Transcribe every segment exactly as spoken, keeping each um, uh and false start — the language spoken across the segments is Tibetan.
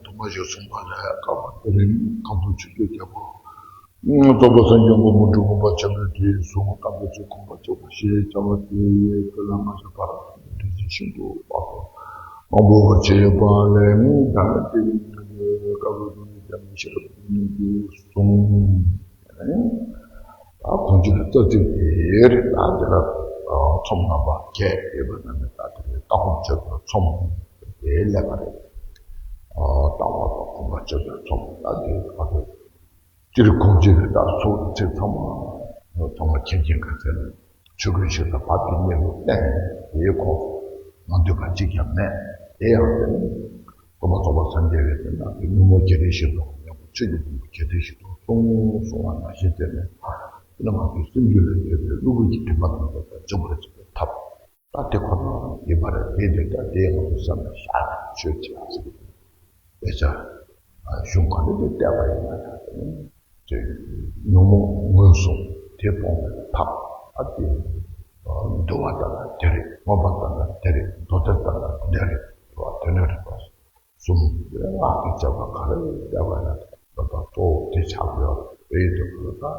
ཐོག་མ་ཞིག་གསུངས་པ་ལས། བསྐལ་པ་དེ་རིང་ཁམས་གསུམ་ཆོས་བརྒྱད་རྒྱལ་པོ། རྫོགས་པ་སངས་རྒྱས་མགོན་པོ་འབྲི་གུང་པ་ཆེན་པོའི་དུས་སུ་དམ་པའི་ཆོས་ཁོང་པ་ཆེན་པོ་ཞེས་བྱ་བ་དེ་ཀུན་ལ་མ་ཆགས་པར་དུས་ཆེན་ཤིན་ཏུ་དཔག་ཏུ་མང་པོ་བྱས་པ་ལས། ད་དེ་རིང་བསྐལ་པ་དེ་རིང་རྒྱ་མི་ཤེས་རབ་ཀུན་གྱི་གསུང་། ད་གོང་ཆེན་གྱི་རྩ་ཚིག་དེ་རེད། ད་དེ་ལ་ཚོམས་རྣམ་པ་བརྒྱད་ཡོད་པ་རྣམས་ནི་ད་དེ་རེད། ལྟ་སྒོམ་སྤྱོད་པའི་ཚོམས་དེ་ལས་པ་རེད། ལྟ་བ་དང་སྒོམ་པ་སྤྱོད་པའི་ཚོམས། ད་དེ་ཨ་དེ་སྤྱིར་གོང་ཆེན་གྱི་ད་ཚོགས་ཚིག་ཚང་མ་ཚང་མ་མཁྱེན་མཁྱེན་ག་ཚད་ནས་ཆོས་ཀུན་ཤེས་དང་བབ་ཀྱི་གནས་ལུགས་བསྟན། དེའི་ཁོངས་སུ་མ་འདུས་པ་གཅིག་ཀྱང་མེད། དེ་ཡང་དེ་ནི་སྟོན་པ་རྫོགས་པ་སངས་རྒྱས་ཀྱིས་དེ་ན་དེ་ཉོན་མོངས་བརྒྱད་ཁྲི་བཞི་སྟོང་ཉོན་མོངས་ཆོས་ཀྱི་ཕུང་པོ་བརྒྱད་ཁྲི་བཞི་སྟོང་གསུངས་གསུངས་པ་ནང་བཞིན་དེ་ནི་དེ་ནི་ང་ཚོའི་སེམས་རྒྱུད་ལ་ཡོད་པའི་གློ་བུར་གྱི་དྲི་མ་དང་ལྡན་པ་འཇོམས་པར་བྱེད་པའི་ཐབས། ད་དེ་ཁོ་ན་ཡིན་པ་རེད། དེ་དེ་ལྟར་དེ་ང་ཚོའི་སེམས་ལ་ཤར་ནས་ཆོས་བྱེད་ཟེར་དཔེ་ཆ་གཞུང་ག་འདྲ་དེ་བལྟས་པ་ཡིན་ན་ཡང་དེ་ནི་དེ་ཉོན་མོངས་ངོས་བཟུང་། དེ་སྤོང་བའི་ཐབས། ཨ་དེ་འདུལ་བ་ལྟར་ན་དེ་རེད། མངོན་པ་ལྟར་ན་དེ་རེད། མདོ་སྡེ་ལྟར་ན་དེ་འདྲ་རེད། དེ་ནི་རིགས་པ་གསུམ་དེ་སྔགས་ཀྱི་བྱ་བ་ག་རེ་བལྟས་པ་ཡིན་ན་ད་ལྟ་གཙོ་བོ་དེ་ཆགས་ཡོད་རེད། དེ་ཡིན་དུས་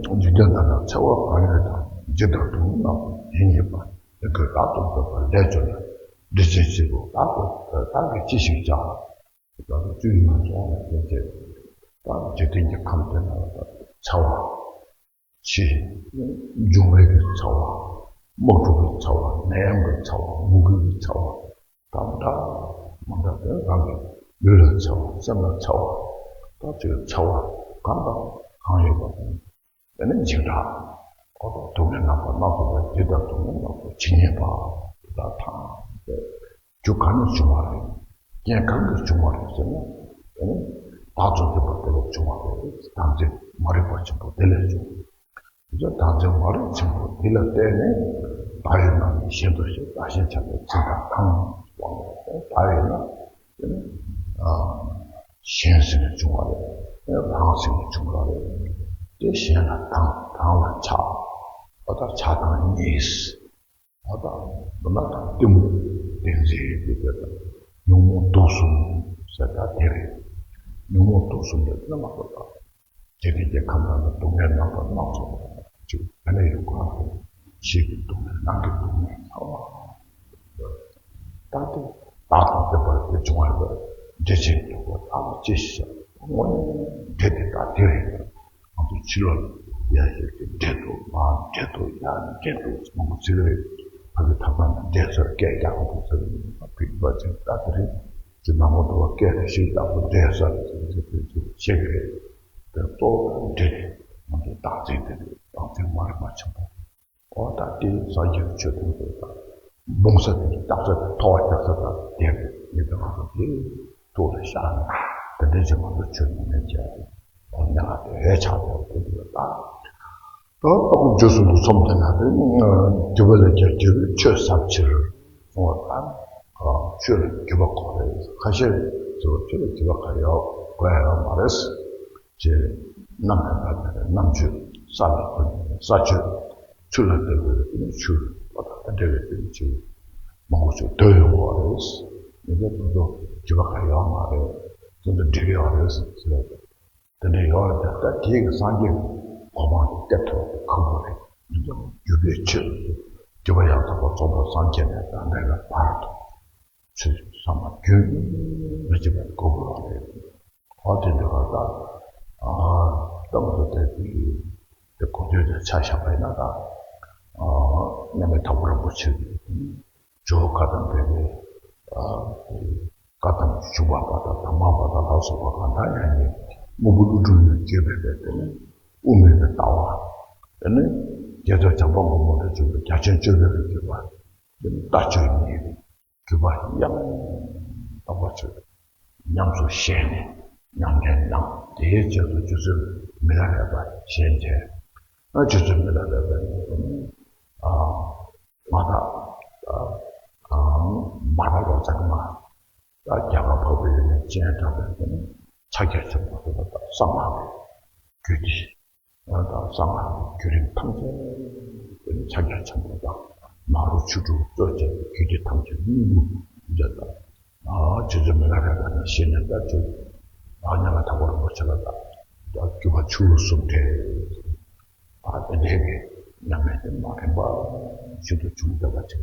ད། འཇིག་རྟེན་དག་ན་འཚེ་བ་གང་ཡོད་དང་། འཇིགས་དང་སྡུག་བསྔལ་རྣམས་ཀུན་ཉེ་བར་ལྡན། ཡིད་ཀྱིས་བདག་ཏུ་འཛིན་པ་ལས་བྱུང་ན། འདི་ཕྱིར་འཆི་བས་བདག་གོ་བདག་གིས་ཅི་ཞིག་བྱ། ད་ལྟ་བཅུ་བཞི་ལ་སོང་བ་དེ་བྱས། ད་འཇིག་རྟེན་གྱི་ཁམས་དེ་ན་འཚེ་བ། འཆི། འབྱུང་བའི་གི་འཚེ་བ། དམག་འཁྲུག་གི་འཚེ་བ། ནད་ཡམས་ཀྱི་འཚེ་བ། མུ་གེ་གི་འཚེ་བ། དང་འདྲ་མི་འདྲ་དེ་རང་གི་ལུས་ལ་འཚེ་བ། སེམས་ལ་འཚེ་བ། ད་ཅིག་འཚེ་བ་གང་དང་གང་ཡོད་པ་དང་། དེ་ནི་འཇིགས་སྐྲག། འོ་ད་སྡུག་བསྔལ་རྣམ་པ་སྣ་ཚོགས་པ། འཇིགས་དང་སྡུག་བསྔལ་རྣམས་ཀུན་ཇི་སྙེད་པ། དེ་དག་ཐམས་ཅད་རྒྱུ་གང་ནས་བྱུང་བ་རེད། རྐྱེན་གང་གིས་བྱུང་བ་རེད་ཟེར་ན། དེ་ནི་བདག་ཏུ་འཛིན་པ་དེ་ལས་བྱུང་བ་རེད། བདག་འཛིན་མ་རིག་པ་ཆེན་པོ་དེ་ལས་བྱུང་། དེ་ཚོ་བདག་འཛིན་མ་རིག་ཆེན་པོ་འདི་ལ་བརྟེན་ནས་བདག་ཡོད་ན་ནི་གཞན་དུ་ཞེས་བདག་གཞན་བྱ་བའི་འཛིན་སྟངས་དང་། བདག་ཡོད་ན་དེ་ནི་གཞན་ཟེར་ནས་བྱུང་བ་རེད། རང་ཟེར་ནས་བྱུང་བ་རེད། དེ་གཞན་ལ་སྡང་། རང་ལ་ཆགས། འོ་ད་ཆགས་སྡང་གཉིས། འོ་ད་མདོར་ན་ད་གཏི་མུག་བདེན་འཛིན་ཡོད་པའི་དེ་དང་། ཉོན་མོངས་དུག་གསུམ་ཟེར་ད་དེ་རེད། ཉོན་མོངས་དུག་གསུམ་རེད་ན་མ་གཏོགས་ད། འཇིག་རྟེན་གྱི་ཁམས་ནང་ན་སྡུག་བསྔལ་རྣམ་པ་སྣ་ཚོགས་ཅིག་ག་ནས་ཡོང་གི་རེད། ཕྱིའི་གི་སྡུག་བསྔལ། ནང་གི་སྡུག་བསྔལ་ཚང་མ། ད་དེ་བདག་དང་ལྡན་པ་དེ་བྱུང་བ་རེད། འདྲེ་ཆེན་དུ་བ་ད་ལ་ཅི་ཞིག་བྱ། དངོས་གནས་འདྲེ་དེ་ད་དེ་རེད། ང་ཚོ་ཕྱི་ལོགས་ཡ་ཞིག་གི་འདྲེ་འདུག་མ་འདྲེ་འདུག་ཡ་འདྲེ་འདུག་མང་པོ་ཟེར་གི་རེད། ཕ་གི་ཐབ་ཚང་ནས་འདྲེ་ཚོར་སྐད་རྒྱག་གི་འདུག་ཟེར་གི་རེད། ཕ་གི་བ་ཅན་ད་དེ་རེད། ཅི་ནང་མོ་དུ་བ་སྐད་རེ་ཞིག་ཡག་པོ་འདྲེ་ས་རེད་ཟེར་ཟེར་ཟེར་ཟེར་བཤད་གི་རེད། དེ་གཙོ་བོ་འདྲེ་རེད། ང་ཚོ་བདག་འཛིན་དེ་རེད། བདག་འཛིན་མ་རིག་པ་ཆེན་པོ། འོ་ད་དེ་སངས་རྒྱས་ཀྱི་ཆོས་དེ་ཚོ་དང་། འབུང་ས་དེ་རྒྱག་ས་དེ་ཐོ་བ་རྒྱག་ས་དང་དེ་རེད། ཡིན་པའི་ང་ཚོ་དེ་ཐུགས་ལ་བཞག་ནས་དེ་འདྲ་ཅིག་ང་ཚོ་ཆོས་ཉམས་ལེན་བྱས་ཏེ། འོ་ཉ་ལ་དེ་བས་ཆགས་པའི་དེ་འདྲ་ད། ད་ལྟ་སྒོམ་སྤྱོད་གསུམ་གྱི་ཚོམས་དེ་ན་དེ། འདུས་པ་ལས་ཀྱང་རྒྱལ་བའི་ཆོས་ཟབ་ཕྱིར་གསུངས་པ་དང་། ཆོས་ལ་འདུས་པ་དགོས་རེད། ཁ་ཤས་ཚོས་ཆོས་ལ་འདུས་པ་ག་ཡོད་དགོས་ཡ་ཡོད་མ་རེད། ཅེས་རྣམ་པར་དག་པའི་རྣམ་དཔྱོད། ས་ལ་ཕན་པའི་ས་དཔྱོད། ཆུ་ལ་བརྟེན་པའི་ནི་ཆུ། འོ་ད་དེ་འདྲ་བའི་དེ་ཆུ་མང་པོ་ཞིག་འདོད་ཡོང་གི་རེད། མི་འདོད་དེ་ཚོ་འདུས་པ་ག་ཡོད་མ་རེད། དེ་ཚོ་འགྲིག་གི་ཡོད་རེད་ཟེར་ལབ། དེ་འདྲ་ཡོད་རེད། ད་དེའི་གི་སངས་རྒྱས་གོ་འཕང་དེ་སྟེར་ཐུབ་པ་དེ་ཁག་པོ་རེད། འདི་ལྟ་བུ་འདུས་པའི་ཆོས་འདུས་པ་ཡང་དག་པར་རྫོགས་པའི་སངས་རྒྱས་ནས་ད་ལྟ་བའི་བར་དུ་ཆོས་ཚང་མ་རྒྱུན་མི་འཆད་པར་གོ་དགོས་པ་རེད། འོ་དེ་འདྲ་བ་ད་ཨ་ལྟ་བུ་དེ་དེ་དེ་གོ་ཐོས་དེ་ཆ་བཞག་པ་ཡིན་ན་ད་ཨ་མཉམ་མེད་དྭགས་པོ་རིན་པོ་ཆེ་གི་ཇོ་བོ་བཀའ་གདམས་པའི་གི་ཨ་བཀའ་གདམས་ཞུ་བ་པ་དང་དམ་པ་པ་དང་ལ་སོགས་པ་གང་དག་ཡང་ནི་དངོས་པོ་ཀླུ་སྒྲུབ་ནས་བརྗོད་པའི་དེ་ནི་དབུ་མའི་གི་ལྟ་བ། དེ་ནི་རྗེ་བཙུན་བྱམས་པ་མགོན་པོ་ལ་བརྗོད་པའི་རྒྱ་ཆེན་སྤྱོད་པའི་གི་བརྗོད་པ། དེ་ནི་ལྟ་སྤྱོད་གཉིས་རེད། སྒྲུབ་པ་ཡང་དག་པར་བྱེད། ཉམས་སུ་བཞེས་ནས་ཉམས་ལེན་གནང་། དེའི་རྗེས་སུ་རྗེ་བཙུན་མི་ལ་རས་པ་བཞེས་བྱས། ཨ་རྗེ་བཙུན་མི་ལ་རས་པ་ནི་ཨ་མ་དག་ཨ་མ་དག་ལོ་ཙཱ་བ། ད་རྒྱ་གར་འཕགས་པའི་ཡུལ་ནས་སྤྱན་དྲངས་པའི་དེ་ནི་ཕྱག་རྒྱ་ཆེན་པོ་དེ་ལ་ད་གསང་སྔགས་ཀྱི་རྒྱུད་སྡེ། ད་གསང་སྔགས་ཀྱི་བརྒྱུད་རིམ་ཐམས་ཅད་དེ་ནི་ཕྱག་རྒྱ་ཆེན་པོ་དང་མ་རུ་ཆོས་དྲུག་གཙོ་བྱས་པའི་རྒྱུད་སྡེ་ཐམས་ཅད་སྙིང་པོ་མཛད་པ། ཨ་ཆུ་ཚོད་མི་ལ་རེ་བ་ནས་ཤེས་ནས་ད་ཆུ་ཨ་ཉ་ལ་ཐག་པ་རིན་པོ་ཆེ་ལ་ད་ད་རྒྱུ་བ་ཆུ་གསུམ་ཐེ་ཨ་དེ་འདྲའི་གི་ཉམས་ལེན་དེ་མ་རན་པ་ཤིན་ཏུ་བྱུང་བསྡད་པ་ཅིག་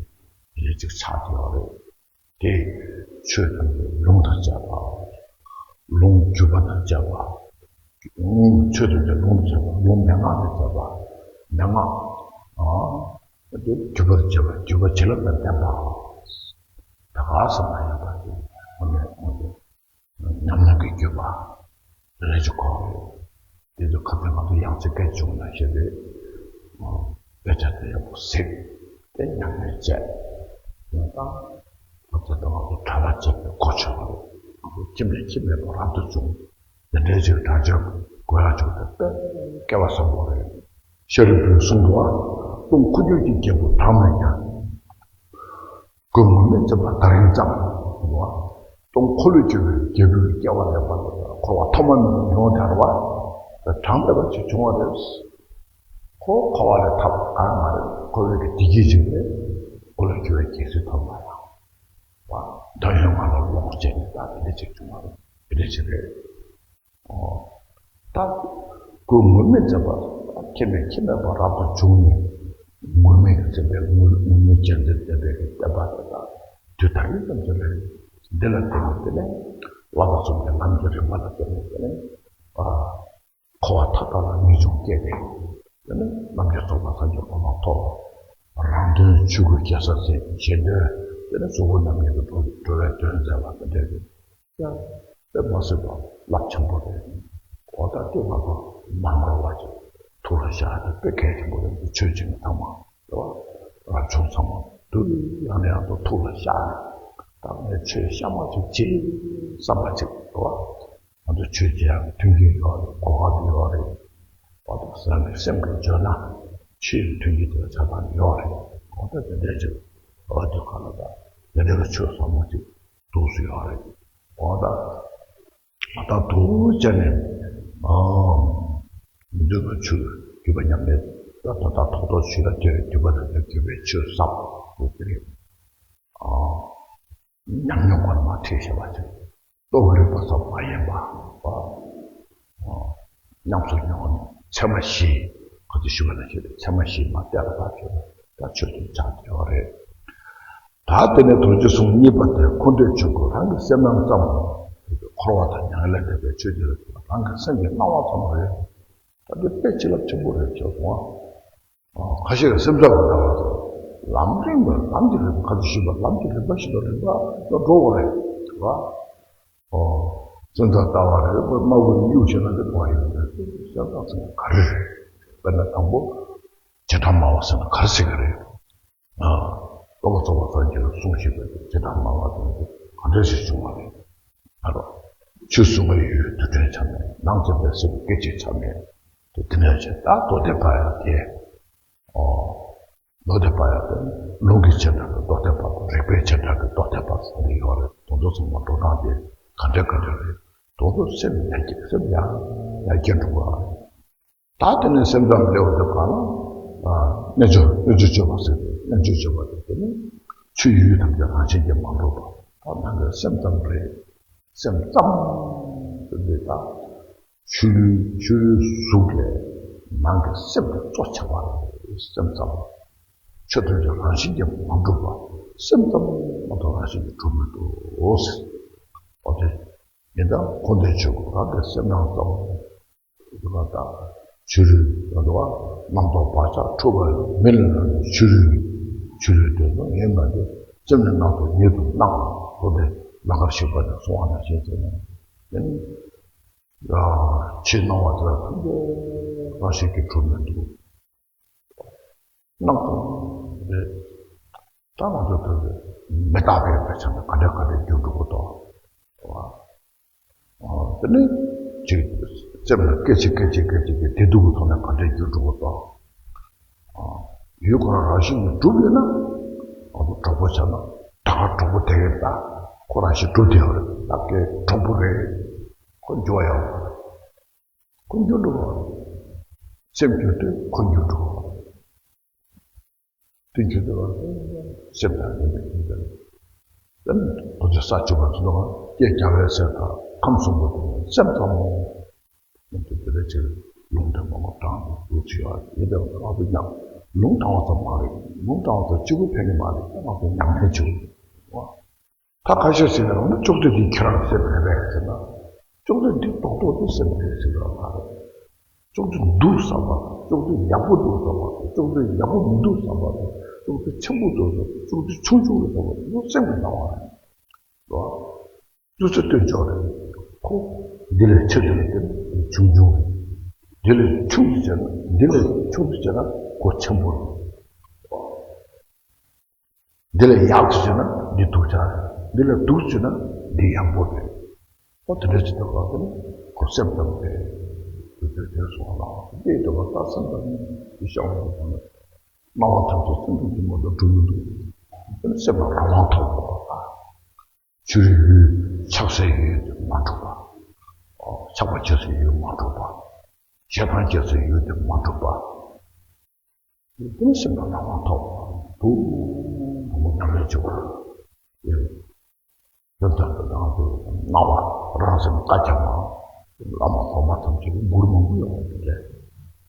དེ་ཅིག་ཆགས་ཀྱི་ཡོད་རེད། དེ་ཆོས་ཐམས་ཅད་ལུང་དང་བཅས་པ། ལུང་བརྒྱུད་པ་དང་བཅས་པ། ཆོས་ཐམས་ཅད་ལུང་དང་བཅས་པ། ལུང་མན་ངག་དང་བཅས་པ། མན་ངག་ཨ་དེ་བརྒྱུད་པར་བྱེད་པ། བརྒྱུད་པ་བྱིན་རླབས་དང་ལྡན་པ། ད་ག་ཟེར་ན་ཡང་ད་དེ་ཁོ་ནས་ཁོང་ཚོ་ཉམས་མྱོང་གི་བརྒྱུད་པ་རེ་ཅིག་གོ་རེད། དེ་ཚོ་ཁ་ཏོན་ང་ཚོ་ཡང་ཚིག་སྐད་བྱུང་ན་ཞེས་པའི་དཔེ་ཆ་དེ་ཡག་པོ་གཟིགས་ཏེ་ཉམས་ལེན་བྱས། ཡང་དང་ཁ་ཏོན་ང་ཚོ་གྲྭ་པ་བྱས་པའི་གོ་ཆོད་པ་རེད། ང་ཚོ་ཁྱིམ་ནས་ཁྱིམ་མེད་པར་རབ་ཏུ་བྱུང་། དེ་འདྲའི་ཅིག་གྲྭ་ཆོས་དགོས་ཡག་ཅིག་དེ་དཔེ་སྐལ་བ་བཟང་པོ་རེད། ཤཱ་རིའི་བུས་གསུངས་འདུག་བ། སྟོང་ཁོ་བརྒྱུད་ཀྱི་རྒྱལ་པོ་གྲངས་མེད་ཀྱང་། སྐུ་ངོ་མས་བརྩམས་པ་དར་ཡིན་ཙམ། སྟོང་འཁོར་ལོས་སྒྱུར་བའི་རྒྱལ་པོའི་སྐྱེ་བ་ལེན་པ་ལ་འཁོར་བ་ཐོག་མ་མེད་པ་མྱོང་དར་བ། གྲངས་མེད་པ་ཅིག་བྱུང་བ་རེད། ཁོ་འཁོར་བ་ལས་ཐར་བ་གང་མ་རེད། འཁོར་བའི་གི་བདེ་སྐྱིད་ཅིག་རེད། འཁོར་ལོས་སྒྱུར་བའི་རྒྱལ་སྲིད་ཐོབ་པ་ལ། བ། འདོད་ཡོན་ལྔ་ལ་ལོངས་སྤྱད་ནས་ད་དེ་འདྲ་ཅིག་བྱུང་བ་རེད། དེ་འདྲ་ཅིག་རེད། ཨོ། ད་སྐུ་ངོ་མས་མཛད་པ། ཁྱེད་མེད་ཁྱེད་མེད་པ་རབ་ཏུ་བྱུང་ནས། ངོ་མས་མཛད་པའི་ངོ་ངོ་མས་སྤྱན་འདྲེན་མཛད་པའི་བསྟན་པ་དེ་དག་དུས་ད་ཡིན་ཙམ་ཞིག་ལ་འདི་ལ་བརྟེན་ནས་དེ་ནས་བསླབ་པ་གསུམ་གྱི་ལམ་གྱི་རིམ་པ་ལ་བརྟེན་ནས་དེ་ནས་ཨ་འཁོར་བ་མཐའ་དག་ལ་ངེས་འབྱུང་སྐྱེས་ཏེ། དེ་ནས་རྣམ་མཁྱེན་རྫོགས་པ་སངས་རྒྱས་གོ་འཕང་ཐོབ། རང་དོན་ཆོས་སྐུའི་རྒྱལ་སར་མཛད། གཞན་དོན་དེ་ནས་གཙོ་བོ་རྣམ་གཉིས་ཀྱི་འགྲོ་འགྲོ་བའི་དོན་མཛད་པ་དེ་འདྲ་རེད། ཡང་དཔེ་མ་སྲིད་པ་རླབས་ཆེན་པོ་རེད། འོ་ད་དེ་ང་ཚོ་མ་ནོར་བ་ཅིག་ཐུགས་ལ་བཞག་དེ་དཔེ་གལ་ཆེན་པོ་རེད། ཆོས་བྱེད་མཁན་ཚང་མ་རེད་བ། རབ་བྱུང་ཚང་མ་དུ་ཡང་ནས་ཡང་དུ་ཐུགས་ལ་བཞག་ནས། ད་ངས་ཆོས་གཤའ་མ་ཅིག་བྱེད་བསམ་པ་ཅིག་རེད་བ། ང་ཚོ་ཆོས་བྱེད་ཡག་གི་མཐུན་རྐྱེན་ཡོད་རེད། གོ་སྐབས་ཡོད་རེད། འོ་ད་རང་གི་སེམས་ཀྱིས་བརྗོད་ན་ཆོས་ཀྱི་མཐུན་རྐྱེན་དེ་ལ་ཆ་ཚང་ཡོད་རེད། འོ་ད་དེ་འདྲ་ཅིག་འོ་དེ་ག་ལ་ད་དེ་འདྲ་གི་ཆོས་ཟབ་མོ་ཅིག་འདུག་སེ་ཡོད་རེད། འོ་ད་ད་འདུག་བྱས་ནས་ཨ་མི་འདོད་པའི་ཆོས་བརྒྱུད་པ་ཉམས་ལེན་ད་ད་ད་ཐོག་ཐོག་ཞུས་ལ་དེ་བརྒྱུད་པ་དང་བརྒྱུད་པའི་ཆོས་ཟབ་པོ་དེ་རེད། ཨ་ཉམས་མྱོང་ངོ་མ་ཁྲིད་བྱས་པ་ཅིག་རྟོགས་རིག་པ་སོགས་མ་ཡིན་པ། ཨ་ཉམས་སུ་མྱོང་ནས་ཚད་མ་བཞི། ག་དུས་ཞུ་བ་ན་ཞུ་ཚད་མ་བཞི་མ་གཏད་ལ་བབས་བྱས་ད་ཆོས་ཀྱི་ཆ་དེ་ཡོད་རེད། ད་དེ་ནས་རྡོ་རྗེ་གསུམ་གཉིས་པ་དེ་འཁོར་འདས་ཆོས་སྐུ་རང་གི་སེམས་སྣང་ཙམ། འཁོར་བ་དང་མྱ་ངན་ལས་འདས་པའི་ཆོས་ཅན་རང་གི་སེམས་ཀྱི་སྣང་བ་ཙམ་རེད། ད་འདི་དཔེ་བྱིན་རླབས་ཆེན་པོ་རེད་ཅེས་གསུངས་པ། ཁ་ཤས་ཀྱིས་སེམས་ཙམ་ལ་བལྟ་བ་དང་། ལམ་རིམ་པ་ལམ་གྱི་རིམ་པ་ག་ཚོད་ཞིག་པ་ལམ་གྱི་རིམ་པ་ཞིག་ལ་རིམ་པ་ལ་འགྲོ་བ་རེད་བ། ཨོ། སེམས་ཙམ་ལྟ་བ་རེད་པ། དམར་པོ་དབྱུག་བྱས་ན་འདི་འགྲོ་བ་ཡིན་པ་རེད། སེམས་ཙམ་ཟེར་ན་ག་རེ་རེད། དཔེར་ན་དང་པོ་བྱེ་བྲག་སྨྲ་བ་ཟེར་ན་ག་རེ་ཟེར་གི་རེད། ཨ། རྟོགས་པ་རྫོགས་པ་སངས་རྒྱས་ལ་གསུངས་ཤིག་པའི་བྱེ་བྲག་སྨྲ་བ་དང་ག་འདྲ་ཞིག་བྱུང་བ་རེད། ཨ་རོ། ཆོས་གསུང་བའི་ཡུལ་དུ་དྲན་ཆ་མེད། ནང་འཛིན་པའི་སེམས་སྐད་ཅིག་ཆ་མེད། དེ་དེ་ནས་བྱས་ད་མདོ་སྡེ་པ་ཡང་དེ། ཨོ། མདོ་སྡེ་པ་ཡང་དེ་ལུང་གི་བྱེ་བྲག་གི་མདོ་སྡེ་པ་དང་རིགས་པའི་བྱེ་བྲག་གི་མདོ་སྡེ་པ་ཟེར་ནས་ཡོད་རེད། དེ་ཚོ་ཚང་མ་འགྲོ་སྟངས་དེ་ག་འདྲ་ག་འདྲ་རེད། དེ་ཚོ་སེམས་ཡར་རྒྱས་སེམས་ཡར་ཡར་རྒྱས་འགྲོ་གི་རེད། ད་དེ་ནས་སེམས་ཙམ་ལེའུ་དེ་ག་ལ། ཨ། རྣལ་འབྱོར་རྣལ་འབྱོར་སྤྱོད་པ་ཟེར་ཏེ་རྣལ་འབྱོར་སྤྱོད་པ་དེ་དེ་ནི་ཆོས་ཡུལ་ཐམས་ཅད་རང་བཞིན་གྱིས་མ་གྲུབ་པ། ད་ནང་གི་སེམས་ཙམ་རེད། སེམས་ཙམ་ཟེར་དུས་ད་ཆོས་ལུས་ཆོས་ལུས་གཟུགས་ལས་ནང་གི་སེམས་དེ་གཙོ་ཆེ་བ་རེད། སེམས་ཙམ། ཆོས་ཐམས་ཅད་རང་བཞིན་གྱིས་མ་གྲུབ་པ། སེམས་ཙམ་མ་གཏོགས་རང་བཞིན་གྱིས་གྲུབ་མི་འདུག་ཟེར། འོ་དེ་ཡིན་ད་འཁོར་འདས་ཆོས་སྐུ་རང་གི་སེམས་སྣང་ཙམ། དེ་ལ་ད་ཕྱི་རོལ་ཡོད་དོ། རྣམ་རྟོག་བག་ཆགས་འཁྲུལ་པ་མི་ལ་ནི་ཕྱི་རོལ། ཕྱི་རོལ་དེ་ཚོ་ངས་མ་དེ་སེམས་ནི་སྣང་དུ་ཉིད་དུ་སྣང་། འོ་དེ་ལ་ཁར་ཞིག་པ་ནས་གསུང་བ་ནང་བཞིན་བྱས་ནས་དེ་ནི་ཕྱི་སྣང་བ་དེ་ལ་ཐམས་ཅད་རང་བཞིན་གྱིས་གྲུབ་མི་འདུག་སྣང་ཙམ་རེད། ད་ང་ཚོ་ལྟ་བུའི་མི་རྟག་པའི་བས་ཆ་ནས་ག་འདྲ་ག་འདྲ་འགྱུར་འགྲོ་གི་འདུག་བ། དེ་ནས་ཅིག་སེམས་ལ་སྐད་ཅིག་སྐད་ཅིག་སྐད་ཅིག་གི་བདེ་སྡུག་གི་ཐོག་ནས་ག་འདྲ་འགྱུར་འགྲོ་གི་འདུག་ཡུལ་ཁོ་རང་རང་བཞིན་གྱིས་གྲུབ་ཡོད་ན། ང་ཚོ་གྲོགས་པོ་ཆགས་ན་ད་ག་གྲོགས་པོ་དེ་གས་ད་ཁོ་རང་བཞིན་གྲུབ་བསྡད་ཡོད་རེད། ད་གའི་གྲོགས་པོ་རེད། ཁོ་འགྱུར་བ་ཡོད་མ་རེད། ཁོ་འགྱུར་འགྲོ་གི་རེད། སེམས་འགྱུར་དུས་ཁོ་འགྱུར་འགྲོ་གི་རེད། དེ་འགྱུར་དུས་སེམས་དང་ལྡན་པའི་སེམས་དང་ དེ་ནི་རྡོ་རྗེ་ས་བཅུ་པ་ཚོ་ལ་སྐྱེ་རྒྱལ་བའི་སྲས་དང་ཁམས་གསུམ་པོ་དེ་ནི་སེམས་ཙམ་མོ། དེ་དེ་ལས་ཕྱིར་ལུང་དེ་མང་པོ་དྲངས་ཏེ་འདུག་ཅི་ཡོད་ཡིན་པས་ང་ཚོ་ཉམས། ལུང་དྲངས་པ་ཙམ་མ་རེད། ལུང་དྲངས་པ་ཙམ་གཅིག་པུ་ཕན་གྱི་མ་རེད། ང་ཚོ་ཉམས་ལེན་བྱེད་དགོས། ད་ཁ་ཤས་ཤིག་ལ་ཡང་ན་ལྕོགས་ཚོད་འདི་ཁྱེད་རང་སེམས་མེད་པས་ཟེར་ན། ལྕོགས་ཚོད་འདི་རྡོག་རྡོག་འདི་སེམས་མེད་ཟེར་བ་མ་རེད། ལྕོགས་ཚོད་འདུག་བསམ་པ་དང་ལྕོགས་ཚོད་ཡག་པོ་འདུག་བསམ་པ་དང་ལྕོགས་ཚོད་ཡག་པོ་མི་འདུག་བསམ་པ་དང་ལྕོགས་ཚོད་ཆེན་པོ་འདུག་བསམ་པ་ལྕོགས་ཚོད་ཆུང་ཆུང་རེད་བསམ་པ་དེ་ཚོ་སེམས་ཀྱི་སྣང་བ་རེད། རོ། ལུས་རྩལ་སྟོན་ཆོག་རེད། ཁོ། འདི་ལས་ཆེ་དུ་ལ་བརྟེན་ཆུང་ཆུང་རེད། འདི་ལས་ཆུང་དུ་བྱས་ན་འདི་ལས་ཆུང་དུ་བྱས་ན་ཁོ་ཆེན་པོ་རེད། འདི་ལས་ཡག་ཏུ་བྱས་ན་འདི་སྡུག་ཅག་རེད། འདི་ལས་སྡུག་བྱས་ན་འདི་ཡག་པོ་རེད། ཨོ་དེ་འདྲ་ཅིག་ཐོག་ལ་དེ་ནི་ཁོ་སེམས་ཙམ་རེད། དུས་ཚོད་དེར་སོང་བ་ལ་འདི་ལྟ་བུ་ལྟ་སེམས་ཙམ་ནི་འདི་བྱ་བ་དང་སྣང་བ་ཐམས་ཅད་སེམས་ཙམ་གྱི་མ་གཏོགས་གྲུབ་མི་འདུག་དེ་ནི་སེམས་ལ་རང་དབང་ཐོབ་དགོས་པ། ཆུ་རུད་ཡུལ་ཆགས་སའི་ཡུལ་དེ་མ་གྲུབ་པ། ཆགས་པ་སྐྱེ་སའི་ཡུལ་མ་གྲུབ་པ། ཞེ་སྡང་སྐྱེ་སའི་ཡུལ་དེ་མ་གྲུབ་པ། དེ་ནི་སེམས་ལ་རང་དབང་ཐོབ་པ་འདུག་མང་པོ་ཉམས་ལེན་བྱེད་དགོས། དེ་ལྟར་དུ་རང་དུ་སྣང་བ་རང་སེམས་བཀའ་ཁྱབ་པ། བླ་མ་གོང་མ་ཐམས་ཅད་ཀྱི་མགུར་མང་པོ་ཡོང་བ་དེ་འདྲས།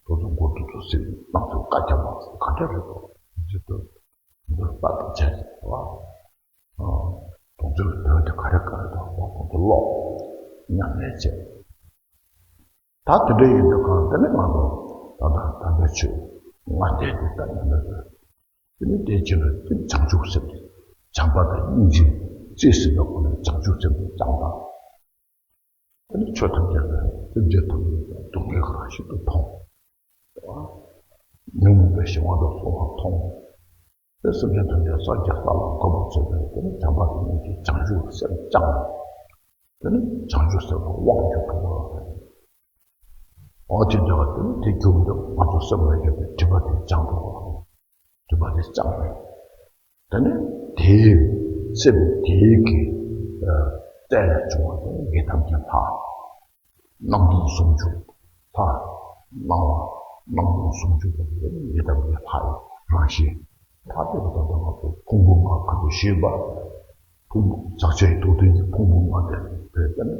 དོ་དོ་མགུར་དུ་དུ་སེམས་རང་སེམས་བཀའ་ཁྱབ་པ་ག་འདྲ་རེད་དོ། ཇི་ལྟར་འདོད་པ་དང་བཅས་པ། གདུང་སེམས་དོན་དེ་ག་རེ་ག་རེ་དང་གོང་དུ་ཀློག་ཉམས་ལེན་བྱེད། ད་དེ་འདྲ་ཡིན་དུས་གང་དེ་ནི་ང་ཚོ་ད་ལྟ་དམ་པའི་ཆོས་ལྔ་བསྟན་ཏེ་ད་ཉམས་ལེན་བྱེད། དེ་ནི་དེའི་ཕྱིར་དེ་བྱང་ཆུབ་སེམས་ཏེ་བྱམས་པ་དང་སྙིང་རྗེ་རྩིས་ཟིན་པའི་སྒོ་ནས་བྱང་ཆུབ་སེམས་ཏེ་བྱང་དང་། དེ་ནི་ཆོས་ཐམས་ཅད་ལ་སེམས་ཅན་ཐམས་ཅད་ཀྱང་སྡུག་བསྔལ་རང་བཞིན་དུ་མཐོང་། ཉོན་མོངས་པའི་ཞེན་པ་དང་སོང་བ་མཐོང་། དེ་སེམས་ཅན་ཐམས་ཅད་སངས་རྒྱས་ས་ལ་གོམས་པར་བྱེད་པའི་དེ་ནི་བྱམས་པ་དང་སྙིང་རྗེ་བྱང་ཆུབ་སེམས་བཅངས། དེ་ནི་བྱང་ཆུབ་སེམས་ལ་དབང་བསྒྱུར་ཐུབ་པ་རེད། འོ་དེ་འདྲ་བ་དེ་ནི་དེ་རྒྱུ་མི་འདུག་ང་ཚོ་སེམས་ལ་ཡོད་པའི་སྒྲིབ་པ་དེ་བྱང་ཐུབ་པ་རེད། སྒྲིབ་པ་དེ་བཅངས་རེད། དེ་ནི་དེའི་སེམས་དེའི་གི་རྩལ་ལས་བྱུང་བ་དེ་ནི་ཡི་དམ་གྱི་ལྷ། སྣང་སྟོང་ཟུང་འཇུག་ལྷ། སྣང་བ། སྣང་སྟོང་ཟུང་འཇུག་དང་ཡི་དམ་གྱི་ལྷ་ཡི་རང་བཞིན། ལྷ་དེ་ལ་ད་ལྟ་ང་ཚོ་ཕུང་པོ་ལྔ་ག་དུས་ཤེས་པ། ཕུང་པོ་ཟག་བཅས་རྡུལ་ཕྲན་གྱི་ཕུང་པོ་ལྔ་དེ་བས་ཏེ་ནི་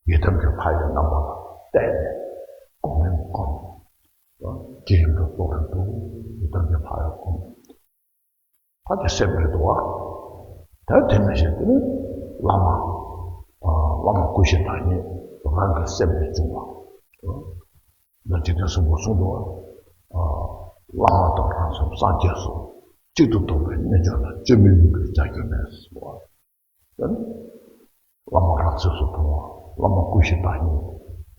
ཡི་དམ་གྱི་ལྷ་ཡི་རྣམ་པ་ལ་བལྟས་ནས་སྒོམ་མིན་སྒོམ། དགེ་འདུན་གཙོ་བོར་འདུག་ཡི་དམ་གྱི་ལྷ་ཡི་སྒོམ། ད་དེ་སེམས་རེད་འདུག་བ། ད་དེ་ནང་བཞིན་དེ་ནི་བླ་མ། བླ་མ་ཀུན་ཤེས་བདག་ཉིད་རང་གི་སེམས་ལས་བྱུང་བ། ད་འཇིག་རྟེན་གསུམ་པོ་གསུངས་འདུག་བ། བླ་མ་དང་རང་སེམས་སངས་རྒྱས་སོ། གཅིག་ཏུ་རྟོགས་པའི་རྣལ་འབྱོར་ལ། སྤྱོད་མིན་མིན་པའི་བྱ་རྒྱུ་མེད་གསུངས་པ། དེ་ནི་བླ་མ་རང་སེམས་སུ་མཐོང་བ། བླ་མ་ཀུན་ཤེས་བདག་ཉིད།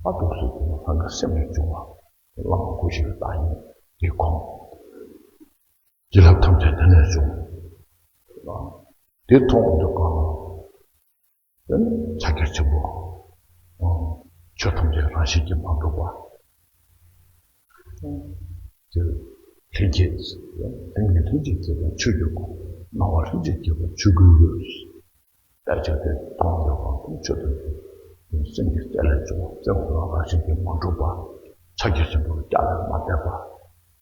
ད་འདུག་སེ་དེ་ནི་རང་གི་སེམས་ལས་བྱུང་བ། བླ་མ་ཀུན་ཤེས་བདག་ཉིད་དེ་སྒོམ། བྱིན་རླབས་ཐམས་ཅད་དེ་ནས་བྱུང་། དེ་མཐོང་འདོད་གང་ལ། དེ་ནི་ཕྱག་རྒྱ་ཆེན་པོ། ཆོས་ཐམས་ཅད་རང་བཞིན་གྱིས་མ་གྲུབ་པ། དེ་ལྷན་སྐྱེས། ལྷན་སྐྱེས་ལྷན་ཅིག་སྐྱེས་པ་ཆོས་ཀྱི་སྒོ། སྣང་བ་ལྷན་ཅིག་སྐྱེས་པ་ཆོས་སྐུའི་འོད། དཔེ་ཆ་དེ་མཐོང་འདོད་གང་དུ་ཆོས་དང་། སེམས་ཀྱི་རྩལ་ལས་བྱུང་བ་སེམས་ཁོ་རང་རང་བཞིན་གྱིས་མ་གྲུབ་པ། ཕྱག་རྒྱ་ཆེན་པོར་བསྐྱར་ལས་མ་འདས་པ།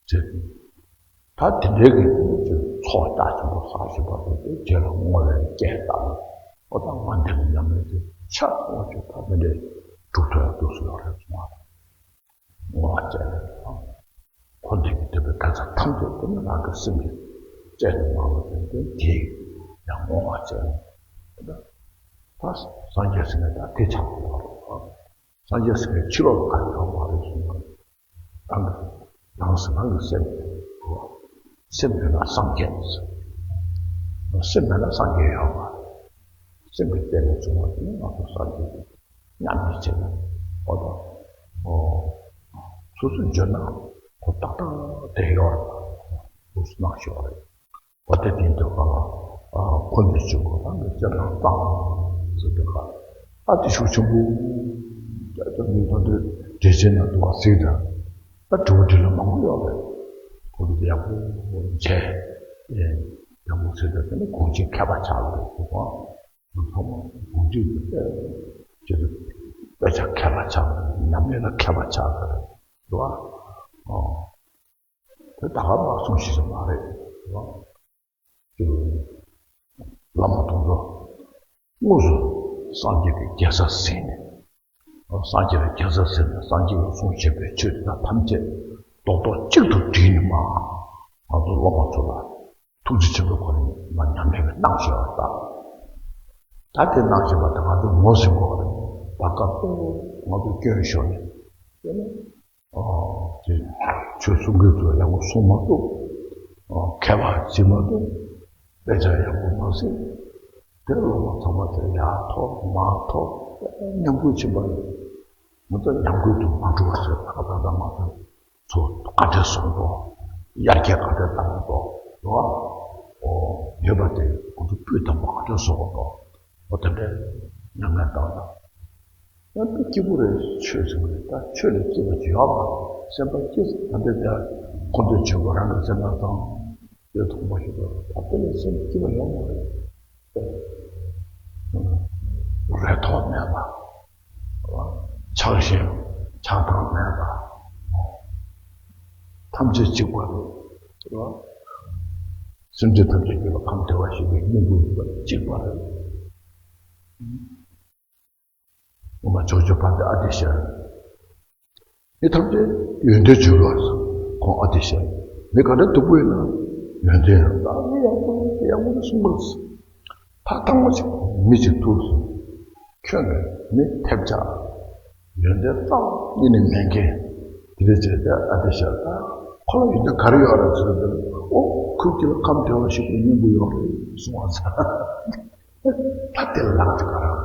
ཟེར། ད་དེ་འདྲའི་གི་ཚོགས་རྒྱ་ཆེན་པོ་བསགས་བཞིན་པ་དེ་དེ་རྗེས་ལ་བསྔོ་བའི་རྐྱེན་དང་། ཨོ་ད་ང་འདི་ནི་ཉམས་ལེན་དེ་ཆ་ཚང་བ་ཞིག་ད་དེ་འདྲའི་གྲུབ་ཐོབ་ཡག་ཏུ་སོང་བ་རེད་གསུངས་པ། བསྔོ་བ་བྱས་ནས་དང་། འཁོར་འདས་ཀྱི་འདོད་པའི་དགེ་རྩ་ཐམས་ཅད་དེ་ནི་རང་གི་སེམས་ཀྱི་རྩལ་དུ་མ་ལུས་པའི་དེ་དེ་ཡང་བསྔོ་བ་བྱས་ནས། ད་སངས་རྒྱས་ཟེར་ནས་ད་དེ་ཆགས་པ་རེད། སངས་རྒྱས་ཟེར་ནས་ཕྱི་ལོགས་ལ་ག་རེ་ཡོད་མ་རེད་གསུངས་ན། རང་གི་རང་སེམས་རང་གི་སེམས་དེ་སེམས་མེད་ན་སངས་རྒྱས། སེམས་མེད་ན་སངས་རྒྱས་ཡོད་མ་རེད། སེམས་ཀྱི་རྩལ་ལས་བྱུང་བ་དེ་ནི་ང་ཚོ་སངས་རྒྱས་ཀྱི་ཉམས་ལེན་བྱེད་ན། འོ་ད། འོ། སོ་སོས་འཇོན་ན་ཁོ་ཏག་ཏག་དེ་ཡོད་རེད། འདུག་སེ་གནང་ཤོག་རེད། འོ་དེ་དེ་འདོད་པ་ལ། ཨ་འཁོར་འདས་ཆོས་སྐུ་རང་གི་སྤྱན་དྲངས་ཙམ་ཟེར་དུས་ཀ་ཨ་དེ་ཤུགས་ཆེན་པོ། ད་ལྟ་མི་ད་ལྟ་འགྲེལ་བྱེད་ན་འདུག་བ་ཟེར་ད། ད་དྲི་བ་དྲིས་ལན་མང་པོ་ཡོད་རེད། ཁོ་ཚོ་ཡག་པོ་བྱས། ཡག་པོ་ཟེར་ད་དེ་ནི་གོང་ཆེན་མཁས་པ་ཆགས་རེད་འདུག་བ། ཚང་མ་གོང་ཆེན་གྱི་དཔེ་ཆ་མཁས་པ་ཆགས་རེད། ཉམས་ལེན་ལ་མཁས་པ་ཆགས་རེད་འདུག་བ། ཨོ། དེ་ད་ག་མ་གསུངས་ཤེས་ས་མ་རེད། ཅིག་བླ་མ་དེ་ཚོ་ དངོས་སུ་སངས་རྒྱས་ཀྱི་རྒྱལ་སར་གཟིགས་ནས། སངས་རྒྱས་ཀྱི་རྒྱལ་སར་གཟིགས་ནས་སངས་རྒྱས་ཀྱིས་གསུངས་བཞག་པའི་ཆོས་དེ་དག་ཐམས་ཅད་རྡོག་རྡོག་གཅིག་ཏུ་བསྒྲིལ་ནས་མར་ང་ཚོ་སློབ་མ་ཚོ་ལ་ཐུགས་རྗེ་ཆེན་པོའི་སྒོ་ནས་མར་ཉམས་ལེན་གནང་བཞག་པ་དང་། ད་དེ་གནང་བཞག་པ་དེ་ང་ཚོས་ངོས་ཟིན་དགོས་པ་རེད། བར་སྐབས་སུ་ང་ཚོ་སྐྱོན་ཤོར་ནས། དེ་ནས་ཨོ། དེ་ཆོས་གསུང་མཁན་ཚོས་ཡག་པོ་གསུང་མ་ཐུབ། ཨོ། མཁས་པ་བྱེད་མ་ཐུབ། དཔེ་ཆ་ཡག་པོ་མ་གཟིགས། དེ་སློབ་མ་ཚང་མ་དེ་ཡར་ཐོབ་མར་ཐོབ། ཉམས་རྒུད་ཕྱིན་པ་རེད། མི་ཚོ་ཉམས་རྒུད་དུ་མ་འགྲོ་བར་ཟེར། ད་ད་ད་ང་ཚོ་ཚོ་བཀའ་དྲིན་གསུང་དགོས། ཡར་རྒྱས་བཀའ་དྲིན་གཏང་དགོས་འདུག་ཨ། ཨོ། ཡོད་པ་དེ་ཁོ་ཚོ་སྤུས་དག་པོ་བཀའ་དྲིན་གསུང་དགོས་འདུག་འོ། དེ་འདྲའི་ཉམས་ལེན་བཏང་ན། ཡང་ད་སྐྱིད་པོ་རེད། ཆོས་ཟེར་བ་རེད། ད་ཆོས་ལས་སྐྱིད་པ་ཅིག་ཡོད་མ་རེད། སེམས་པ་སྐྱིད། ད་ལྟའི་ད་ཁོ་ཚོས་བྱེད་དགོས། རང་གི་སེམས་པ་དང་དེ་མཐོང་བ་ཞིག་དང་། ད་དེ་ལས་སེམས་སྐྱིད་པ་ཡོད་མ་རེད། རེ་དོགས་མེད་པ། ཆགས་ཞེན་ཆགས་སྡང་མེད་པ། ཐམས་ཅད་གཅིག་པ་རེད། སེམས་ཅན་ཐམས་ཅད་རྒྱུད་ལ་ཁམས་བདེ་བར་གཤེགས་པའི་སྙིང་པོ་ཡིན་པ་གཅིག་པ་རེད། ཨོཾ་ཇོ་བོ་རྗེ་དཔལ་ལྡན་ཨ་ཏི་ཤ། མི་ཐམས་ཅད་ཡོན་ཏན་བརྗོད་པར། ཁོང་ཨ་ཏི་ཤ། མི་ག་འདྲ་སྡུག་པོ་ཡིན་ན་ཡོན་ཏན་ཡང་དག་ཡག་པོ་ཡག་པོ་གསུང་དགོས། ཐག་དང་པོ་ཅིག་མི་གཅིག་ཐུག་སོང་། ཁྱོད་ནི་མི་ཐེབས་ཆག་ཡོན་ཏན་རྩ་བ་ཉིད་ནས་མེད་མཁན། དེ་འདྲ་བྱས་ཏེ་ཨ་ཏི་ཤ་ད་ཁོ་ལ་ཡོན་ཏན་ག་རེ་ཡོད་རེད་ཟེར་དུས། ཨོ། ཁོའི་རྒྱུད་ལ་ཁམས་བདེ་བར་གཤེགས་པའི་སྙིང་པོ་ཡོད་རེད་གསུང་བ་ཚ། ད་དེ་ལ་ལངས་ཏེ་ག་རང་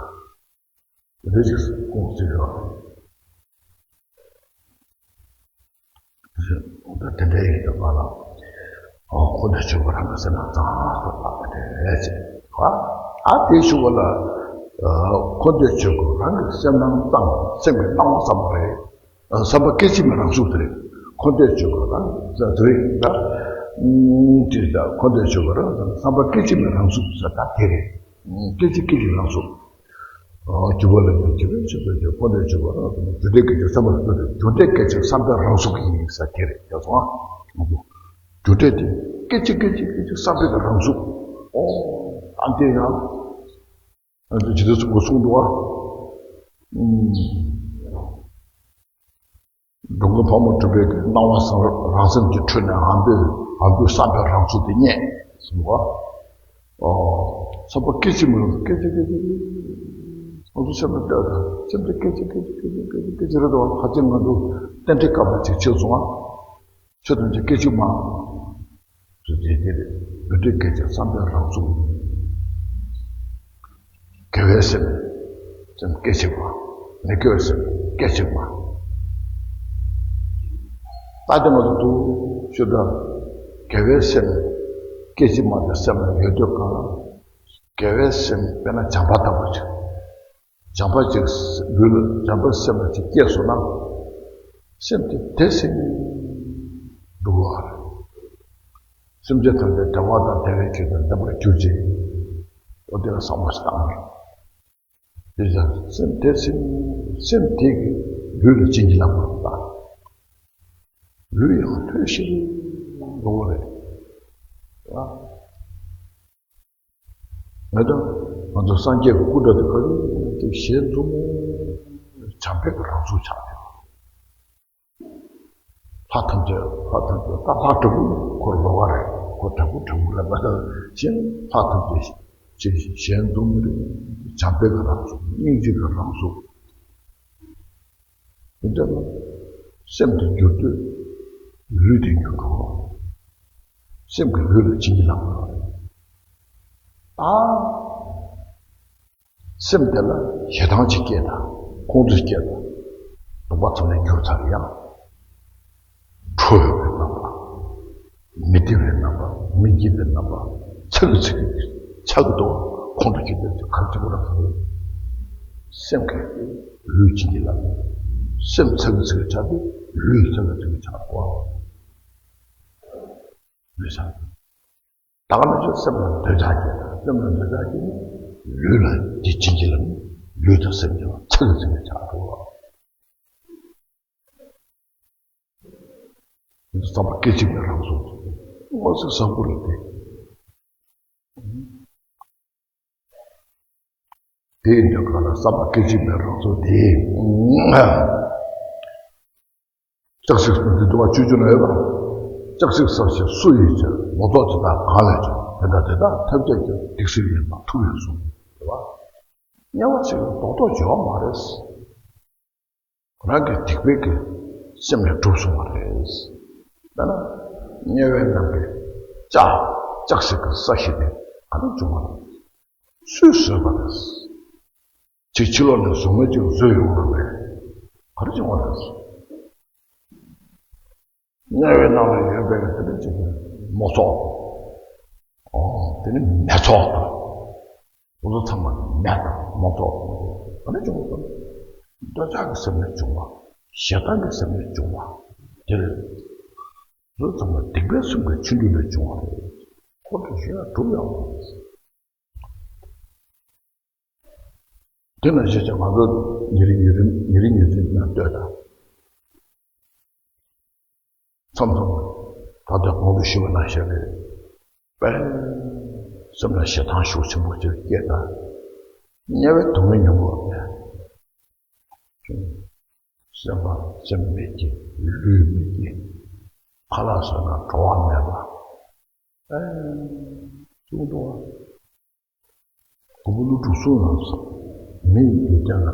རེ་ཞིག་དགོངས་ཚུལ་ཡོད་རེད། ད་དེ་འདྲའི་ཡིན་དུས་ང་ལ། ཨོ། འཁོར་འདས་ཆོས་སྐུ་རང་གི་སེམས་ལ་གཙང་མ་སོགས་ལ་དེ་འདྲའི་བྱས། ཨ། ཨ་དེའི་གཞུག་གུ་ལ། ཨ། འཁོར་འདས་ཆོས་སྐུ་རང་གི་སེམས་སྣང་གཙང་མ། སེམས་ཀྱི་སྣང་བ་གཙང་མ་རེད། བསམ་པ་སྐད་ཅིག་མའི་རང་གཟུགས་དེ་རེད། འཁོར་འདས་ཆོས་སྐུ་རང་གི་དེ་རེད་ད། ཨུམ། དེ་ད་འཁོར་འདས་ཆོས་སྐུ་རང་བསམ་པ་སྐད་ཅིག་མའི་རང་གཟུགས་ཟེར་ད་དེ་རེད། སྐད་ཅིག་སྐད་ཅིག་རང་གཟུགས། ཨ། འཇུག་པ་ལ་ཉོན་ཅིག་རེད། ཆོས་སྐུ་འཁོར་འདས་ཆོས་སྐུ་རང་གཟུགས། རྒྱུ་འབྲས་སྐད་ཅིག་བསམ་པ་རང་གཟུགས་དེ། རྒྱུ་འབྲས་སྐད་ཅིག་བསམ་པའི་རང་གཟུགས་ཡིན་ཟེར་དེ་རེད། ཡག་སོང་ཨ། རྒྱུ་འབྲས་དེ་སྐད་ཅིག་སྐད་ཅིག་སྐད་ཅིག་བསམ་པའི་རང་གཟུགས། ཨོ། ཨ་དེ་ཡང་། ང་ཚོ་ཇི་ལྟར་གསུང་དགོས་གསུང་འདུག་ཨ། ཨུམ། འགྲོ་མགོན་ཕག་མོ་གྲུ་པའི་སྣང་བ་བསམ་རང་སེམས་ཀྱི་ཁྲོད་ནས་ཨ་འདོད་ཨ་འདོད་བསམ་པའི་རང་གཟུགས་དེ་རྙེད་གསུངས་པ། ཨོ། བསམ་པ་སྐད་ཅིག་མ་སྐད་ཅིག་སྐད་ཅིག་སྐད་ཅིག་ང་ཚོ་སེམས་ལ་ལྟོས་དང་། སེམས་དེ་སྐད་ཅིག་སྐད་ཅིག་སྐད་ཅིག་སྐད་ཅིག་སྐད་ཅིག་རེད་དོ། ཁ་ཅིག་ང་ཚོ་རྟེན་འབྲེལ་དཀའ་བ་ཅིག་ཆེ་སོང་ཨ། ཆོས་ཐམས་ཅད་སྐད་ཅིག་མ། རེད་དེ་རེད། རྒྱུ་འབྲས་སྐད་ཅིག་བསམ་པའི་རང་གཟུགས། དགེ་བའི་སེམས། སེམས་སྐད་ཅིག་མ། མི་དགེ་བའི་སེམས་སྐད་ཅིག་མ། ད་དེ་ང་ཚོ་འདུག་ཤོད་དང་། དགེ་བའི་སེམས་སྐད་ཅིག་མ་དེ་སེམས་ལ་ཡོད་དུས་གང་ལ། དགེ་བའི་སེམས་དཔེར་ན་བྱམས་པ་ལྟ་བུ་ཅིག་བྱམས་པ་ཅིག་ལུས་ལ་བྱམས་པ་སེམས་ལ་ཅིག་སྐྱེས་སོང་ན། སེམས་དེ་བདེ་སིང་འདུག་བ་རེད། སེམས་ཅན་ཐམས་ཅད་བདེ་བ་དང་བདེ་བའི་རྒྱུ་དང་ལྡན་པར་གྱུར་ཅིག་འོ་དེ་ལ་བསམ་བློ་ཞིག་བཏང་རེད། དེ་ཙང་སེམས་བདེ་སིང་། སེམས་དེ་གིས་ལུས་ལ་བྱིན་གྱིས་བརླབས་པ་དང་། ལུས་ཡང་ལྷོད་ཤིང་འགྲོ་བ་རེད། ཨ། ང་དང་ང་ཚོ་སངས་རྒྱས་ཀྱི་སྐུ་འདྲ་དེ་ག་རེ་ཡིན་ན་དེ་ཞལ་འཛུམ་མོ་བྱམས་པའི་རང་གཟུགས་ཆགས་ཡོད། ལྷ་ཐམས་ཅད་ལྷ་ཐམས་ཅད་ད་ལྷ་དྲག་པོ་ཁོ་ར་ལོག་ག་རེད། ཁོ་དྲག་པོ་དྲག་པོ་རེད་པ། ཞེས་ལྷ་ཐམས་ཅད་ཞལ་འཛུམ་མོ་རེད། བྱམས་པའི་རང་གཟུགས། སྙིང་རྗེ་གི་རང་གཟུགས། དེ་འདྲ་ལ་སེམས་དེ་འགྱུར་དུས་ལུས་དེ་འགྱུར་འགྲོ། སེམས་ཀྱིས་ལུས་ལ་བྱིན་གྱིས་བརླབས་པ་རེད། ད་སེམས་དེ་ལ་ཞེ་སྡང་ཅིག་སྐྱེས་དང་། ཁོང་ཁྲོ་སྐྱེས་དང་། གདོང་པ་ཚང་མ་འགྱུར་ཚར་ཡང་། ཁྲོ་བའི་རྣམ་པ། མི་བདེ་བའི་རྣམ་པ། མི་སྐྱིད་པའི་རྣམ་པ། ཚ་གི་ཚ་གི་ཚ་གི་འདུག་ཁོང་ཁྲོ་སྐྱེ་དུས་ག་རེ་བྱེད་དགོས་རེད་ཟེར་ན། སེམས་ཀྱིས་ལུས་བྱིན་གྱིས་བརླབས། སེམས་ཚ་གི་ཚ་གི་ཆགས་དུས་ལུས་ཚ་གི་ཚ་གི་ཆགས་འགྲོ། ལུས་ཚ། ད་ག་ནང་བཞིན་སེམས་ལ་འདོད་ཆགས་སྐྱེས། སེམས་ལ་འདོད་ཆགས་སྐྱེས་ནས་ལུས་ལ་དེ་བྱིན་གྱིས་བརླབས་ནས་ལུས་དང་སེམས་གཉིས་ལ་ཚ་གི་ཚ་གི་ཆགས་འགྲོ། བསམ་པ་སྐད་ཅིག་མའི་རང་གཟུགས། དངོས་སུ་བཟང་པོ་རེད་དེ། དེ་ཡིན་དུས་གང་ལ་བསམ་པ་སྐད་ཅིག་མའི་རང་གཟུགས་དེ། ལྕགས་སྲེག་འདི་འདུག་བ། བཅུ་བཅུ་ན་ཡོད་པ། ལྕགས་སྲེག་ཟ་ཞིང་སུ་ཡིས་ཀྱང་མ་རྟོགས་ཇི་ལྟར་གང་ལས་ཀྱང་། དེ་འདྲ་དེ་དག་ཐམས་ཅད་ཀྱང་སྡིག་སྲིན་ཡིན་པར་ཐུགས་ཡང་གསུངས། དམྱལ་བ་ཆེ་བའི་རྡོག་རྡོག་འཇོག་མ་རེད། རང་གི་སྡིག་པའི་གི་སེམས་ལས་གྲུབ་སོང་བ་རེད། ད་ན་དམྱལ་བའི་ནང་གི་ལྕགས་ལྕགས་སྲེག་གི་ས་གཞི་དེ་ག་ནས་བྱུང་བ་རེད། སུས་བཟོས་པ་རེད། ཅིག་ཕྱི་ལོགས་ནས་བཟོ་མཁན་ཅིག་བཟོས་ཡོང་བ་རེད། ག་རེ་བྱུང་བ་རེད། དམྱལ་བའི་ནང་ལ་ཡོད་པའི་དེ་འདྲ་ཅིག་མོ་ཚོགས། ཨོ་དེ་ནི་མེ་ཚོགས་དང་། དེ་ཚོ་ཚང་མ་མེ་དང་མོ་ཚོགས་དང་། ག་ནས་བྱུང་བ་རེད། འདོད་ཆགས་ཀྱི་སེམས་ལས་བྱུང་བ། ཞེ་སྡང་གི་སེམས་ལས་བྱུང་བ། དེ་རེད། དེ་ཚོ་ཚང་མ་སྡིག་པའི་སེམས་ཀྱི་ཆུ་འབྲུ་ལས་བྱུང་བ་རེད། ཁོ་ཚོ་གཞི་ལ་གྲུབ་ཡོང་བ་རེད། དེ་ནང་བཞིན་ང་ཚོ་ཉིན་རེ་ཉིན་རེ་ཉིན་རེ་ཉིན་རེ་ནང་ལྟོས་དང་། མཚམས་མཚམས་ད་ལྟ་གོང་དུ་ཞུས་པ་ནང་བཞིན་རེད། དཔེ་སེམས་ལ་ཞེ་སྡང་ཤུགས་ཆེན་པོ་ཅིག་སྐྱེས་དང་། དམྱལ་བའི་སྡུག་བསྔལ་མྱོང་དགོས་པས། སེམས་པ་སེམས་མེད་ཀྱི། ལུས་མེད་ཀྱི། ཁ་ལག་ཟོས་ན་བྲོ་བ་མེད་པ། ཨེ། གསུངས་འདུག་བ། དགུ་པོ་ཀླུ་སྒྲུབ་གསུམ་ལ་སོགས་མི་ཡི་ལུས་རྟེན་ལ་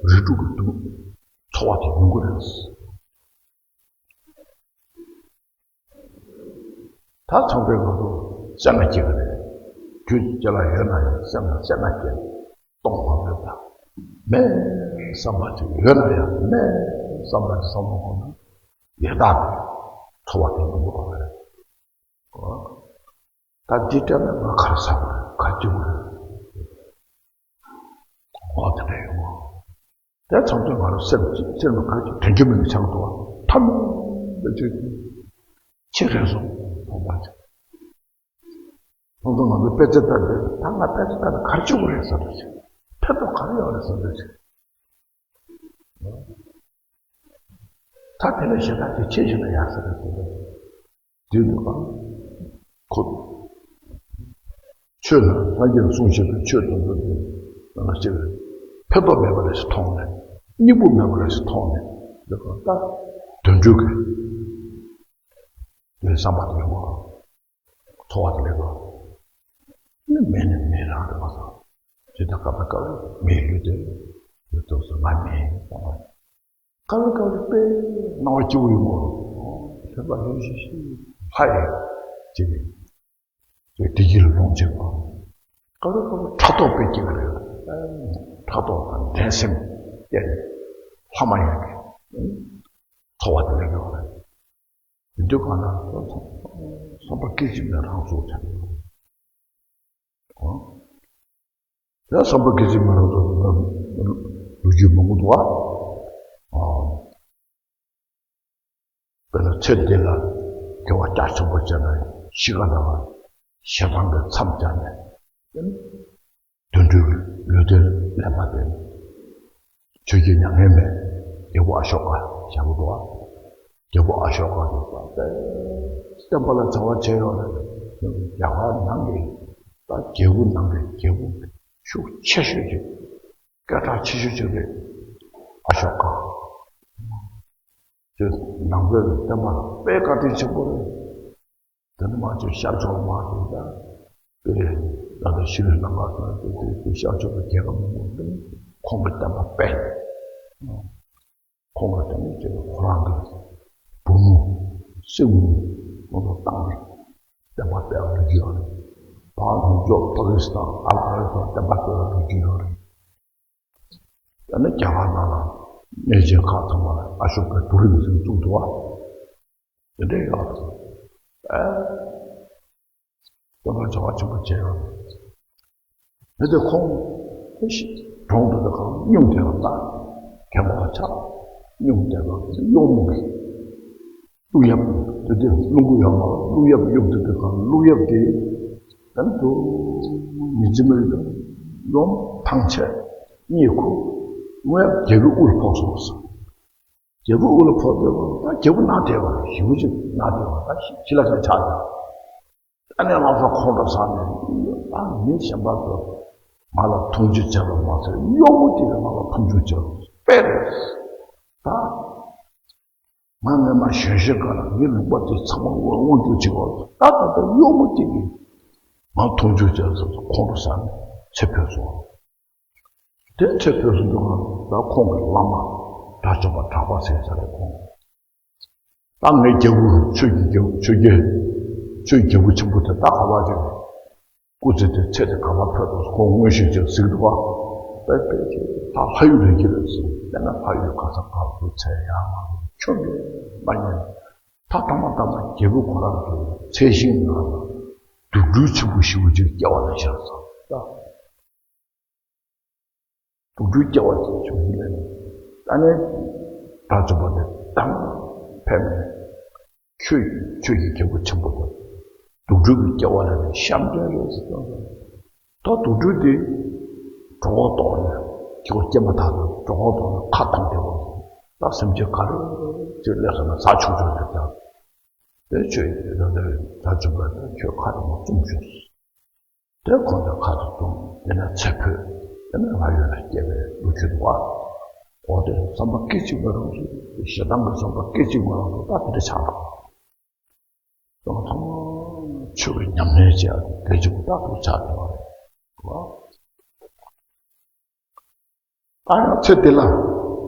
རིགས་དྲུག་གི་སྡུག་ཚོར་བ་དེ་མྱོང་གི་རེད། ད་ཚང་མས་ང་ཚོ་སེམས་ལ་སྐྱེ་གི་རེད། རྒྱུད་ཅི་ལ་ཡོད་ན་ཡང་སེམས་ལ་སེམས་ལ་སྐྱེ། གཏོང་བ་མེད་པ། མེད་བསམ་པ་ཅིག་ཡོད་ན་ཡང་མེད་བསམ་པ་ཅིག་བསམ་བློ་འཁོར་ན་ཡང་དག་པའི་ཚོར་བ་དེ་མྱོང་གི་རེད། ད་འདི་སྤྲད་ན་ང་ག་རེ་ཟ་དགོས་རེད། ག་རེ་སྐྱེ་དགོས་རེད། ཨོ་དེ་འདྲ་ཡོང་ངོ་། དེ་ཚང་མ་ང་རང་སེམས་ཀྱི་སེམས་ལ་ག་རེ་དོན་རྒྱུ་མེད་པའི་ཆགས་འདུག་བ། ཐ་མལ་པའི་ཆོས་ཀྱི་ཕྱིར་རེད་སོང་བོ་མ་ཆགས། ཚང་མ་ང་ཚོ་དཔེ་ཆ་ལྟ་དུས་ད་ང་དཔེ་ཆ་ལྟ་དུས་ག་རེ་བྱེད་དགོས་རེད་ཟེར་འདུག་ཅིག་ཕན་ཐོགས་ག་རེ་ཡོད་རེད་ཟེར་འདུག་ཅིག་ད་དེ་ལས་ཞེ་དྲག་ཅིག་ཆེ་ཞིག་ན་ཡག་ས་རེད་ཟེར་འདུག་དེ་འདུག་གམ། ཁོ། ཆོས་ལ་སངས་རྒྱས་ཀྱིས་གསུངས་བཞིན་པའི་ཆོས་དེ་ཚོ་དེ་ང་ཅིག་ཕན་ཐོགས་མེད་པ་རེ་ཞིག་མཐོང་ནས། སྙིང་པོ་མེད་པ་རེ་ཞིག་མཐོང་ནས། འདི་ཀ་ད་དོན་འགྲུབ་ཀྱི་དེ་བསམ་པ་དེ་ཡོང་བ། ཚོར་བ་དེ་ལེགས་པ། ནི་མེད་ནི་མེད་རང་རེད་པ་སོ། ཇི་ལྟར་སྐབས་ལ་སྐབས་ལ་མེད་ལུས་དེ་ལུས་ཐོག་སུ་ང་མེད་པ། སྐབས་ལ་སྐབས་ལ་དཔེ་སྣང་བ་སྐྱིད་པོ་ཡོང་གི་རེད། ལྷོད་པ་ལྷོད་ཤིག་ཤིག་ལྷ་ཡི་ཅིག་གི་བདེ་སྐྱིད་ལ་ལོངས་སྤྱད་པ། སྐབས་ལ་སྐབས་ལ་ཕྲག་དོག་དཔེ་སྐྱེ་གི་རེད། ཕྲག་དོག་དང་འགྲན་སེམས་སྐྱེས་ནས་ལྷ་མ་ཡིན་གྱི་ཚོར་བ་དེ་ལེན་གྱི་རེད། དེ་དུས་གང་ན་བསམ་པ་སྐད་ཅིག་མའི་རང་གཟུགས་ཆགས་ཡོད། ཨོ། དེ་བསམ་པ་སྐད་ཅིག་མ་རང་ཚོ་ལོ་རྒྱུས་མང་པོ་འདུག་ཨ། ཨོ། དཔེར་ན་ཚེ་འདི་ལ་དགེ་བ་རྒྱ་ཆེན་པོ་བྱས་ན་ཤི་ཁ་ལ་ཞེ་སྡང་གི་མཚམས་སྦྱར་ནས། དོན་གྲུབ་ཀྱི་ལུས་རྟེན་ལེན་པ་དེ། ཆོས་ཀྱི་མྱ་ངན་མེད། རྒྱལ་པོ་ཨ་ཤོ་ཀ་བྱ་བོ་འདུག་ཨ། རྒྱལ་པོ་ཨ་ཤོ་ཀ་དེ་བསྟན་པ་ལ་བྱ་བ་བྱས་ཡོད་རེད། རྒྱ་གར་ནང་གི་ད་རྒྱལ་པོ་ནང་གི་རྒྱལ་པོ་ཤུགས་ཆེ་ཤོས་ཅིག་སྐད་གྲགས་ཆེ་ཤོས་ཅིག་རེད། ཨ་ཤོ་ཀ་དེ་ནང་པའི་བསྟན་པ་ལ་དཔེ་བཀའ་དྲིན་ཆེན་པོ་རེད། དེ་ནི་མ་ཆོས་ཤར་ཕྱོགས་མ་དེ་ད་དེ་ད་ལྟ་ཤི་རི་ལང་ཀ་དང་དེ་དེ་དེ་ཤར་ཕྱོགས་ཀྱི་རྒྱལ་ཁབ་མང་པོ་འདི་ཁོང་གི་བསྟན་པ་སྤེལ། ཁོང་གི་བསྟན་པ་སྤེལ་ཁོ་རང་གི་བུ་མོ་སྲིང་མོ་ཁོང་ཚོ་བཏང་ནས་བསྟན་པ་སྤེལ་བ་ལོ་རྒྱུས་ཡོད་རེད། བར་ནུབ་ཕྱོགས་པ་ཀི་སི་ཐན་ཨབ་གྷ་ནི་སི་ཐན་བསྟན་པ་སྤེལ་བ་ལོ་རྒྱུས་ཡོད་རེད། ད་ནི་རྒྱ་གར་ནང་ལ་གནས་ཆེན་ཁག་ཚང་མ་ལ་ཨ་ཤོ་ཀའི་རྡོ་རིང་ཞིག་བཙུགས་འདུག་བ། དེ་འདྲ་ཡོད་རེད། ཨ། དེ་ལ་བྱ་བ་ཆེན་པོ་བྱས་ཡོད་རེད། དེ་དེ་ཁོང་དེ་ཞིག་གྲོངས་འདུག་དེ་གང་སྙུང་དེ་ལ་ད་གད་མོ་ལ་ཆགས། སྙུང་དེ་ལ་གཡོག་མོ་གི་ཀླུ་གཡབ་དེ་དེ་རླུང་བུ་ཡོད་མ་རེད། ཀླུ་གཡབ་གཡུག་དེ་དེ་གང་ཀླུ་གཡབ་དེ་ད་ནི་དུ་མི་འཛིན་མི་རིགས་དང་ཡོང་ཐང་ཆད་གཉིད་ཁུག་དངོས་ཡབ་རྒྱལ་པོའི་དབུ་ལ་ཕོག་སོང་ཟེར། རྒྱལ་པོ་དབུ་ལ་ཕོག་བསྡད་པ་ད་རྒྱལ་པོ་ན་བསྡད་པ་ཞེ་པོ་ཅིག་ན་བསྡད་པ་ད་ཞི་ལ་ཁ་ཆགས་ཀྱང་། ཨ་ནེ་ལགས་སོ་ཁོང་ཁྲོ་ཟ་ནས་ད་མི་གཞན་པ་ཚོ་ ང་ལ་མཐོང་ཆུང་བྱས་པ་མ་ཟད་གཡོག་མོ་དེ་གིས་ང་ལ་མཐོང་ཆུང་བྱས་པ་དཔེ་རེད། ད། ང་སྔོན་མ་གཞོན་གཞོན་སྒང་ལ་ངའི་ལུང་པ་དེ་ཚང་མ་དབང་སྒྱུར་བྱེད་པ། ད་ད་ལྟ་གཡོག་མོ་དེ་གིས་ང་མཐོང་ཆུང་བྱས་ཙང་ཁོང་ཁྲོ་ཟ་ནས་ཚེ་འཕོས་སོང་། དེ་ཚེ་འཕོས་སོང་དུས་ང་ད་ཁོང་གི་བླ་མ་དགྲ་བཅོམ་པ་གྲགས་པ་ཟེར་ས་རེད་ཁོང་། ད་ངའི་རྒྱལ་པོ་ཆོས་ཀྱི་རྒྱལ་པོ་ཆོས་རྒྱལ་ཆོས་ཀྱི་རྒྱལ་པོ་ཆེན་པོ་དེ་ད་ག་པར་ཕྱིན་ནས། སྐུ་ཚེ་དེ་ཚེ་དེ་ག་པར་འཕོས་འདུག་ཁོང་མངོན་ཤེས་ཀྱིས་གཟིགས་འདུག་པ། དཔེ་དཔེ་ཆེ་ད་ལྷ་ཡུལ་ལ་ཡིན་གྱི་རེད་ཟེར། དེ་ན་ལྷ་ཡུལ་ག་ས་ག་ཚོད་ཚད་ཡག་མ་ཆོ་གས་མ་ཉན། ད་ཐ་མ་ཐ་མ་རྒྱལ་པོ་ཁོ་རང་གི་ཚལ་ཞིང་ནང་ལ་དུག་སྦྲུལ་ཆེན་པོ་ཞེ་པོ་ཅིག་སྐྱེ་བ་ལ་ཤར་སོང་། དུག་སྦྲུལ་སྐྱེ་བ་ཅིག་བྱུང་ནས། ད་ནི་དགྲ་བཅོམ་པ་དེ་དམ་ཕེབས་ནས། ཆོས་ཆོས་ཀྱི་རྒྱལ་པོ་ཆེན་པོ་དང་། དུག་སྦྲུལ་གྱི་སྐྱེ་བ་ལ་ནི་བཤམས་སྟོན་རེད་ཟེར་གསུངས་སོང་། ད་དུག་སྦྲུལ་དེ་གྲོད་ཁོག་ལྟོགས་ནས། ཁྱེད་སྐྱེས་མ་ཐག་ཏུ་གྲོད་ཁོག་ལྟོགས་ནས་ཁ་བཏང་བསྡད་པ། ད་སེམས་ཅན་ག་རེ་ཅིག་སླེབས་སོང་ན་ཟ་ཆོག་ཆོག་རེད་ཀྱང་། དེ་ཆོས་ཀྱི་རེད་དེ་དགྲ་བཅོམ་པ་དེ་ཁྱོད་ཁ་དེ་མ་བཙུམ་བྱུང་། དེ་ཁོང་ཚོས་ཁ་ཐུག་བཙུམས། དེ་ནས་ཚེ་འཕོས། དེ་ནས་ང་ཡོད་ལ་སྐྱེ་བའི་ལོ་རྒྱུས་འདུག་བ། འོ་དེ་བསམ་པ་སྐད་ཅིག་མ་རུངས་སུ། ཞེ་སྡང་གི་བསམ་པ་སྐད་ཅིག་མ་རུངས་སུ་ད་དེ་འདྲ་ཆགས་འདུག་ཚང་མ་ཆོས་ཀྱི་ཉམས་ལེན་བྱས་ཏེ་དེ་ཅིག་ཏག་ཏག་ཆགས་བསྡད་པ་རེད་བ། ད་ཡང་ཚེ་འདི་ལ།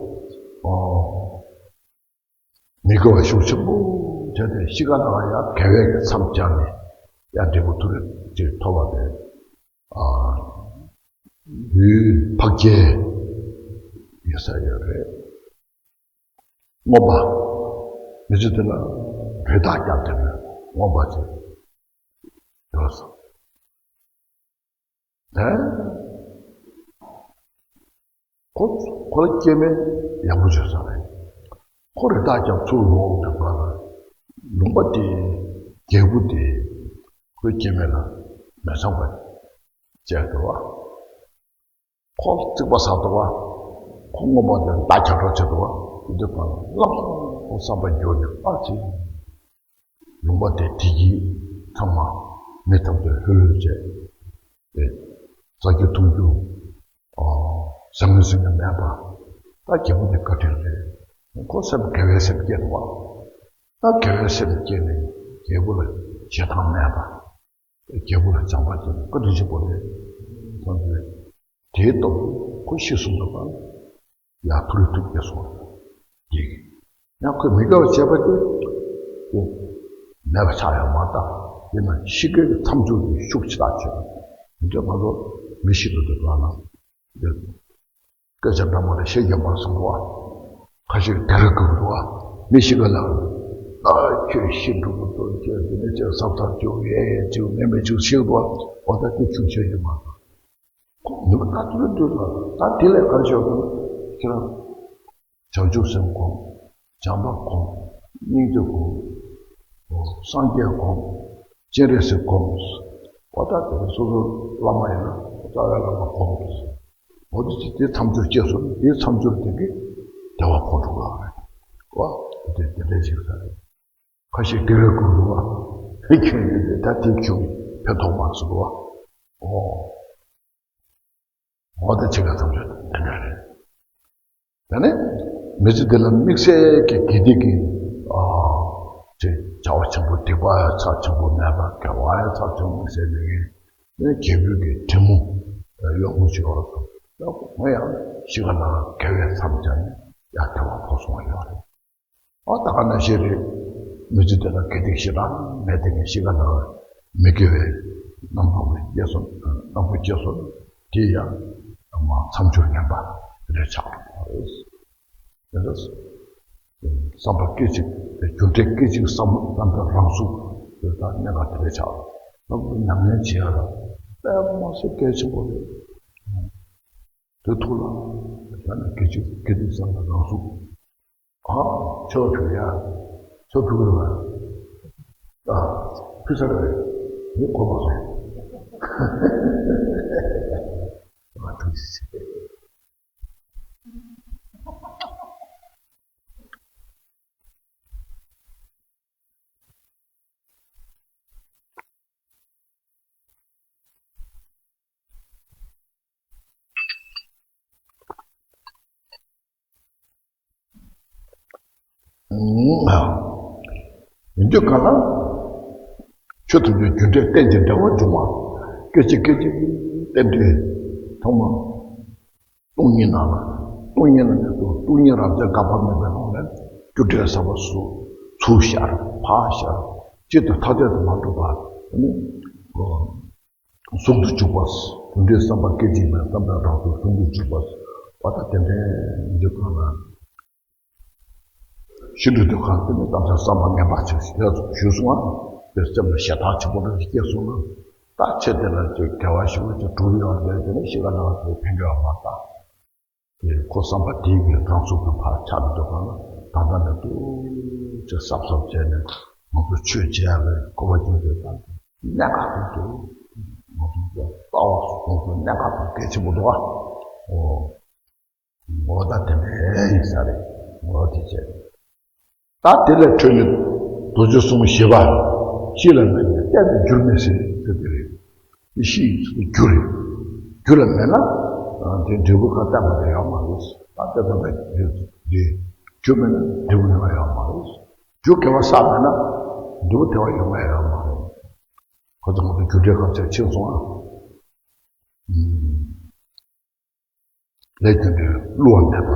ཨོ། མི་དགེ་བ་ཤུགས་ཆེན་པོ་བྱས་ཏེ་གཤིས་ཀ་ལ་ཡང་དགེ་བའི་གི་མཚམས་སྦྱར་ནས་ཡང་འབྲས་བུ་མཐོ་རིས་ཅིག་ཐོབ་པ་དེ། ཨ། ལུས་འཕགས་རྒྱལ་ཡིན་ས་ཡོད་རེད། མངོན་པ། མི་ཚེ་འདི་ལ་རི་དྭགས་རྒྱབ་བསྡད་པའི་མངོན་པ་ཅིག་ཡོད་སོང་། ཨེ། ཁོ་ཁོ་ལ་སྐྱེ་དམན་ཡག་པོ་བྱུང་ས་རེད། ཁོ་རི་དྭགས་ཀྱང་ཚུར་འོང་དུས་སྒང་ལ་ལུང་པ་དེའི་རྒྱལ་པོ་དེས་ཁོའི་སྐྱེ་དམན་ལ་མི་ཚངས་པ་བྱས་འདུག་བ། ཁོ་རྩིག་པ་ཟ་འདུག་བ། ཁོ་མངོན་པ་དེ་མདའ་རྒྱག་གྲབས་བྱས་འདུག་བ། དེ་དུས་སྒང་ལ་ལམ་སང་ཁོ་བསམ་པ་འགྱུར་ནས་ཨ་ཙི། ལུང་པ་དེ་བདེ་སྐྱིད་ཚང་མ་མི་ཐམས་ཅད་ལྷོད་ལྷོད་བྱས། ཨེ། བཟའ་རྒྱུ་འཐུང་རྒྱུ། ཨ། བཟང་ངན་ཟེར་མཁན་མེད་པ། ད་རྒྱལ་པོ་དེ་བཀའ་དྲིན་རེད། ཁོ་སེམས་དགེ་བའི་སེམས་སྐྱེས་འདུག་བ། ད་དགེ་བའི་སེམས་སྐྱེས་ནས་རྒྱལ་པོ་ལ་ཞེ་སྡང་མེད་པ། རྒྱལ་པོ་ལ་བྱམས་པ་སྐྱེས་ནས་བཀའ་དྲིན་ཆེན་པོ་རེད་བསམ་གྱི་རེད། དེའི་སྟབས་ཀྱིས་ཁོ་ཤི་སོང་དུས་སྒང་ལ་ཡར་མཐོ་རིས་སུ་སྐྱེས་སོང་། དེ་ཡང་ཁོས་མི་དགེ་བ་བྱས་པ་དེ་དེ་མེད་པ་ཆགས་ཡོད་མ་རེད། ད་དེ་ན་གཤིས་ཀའི་མཚམས་སྦྱོར་གྱི་ཤུགས་ཆེ་ཐག་ཆོད། དེ་འདྲ་ང་ཚོ་མི་ཤི་འགྲོ་དུས་སྒང་ལ་དེ་སྐད་ཆ་འདྲ་མ་རེ་བཤད་རྒྱུ་མ་སོང་བ། ཁ་ཤས་དེ་རུ་སྒུག་འདུག་བ། མི་ཤི་ག་ལ། ཨ། ཁྱོད་ཤི་འགྲོ་གི་འདུག་ཁྱོད་འདི་ནས་ཁྱོད་བསམ་བསམ་བྱུང་ཡས་ཡས་བྱུང་མེད་མེད་བྱུང་ཤི་འདུག་བ། འོ་ད་དེ་ཆུང་ཆེ་ཡོད་མ་རེད། ཁོང་ནུས་པ་ད་དུ་འདུག་ལ། ད་དེ་ལས་ག་རེ་བྱེད་དགོས། ཁྱེད་རང་བྱང་ཆུབ་སེམས་སྒོམ། བྱམས་པ་སྒོམ། སྙིང་རྗེ་སྒོམ། སངས་རྒྱས་སྒོམ། སྤྱན་རས་གཟིགས་སྒོམ། འོ་ད་དེ་སོ་སོ་བླ་མ་ཡིན་ན་རྩ་བའི་བླ་མ་སྒོམ། འོ་དེ་ཅི་དེ་མཚམས་སྦྱོར་སྐྱེས་སོང་ན་དེའི་མཚམས་སྦྱོར་དེ་གིས་བདེ་བ་འཕོ་འགྲོ་གི་རེད། འོ་དེ་དེ་འདྲ་ཞིག་ས་རེད། ཁ་ཤས་དེ་རུ་སྒུག་འདུག་བ། ཁྱོད་ཀྱིས་དེ་ད་དེ་བྱུང་ཕན་ཐོགས་མ་སོང་བ། འོ། འོ་ད་ཕྱི་ཁ་ཐམས་ཅད་དེ་འདྲ་རེད། ད་ནི་མི་ཚེ་འདི་ལ་དམིགས་བསལ་གྱི་དགེ་སྡིག་གི། ཨ། ཅེས་བྱ་བ་ཆེན་པོ་སྡིག་པ་ཡང་ཚབས་ཆེན་པོ་མེད་པ། དགེ་བ་ཡང་ཚབས་ཆེན་པོ་མི་བསལ་མི་ངན་ནི་རྒྱལ་པོའི་གི་དྲིན་མོ་གཡོག་མོ་ཞིག་ཡོད་རེད། ཡང་ཁོང་ཡང་གཤིས་ཀ་ལ་དགེ་བའི་མཚམས་སྦྱར་ནས་ཡང་བདེ་བ་འཕོ་སོང་བ་ཡོད་རེད། ཨ། ད་ག་ནང་བཞིན་རེད། མི་ཚེ་འདི་ལ་དགེ་སྡིག་ཞེ་དྲག་མེད་དེ་ནས་གཤིས་ཀ་ལ་མི་དགེ་བའི་རྣམ་རྟོག་པའི་སྐྱེས་སོང་རྣམ་པ་སྐྱེས་སོང་དེ་ཡང་མཚམས་སྦྱོར་ངན་པ་རེ་ཆགས་འགྲོ་བ་རེད། དེ་ལ་བསམ་པ་སྐད་ཅིག་རྒྱུ་འབྲས་སྐད་ཅིག་བསམ་བློ་བསམ་པའི་རང་གཟུགས་དེ་དག་གནད་འགག་དེ་རེ་ཆགས་འགྲོ་བ། ཉམས་ལེན་བྱེད་ཡ་ལ་དཔེ་མ་སྲིད་གལ་ཆེན་པོ་རེད། དེ་ཐུགས་ལ་ད་ནི་སྐད་ཅིག་སྐད་ཅིག་བསམ་པའི་རང་གཟུགས། ཨ། ཆོས་ཕུལ་ཡ། ཆོས་ཕུལ་གི་རེད་པ། ཨ། ཕུལ་ཚར་བ་རེད། ངས་གོ་མ་སོང་། ཨ། ཐུགས་རྗེ་ཆེ། ཡིན་དུས་གང་ལ། ཆོས་ཐམས་ཅད་རྒྱུ་འབྲས་རྟེན་ཅིང་འབྲེལ་བར་འབྱུང་བ། སྐད་ཅིག་སྐད་ཅིག་རྟེན་འབྲེལ་ཐོག་མ། སྟོང་ཉིད་ནང་ལ། སྟོང་ཉིད་ལ་ནི་སྟོང་སྟོང་ཉིད་རབ་མཛེས་འགག་པ་མེད་པའི་ནང་ལས་རྒྱུ་འབྲས་ཟབ་པ་སུ་ཚུར་ཤར་ཕར་ཤར་གཅིག་ཏུ་ཐ་དད་དུ་མ་གྲུབ་པ་ནི། ཟུང་དུ་འཇུག་པ། རྒྱུ་འབྲས་བསམ་པ་སྐད་ཅིག་མའི་བསམ་པའི་རང་བཞིན་ཟུང་དུ་འཇུག་པ། བ་དང་དེ་འདྲའི་འཇུག་པ་ལ། ཞི་ཁྲོ་དེ་གང་དེ་ནི་དམ་སེལ་བསམ་པ་ངན་པ་ཅིག་ཞེས་ཞུས་སོང་ང་། དེ་སེམས་ལ་ཞེ་ཐག་ཆེན་པོ་རེ་སྐྱེས་སོང་ན། ད་ཆེ་དེ་ལ་ཅིག་དགེ་བ་ཞེ་པོ་ཅིག་སྒྲུབ་ཡོང་དེ་དེ་ནི་ཤི་ཁ་ནང་དེ་ཕན་གྱི་ཡོད་མ་རེད། དེ་ཁོ་བསམ་པ་དེ་གི་རང་ཚུགས་ཀྱི་ཕར་ཆགས་འདུག་གང་ལ་ད་ལྟ་ནས་ཏོག་ཙམ་གཟབ་གཟབ་བྱས་ནས་ང་ཚོ་ཆོས་བྱེད་ཡག་གི་གོ་བ་ཅུང་ཟད་བཏང་སྟེ་གནད་འགག་ཏུ་འདུག་ང་ཚོ་ལྟ་བ་སོ་སོ་གནད་འགག་དང་གལ་ཆེན་པོ་འདུག་ཨ། ཨོ། ངོ་བོ་ད་དེ་འདྲ་ཡིན་ས་རེད། ངོ་བོ་དེ་བྱས། ད་དེ་ལས་འཕྲོས་ནས་རྡོ་རྗེ་གསུམ་བཞི་པ། གཤིས་ལ་མེད་ནས་གཏན་དུ་འགྱུར་མི་སྲིད་ཟེར་དེ་རེད། གཤིས་རྒྱུ་རེད། རྒྱུ་ལ་མེད་ན། དེ་འབྲས་བུ་གང་བསྟན་པ་དེ་ཡོད་མ་རེད། ད་དེ་ཙམ་པའི་རྒྱུ་རེད། རྒྱུ་མེད་ན་འབྲས་བུ་ཡོང་ཡ་ཡོད་མ་རེད། རྒྱུ་དགེ་བ་བསགས་མེད་ན་འབྲས་བུ་དགེ་བ་ཡོང་ཡ་ཡོད་མ་རེད། ཁོ་ཚོ་ང་ཚོ་རྒྱུ་འབྲས་གང་བྱས་ཕྱིན་སོང་ཨ། ལས་རྒྱུ་འབྲས་བསླུ་བ་མེད་པ།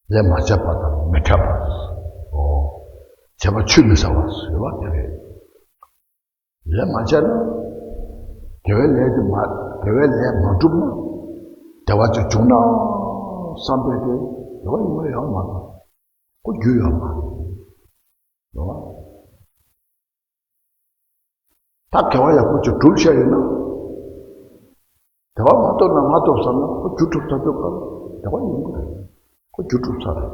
ལས་མ་བྱས་པ་དང་མི་འཕྲད་པ། བྱས་པ་ཆུད་མི་ཟ་བ་ཟེར་བ་དེ་རེད། ལས་མ་བྱས་ན། དགེ་བའི་ལས་དེ་མ། དགེ་བའི་ལས་མ་བསྒྲུབས་ན། བདེ་བ་ཅིག་བྱུང་ན་བསམ་པས་དེ་བདེ་བ་ཡོང་བ་ཡོད་མ་རེད། ཁོ་རྒྱུ་ཡོད་མ་རེད། རེད་བ། ད་དགེ་བ་ཡག་པོ་ཅིག་བསྒྲུབས་བཞག་ཡོད་ན། དགེ་བ་མ་ཐོབ་ན་མ་ཐོབ་བསམ་ན་ཁོ་རྒྱུ་གྲུབ་ཐབས་ཐོབ་ག་ལ་དགེ་བ་ཡོང་གི་རེད། ཁོ་རྒྱུ་གྲུབ་ཚར་རེད།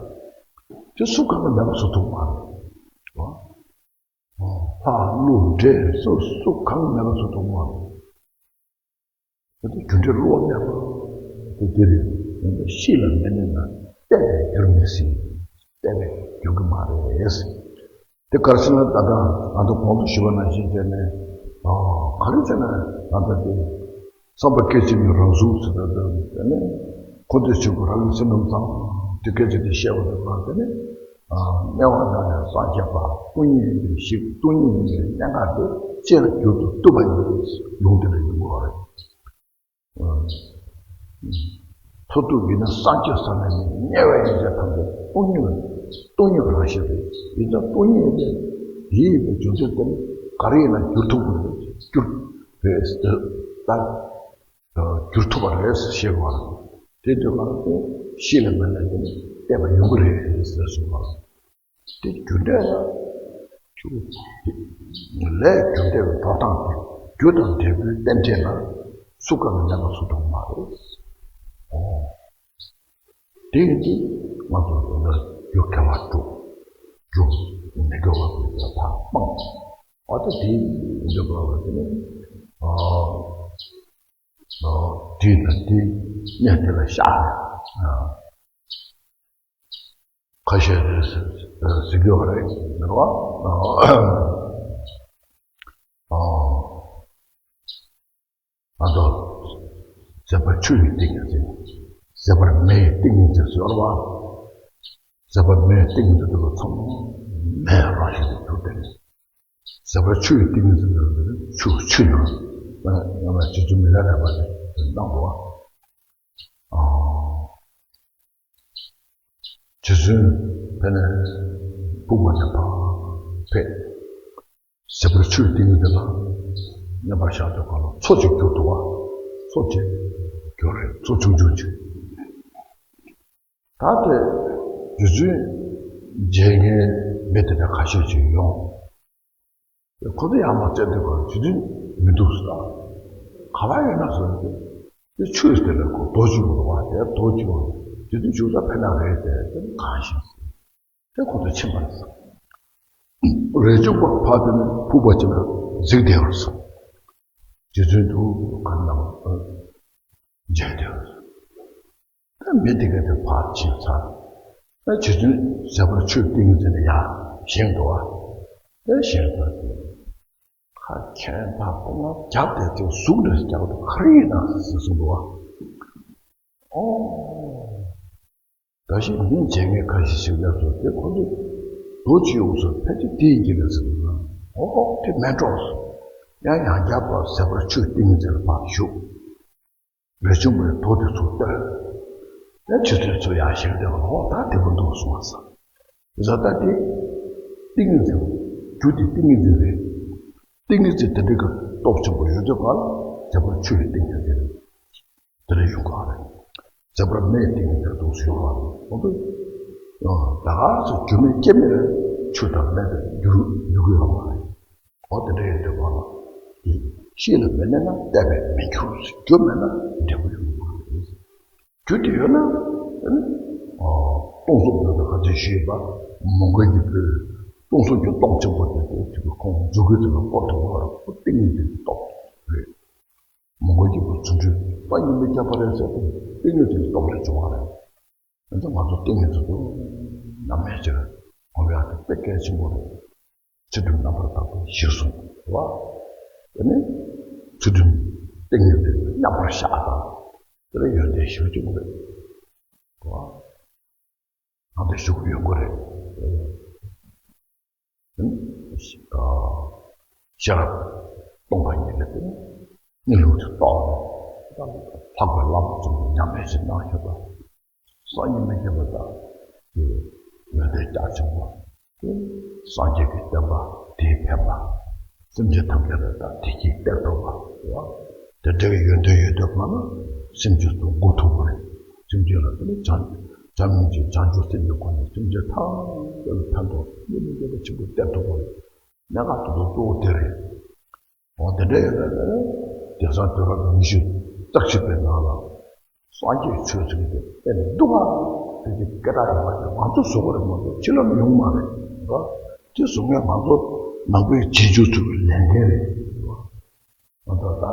དེ་སུ་གང་གིས་མེད་པ་བཟོ་ཐུབ་མ་རེད། ལྷ་ཀླུ་འདྲེ་སོགས་སུ་གང་གིས་མེད་པ་བཟོ་ཐུབ་མ་རེད། དེ་ཚོ་རྒྱུ་འབྲས་བསླུ་བ་མེད་པ་དེ་འདི་རེད། ཡིན་པས་གཤིས་ལ་མེད་ནས་ན་བལྟས་པས་འགྱུར་མི་སྲིད། བལྟས་པས་འགྱུར་གྱི་མ་རེད། དེ་ག་རེ་ཟེར་ན་ད་ལྟ་ང་ཚོ་གོང་དུ་ཞུས་པ་ནང་བཞིན་བྱས་ནས། ག་རེ་ཟེར་ན་ད་ལྟ་དེ་བསམ་པ་སྐད་ཅིག་མའི་རང་གཟུགས་ཟེར་ད་ལྟ་དེ་ནས་འཁོར་འདས་ཆོས་སྐུ་རང་གི་སེམས་ཙམ་དེ་སྐད་ཅིག་དེ་བཤད་པ་དེ་ག་དེ་ནས། དམྱལ་བ་ན་ཡང་སངས་རྒྱས་པ་སྟོང་ཉིད་ཡིན་པའི་ཞིག་སྟོང་ཉིད་ཡིན་པའི་གནད་འགག་དེ་ཅི་ལ་འགྱུར་དུ་བཏུབ་པ་ཡིན་པའི་ལུང་དེ་ལ་ཡོང་གི་ཡོད་རེད། མཐར་ཐུག་ཡིན་ན་སངས་རྒྱས་ས་ནས་ནི་དམྱལ་བའི་ཡོན་ཏན་ཐམས་ཅད་སྟོང་ཉིད་ལ་སྟོང་ཉིད་རང་བཞིན་རེད། ཡིན་ཙང་སྟོང་ཉིད་ཡིན་པའི་དེ་ཡིན་པའི་རྒྱུ་མཚན་དེ་ནི་ག་རེ་ཡིན་ན་འགྱུར་ཐུབ་པ་རེད། འགྱུར་བས་ལྟར། འགྱུར་ཐུབ་པ་རེད་ཞེས་པ། དེ་དུས་ལ་དེ་གཤིས་ལ་མེད་ན་དེ་ནི་བལྟས་པ་ཡོང་གི་རེད་ཟེར་གསུངས་པ། དེ་རྒྱུ་འབྲས་ལ་ཆུ་ལས་རྒྱུ་འབྲས་ལ་འགྲོ་སྟངས་དེ་རྒྱུ་དང་འབྲས་བུའི་རྟེན་འབྲེལ་ལ་སུ་གང་གིས་མེད་པ་བཟོ་ཐུབ་མ་རེད། ཨོ། དེ་ཡིན་དུས་ང་ཚོ་ལ་རྒྱུ་དགེ་བ་སྒྲུབ། རྒྱུ་མི་དགེ་བ་སྒྲུབ་པའི་ཕར་སྤངས། ཨ་ད་དེ་འདི་བ་བ་དེ་ནི། ཨ། དེ་དང་དེ་གནས་དེ་ལ་བཞག་ནས། ཁ་ཤས་རེད་ཟེར་གྱི་ཡོད་རེད་མེད་པ། ང་ཚོ་ཟད་པར་ཆུ་ཡི་ཏིང་ངེ་འཛིན། ཟད་པར་མེ་ཡི་ཏིང་ངེ་འཛིན་ཟེར་བ། ཟད་པར་མེ་ཡི་ཏིང་ངེ་འཛིན་དེ་ལ་ཚང་མ་མེ་རང་བཞིན་དུ་གྱུར་ཏེ། ཟད་པར་ཆུ་ཡི་ཏིང་ངེ་འཛིན་ཟེར་བ་ཆུ་ཆུ་ནང་ང་ལ་རྗེ་བཙུན་མི་ལ་རས་པ་ནས་གནང་བ། རྗེ་བཙུན་ཕེབས་ནས་ཕུག་པ་ནས་ཕར་ཕེབས། ཟད་པར་ཆུ་ཡི་ཏིང་ངེ་འཛིན་ལ་མཉམ་པར་བཞག་དུས་གང་ལ་མཚོ་གཅིག་གྱུར་འདུག་བ། མཚོ་གཅིག་གྱུར་རེད། མཚོ་ཆུང་ཆུང་ཅིག་ད་དེ་རྗེ་བཙུན་མཇལ་མཁན་མི་དེ་འདྲ་ཁ་ཤས་ཅིག་ཡོང་། ཁོ་ཚོ་ཡར་མར་བཙལ་དུས་ཁོ་རྗེ་བཙུན་མི་འདུག་ཟེར། ག་པར་ཡོད་ན་ཟེར་དུས། དེ་ཆུ་དེ་ལ་ཁོ་རྡོ་གཅིག་ཡོད་པ་དེ་རྡོ་གཅིག་ཡོད། རྗེ་བཙུན་བཞུགས་ས་ཕེབས་ན་རེད་དེ་དེ་གང་ཞིག་དེ་ཁོ་ཚོ་ཕྱིན་པ་རེད་ཟེར། རས་བྱུང་པ་ཕར་དེ་ནས་ཕུག་པ་ཅིག་ལ་གཟིགས་བསྡད་པ་རེད་ཟེར། རྗེ་བཙུན་དུ་ག་ན་མཇལ་དུས། ད་མི་དེ་ག་དེ་ཕར་ཕྱིན་ཚར། ད་རྗེ་བཙུན་ཟད་པར་ཆུ་ཏིང་ངེ་འཛིན་ལ་ཡར་བཞེངས་འདུག་བ། དེ་བཞེངས་འདུག་དེ། ཁ་ཁྱེད་ཕར་ལྟ་ན་རྒྱབ་དེ་དེ་གཟུགས་ལས་རྒྱབ་དེ་ག་རེ་ཡིན་ན་ཟེར་གསུངས་འདུག་བ། ཨོ། ད་ཞིག་མི་བྱེད་མཁན་ཁ་ཤས་ཤིག་ལ་སོགས་ཏེ་ཁོ་ཚོས་རྡོ་ཅིག་ཡོང་སོང་ཕལ་ཆེར་དེ་ཡིན་གྱི་རེད་ཟེར་ན། ཨོ་ཨོ་དེ་མེད་འགྲོ། ཡང་ཡང་བསྐྱར་ཕར་ཟད་པར་ཆུའི་ཏིང་ངེ་འཛིན་ལ་ཕར་ཞུགས། རས་ཆུང་པོས་རྡོ་དེ་ཚུར་བཏོན། ཡང་ཆུ་ཚོད་ཚུར་ཡར་ཞིག་བསྡད་པ་ལ། ཨོ་ད་དེ་པོ་འདུག་གསུངས་པ་ས། བཟའ་ཟླ་དེ་ཏིང་ངེ་འཛིན། རྒྱུ་དེ་ཏིང་ངེ་འཛིན་རེད། ཏིང་ངེ་འཛིན་དེ་འདྲའི་གི་སྟོབས་ཆེན་པོ་ཡོད་དུས་ག་ལ་ཟད་པར་ཆུ་ཡི་ཏིང་ངེ་འཛིན་རེད། དེ་ལས་ཡོང་ག་རེད། ཟད་པར་མེའི་ཏིང་ངེ་འཛིན་དུ་ཞུགས་པ་རེད། ཁོང་ཚོ་ད་ག་ཚོད་རྒྱུ་མེད་རྐྱེན་མེད་ཆུ་དང་མེ་དང་འགྱུར་འགྱུར་གི་ཡོད་མ་རེད། འོ་དེ་འདྲ་ཡིན་དུས་ག་ལ་དེ་ཤེས་ལ་མི་གནས་ན་བལྟས་པས་མི་འགྱུར། རྒྱུ་མེད་ན་འབྲས་བུ་ཡོང་གི་མ་རེད། རྒྱུ་དེ་ཡོད་ན་དེ་ནི་སྟོང་གསུམ་འདོད་པའི་ཁ་ཚོན་ཞུས་པ། མོའུ་འགལ་གྱི་བུ་སྟོང་གསུམ་གྱི་སྟོབས་ཆེན་པོ་དེ་དེ་དེ་ཁོང་མཛུབ་གུའི་དེ་ལ་བསྐོར་ཐུབ་པ་རེད། ཁོ་ཏིང་ངེ་འཛིན་གྱི་སྟོབས་རེད། མོའུ་འགལ་གྱི་བུ་ཆུང་ཆུང་ས་ཡིན་མི་ཁྱབ་པ་རེད་ཟེར་ཏེ་ཏིང་ངེ་འཛིན་གྱི་སྟོབས་ལས་བྱུང་བ་རེད། ཡིན་ཙང་ང་ཚོ་ཏིང་ངེ་འཛིན་དུ་ནམ་ཡང་ཅིར་ངོམ་ཡག་དེ་དཔེ་གལ་ཆེན་པོ་རེད། ཚུལ་ཁྲིམས་རྣམ་པར་དག་པའི་གཞིར་བཟུང་བ། དེ་ནི་ཚུལ་ཁྲིམས་ཏིང་ངེ་འཛིན་མཉམ་པར་བཞག་དང་། དེ་ལ་ཡོན་ཏན་ཞེ་པོ་ཅིག་དགོས་རེད། ང་ཚོ་ཞུ་གི་ཡོད་དགོས་རེད། ཤེས་རབ་སྟོང་པ་ཉིད་ལ་བརྟེན་ནས་གཉིད་ལོག་ཅིག་རྟོགས་ནས། ལྷག་པའི་བླ་མ་ཚོ་ཉམས་ལེན་ཞིག་གནང་ཤོག་དང་། སང་ཉིན་མི་སྐྱེ་བ་དང་། དེ་ཡོན་ཏན་རྒྱ་ཆེན་པོ། དེ་སངས་རྒྱས་ཀྱི་བསྟན་པ་དེས་ཕན་པ། སེམས་ཅན་ཐམས་ཅད་ལ་དང་བདེ་སྐྱིད་སྟེར་ཐུབ་པ། དེ་འདྲ་བའི་ཡོན་ཏན་ཡོད་དུས་ག་ལ་སེམས་ཅན་ཚོ་མགོ་ཐུག་པ་རེད། སེམས་ཅན་ལ་དེ་ནི་བྱམས་བྱམས་སྙིང་རྗེ་བྱང་ཆུབ་སེམས་ཀྱི་སྒོ་ནས་སེམས་ཅན་ཐམས་ཅད་ལ་ཕན་ཐོགས་སྙིང་རྗེ་ཆེན་པོ་སྟེར་ཐུབ་པ་རེད། གནད་འགག་ཏུ་གཙོ་བོ་དེ་རེད། འོ་དེ་འདྲ་ཡོད་ན་ནི་དེང་སང་དུས་རབས་ཉི་ཤུ་རྩ་གཅིག་པའི་ནང་ལ་སངས་རྒྱས་ཆོས་ཚུལ་དེ་དཔེ་སྡུག་པ་དེ་གི་སྐད་གྲགས་ཡོད་པ་དེ་ང་ཚོ་བཟོ་དགོས་རེད་མ་གཏོགས་ཕྱི་ལམ་ཡོང་མ་རེད། རེད་བ། དེ་བཟོ་མཁན་ང་ཚོ་ནང་པའི་རྗེས་འཇུག་ཚོའི་ལས་འགན་རེད། རེད་བ། ང་ཚོ་ད་ད་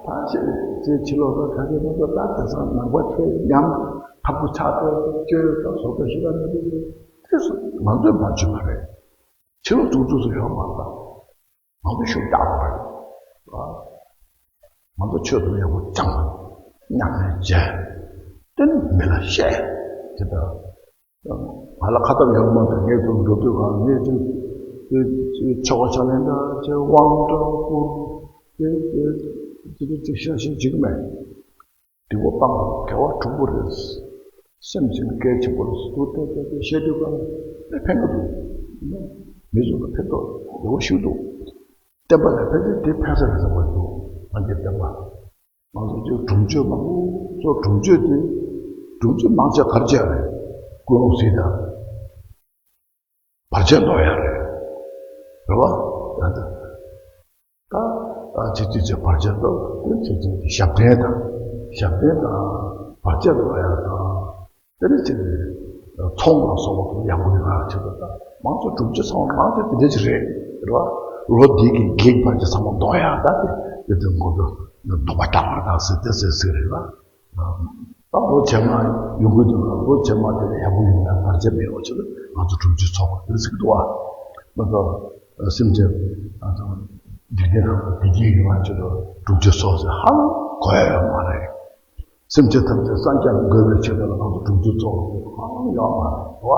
ཕྱི་ཚེ་ཕྱི་ལོགས་ལ་ཁ་ཤས་ང་ཚོ་ད་དེང་སང་ནང་པ་ཁྱོད་ཉམས་ཐབས་པོ་ཆགས་ཏེ་བཅོས་ད་བཟོ་ད་ཞིག་ལ་ནི་དེ་ང་ཚོས་མ་བྱུང་བ་རེད། ཕྱི་ལོགས་གཙོ་བོ་ཚོ་ཡོད་མ་རེད། ང་ཚོ་ཤུགས་རྒྱག་དགོས་རེད། ང་ཚོ་ཆོས་དང་ཡག་པོ་སྦྱངས། ཉམས་ལེན་བྱས། དེ་ནི་མི་ལ་བཤད། དེ་ལྟར་ང་ལ་ཁ་ཐབས་ཡོད་མ་རེད། ངས་ཚོ་འགྲོ་དུས་གང་ངས་ཚོ་ཆོ་ག་ཕྱག་ལེན་འདྲ་བྱས། དབང་འདྲ་བསྐུར། དེ་དེ་དེ་དེ་ཤ་ཤ་འཇིགས་མེད། སྡིག་པ་སྤང་དགོས། དགེ་བ་སྒྲུབ་དགོས་རེད། སེམས་ཅན་གལ་ཆེན་པོ་རེད་ཟེར་དུས་ཏེ་ཏེ་ཏེ་བཤད་དུས་གང་ལ་ཕན་གི་འདུག་མི་ཚོ་ལ་ཕན་ཐོགས་ཡོད་པ་ཞིག་འདུག་བསྟན་པ་ལ་ཕན་ཚུན་དེ་ཕན་ས་རེད་བསམ་པ་འདུག་ང་ཚོའི་བསྟན་པ། ང་ཚོ་ཅིག་སྒྲུབ་མཆོད་མང་པོ་ཚོ་སྒྲུབ་མཆོད་དེ་སྒྲུབ་མཆོད་མང་ཆེ་ག་རེ་བྱས་རེད། ཀུན་སློང་ཟིན་དང་། བར་ཆད་བཟློག་ཡག་རེད། རེད་བ། ད་ད་ད་ཅི་ཅི་ཅི་བར་ཆད་བཟློག་དེ་ཅི་ཅི་ཞབས་བརྟན་དང་། ཞབས་བརྟན་དང་བར་ཆད་བཟློག་ཡག་དང་། དེ་ནི་ཅི་ཚོང་ལ་སོགས་པ་ཡག་པོ་ཡོང་ཡག་ཆེད་དུ་དང་། མང་ཚོགས་སྒྲུབ་ཀྱི་ཚོང་མང་ཆེ་དེ་འདྲ་ཅིག་རེད། རེད་བ། ལོ་འདི་གི་གེགས་བར་ཆད་ཚང་མ་བཟློག་ཡག་ད་དེ་དེ་དོན་གོ་དོ་བཟློག་པ་དྲག་པ་དང་ཟེར་དེ་ཟེར་ཟེར་རེད་བ། ད་ལོ་རྗེས་མ་ཡོང་གི་འདུག་ལ། ལོ་རྗེས་མ་དེ་ལ་ཡག་པོ་ཡོང་ཡག་བར་ཆད་མེད་པ་ཆེད་དུ་ང་ཚོ་སྒྲུབ་མཆོད་ཚོགས་པ་དེ་ཟེར་གི་འདུག་བ། ང་ཚོ་སེམས་ཅན་ང་ཚོ་འཇིག་རྟེན་ཁམས་ལ་བདེ་སྐྱིད་ཡོང་བ་ཆེད་དུ་སྒྲུབ་མཆོད་ཚོགས་ཟེར་ཧ་ལམ་གོ་ཡག་ཡོད་མ་རེད། སེམས་ཅན་ཐམས་ཅད་སངས་རྒྱས་ལ་འགོད་པའི་ཆེད་དུ་ལ་ང་ཚོ་སྒྲུབ་མཆོད་ཚོགས་པ་ཧ་ལམ་ཡོད་མ་རེད་བ།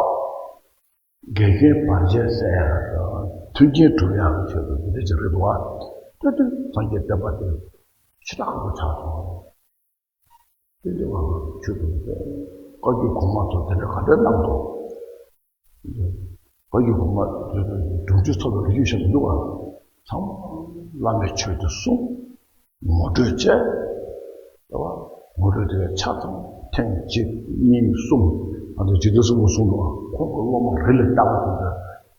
འགལ་རྐྱེན་བར་ཆད་སེལ་ཡག་དང་མཐུན་རྐྱེན་སྒྲུབ་ཡག་གི་ཆེད་དུ་འདི་འདྲ་ཅིག་རེད་འདུག་བ། དེ་དུས་སངས་རྒྱས་བསྟན་པ་དེ་ཞེ་དྲག་པོ་ཆགས་སོང་། དེ་འདྲ་བ་ཆོས་དུ་བཀའ་བརྒྱུད་གོང་མ་ཚོ་དེ་འདྲ་ག་འདྲ་གནང་འདུག་བཀའ་བརྒྱུད་གོང་མ་ཚོས་སྒྲུབ་མཆོད་ཚོགས་པའི་ལོ་རྒྱུས་བཤད་མི་འདུག་བ། ཚང་མ་བླ་མའི་ཆོས་དེ་གསུངས། ངོ་སྤྲོད་བྱས། རེད་བ། ངོ་སྤྲོད་དེ་ཆ་ཚང་ཐེངས་གཅིག་གཉིས་གསུམ། ང་ཚོ་ཇི་ལྟར་གསུང་གི་གསུང་འདུག་བ། ཁོང་གི་སློབ་མ་རེ་ལ་བལྟ་བ་དེ་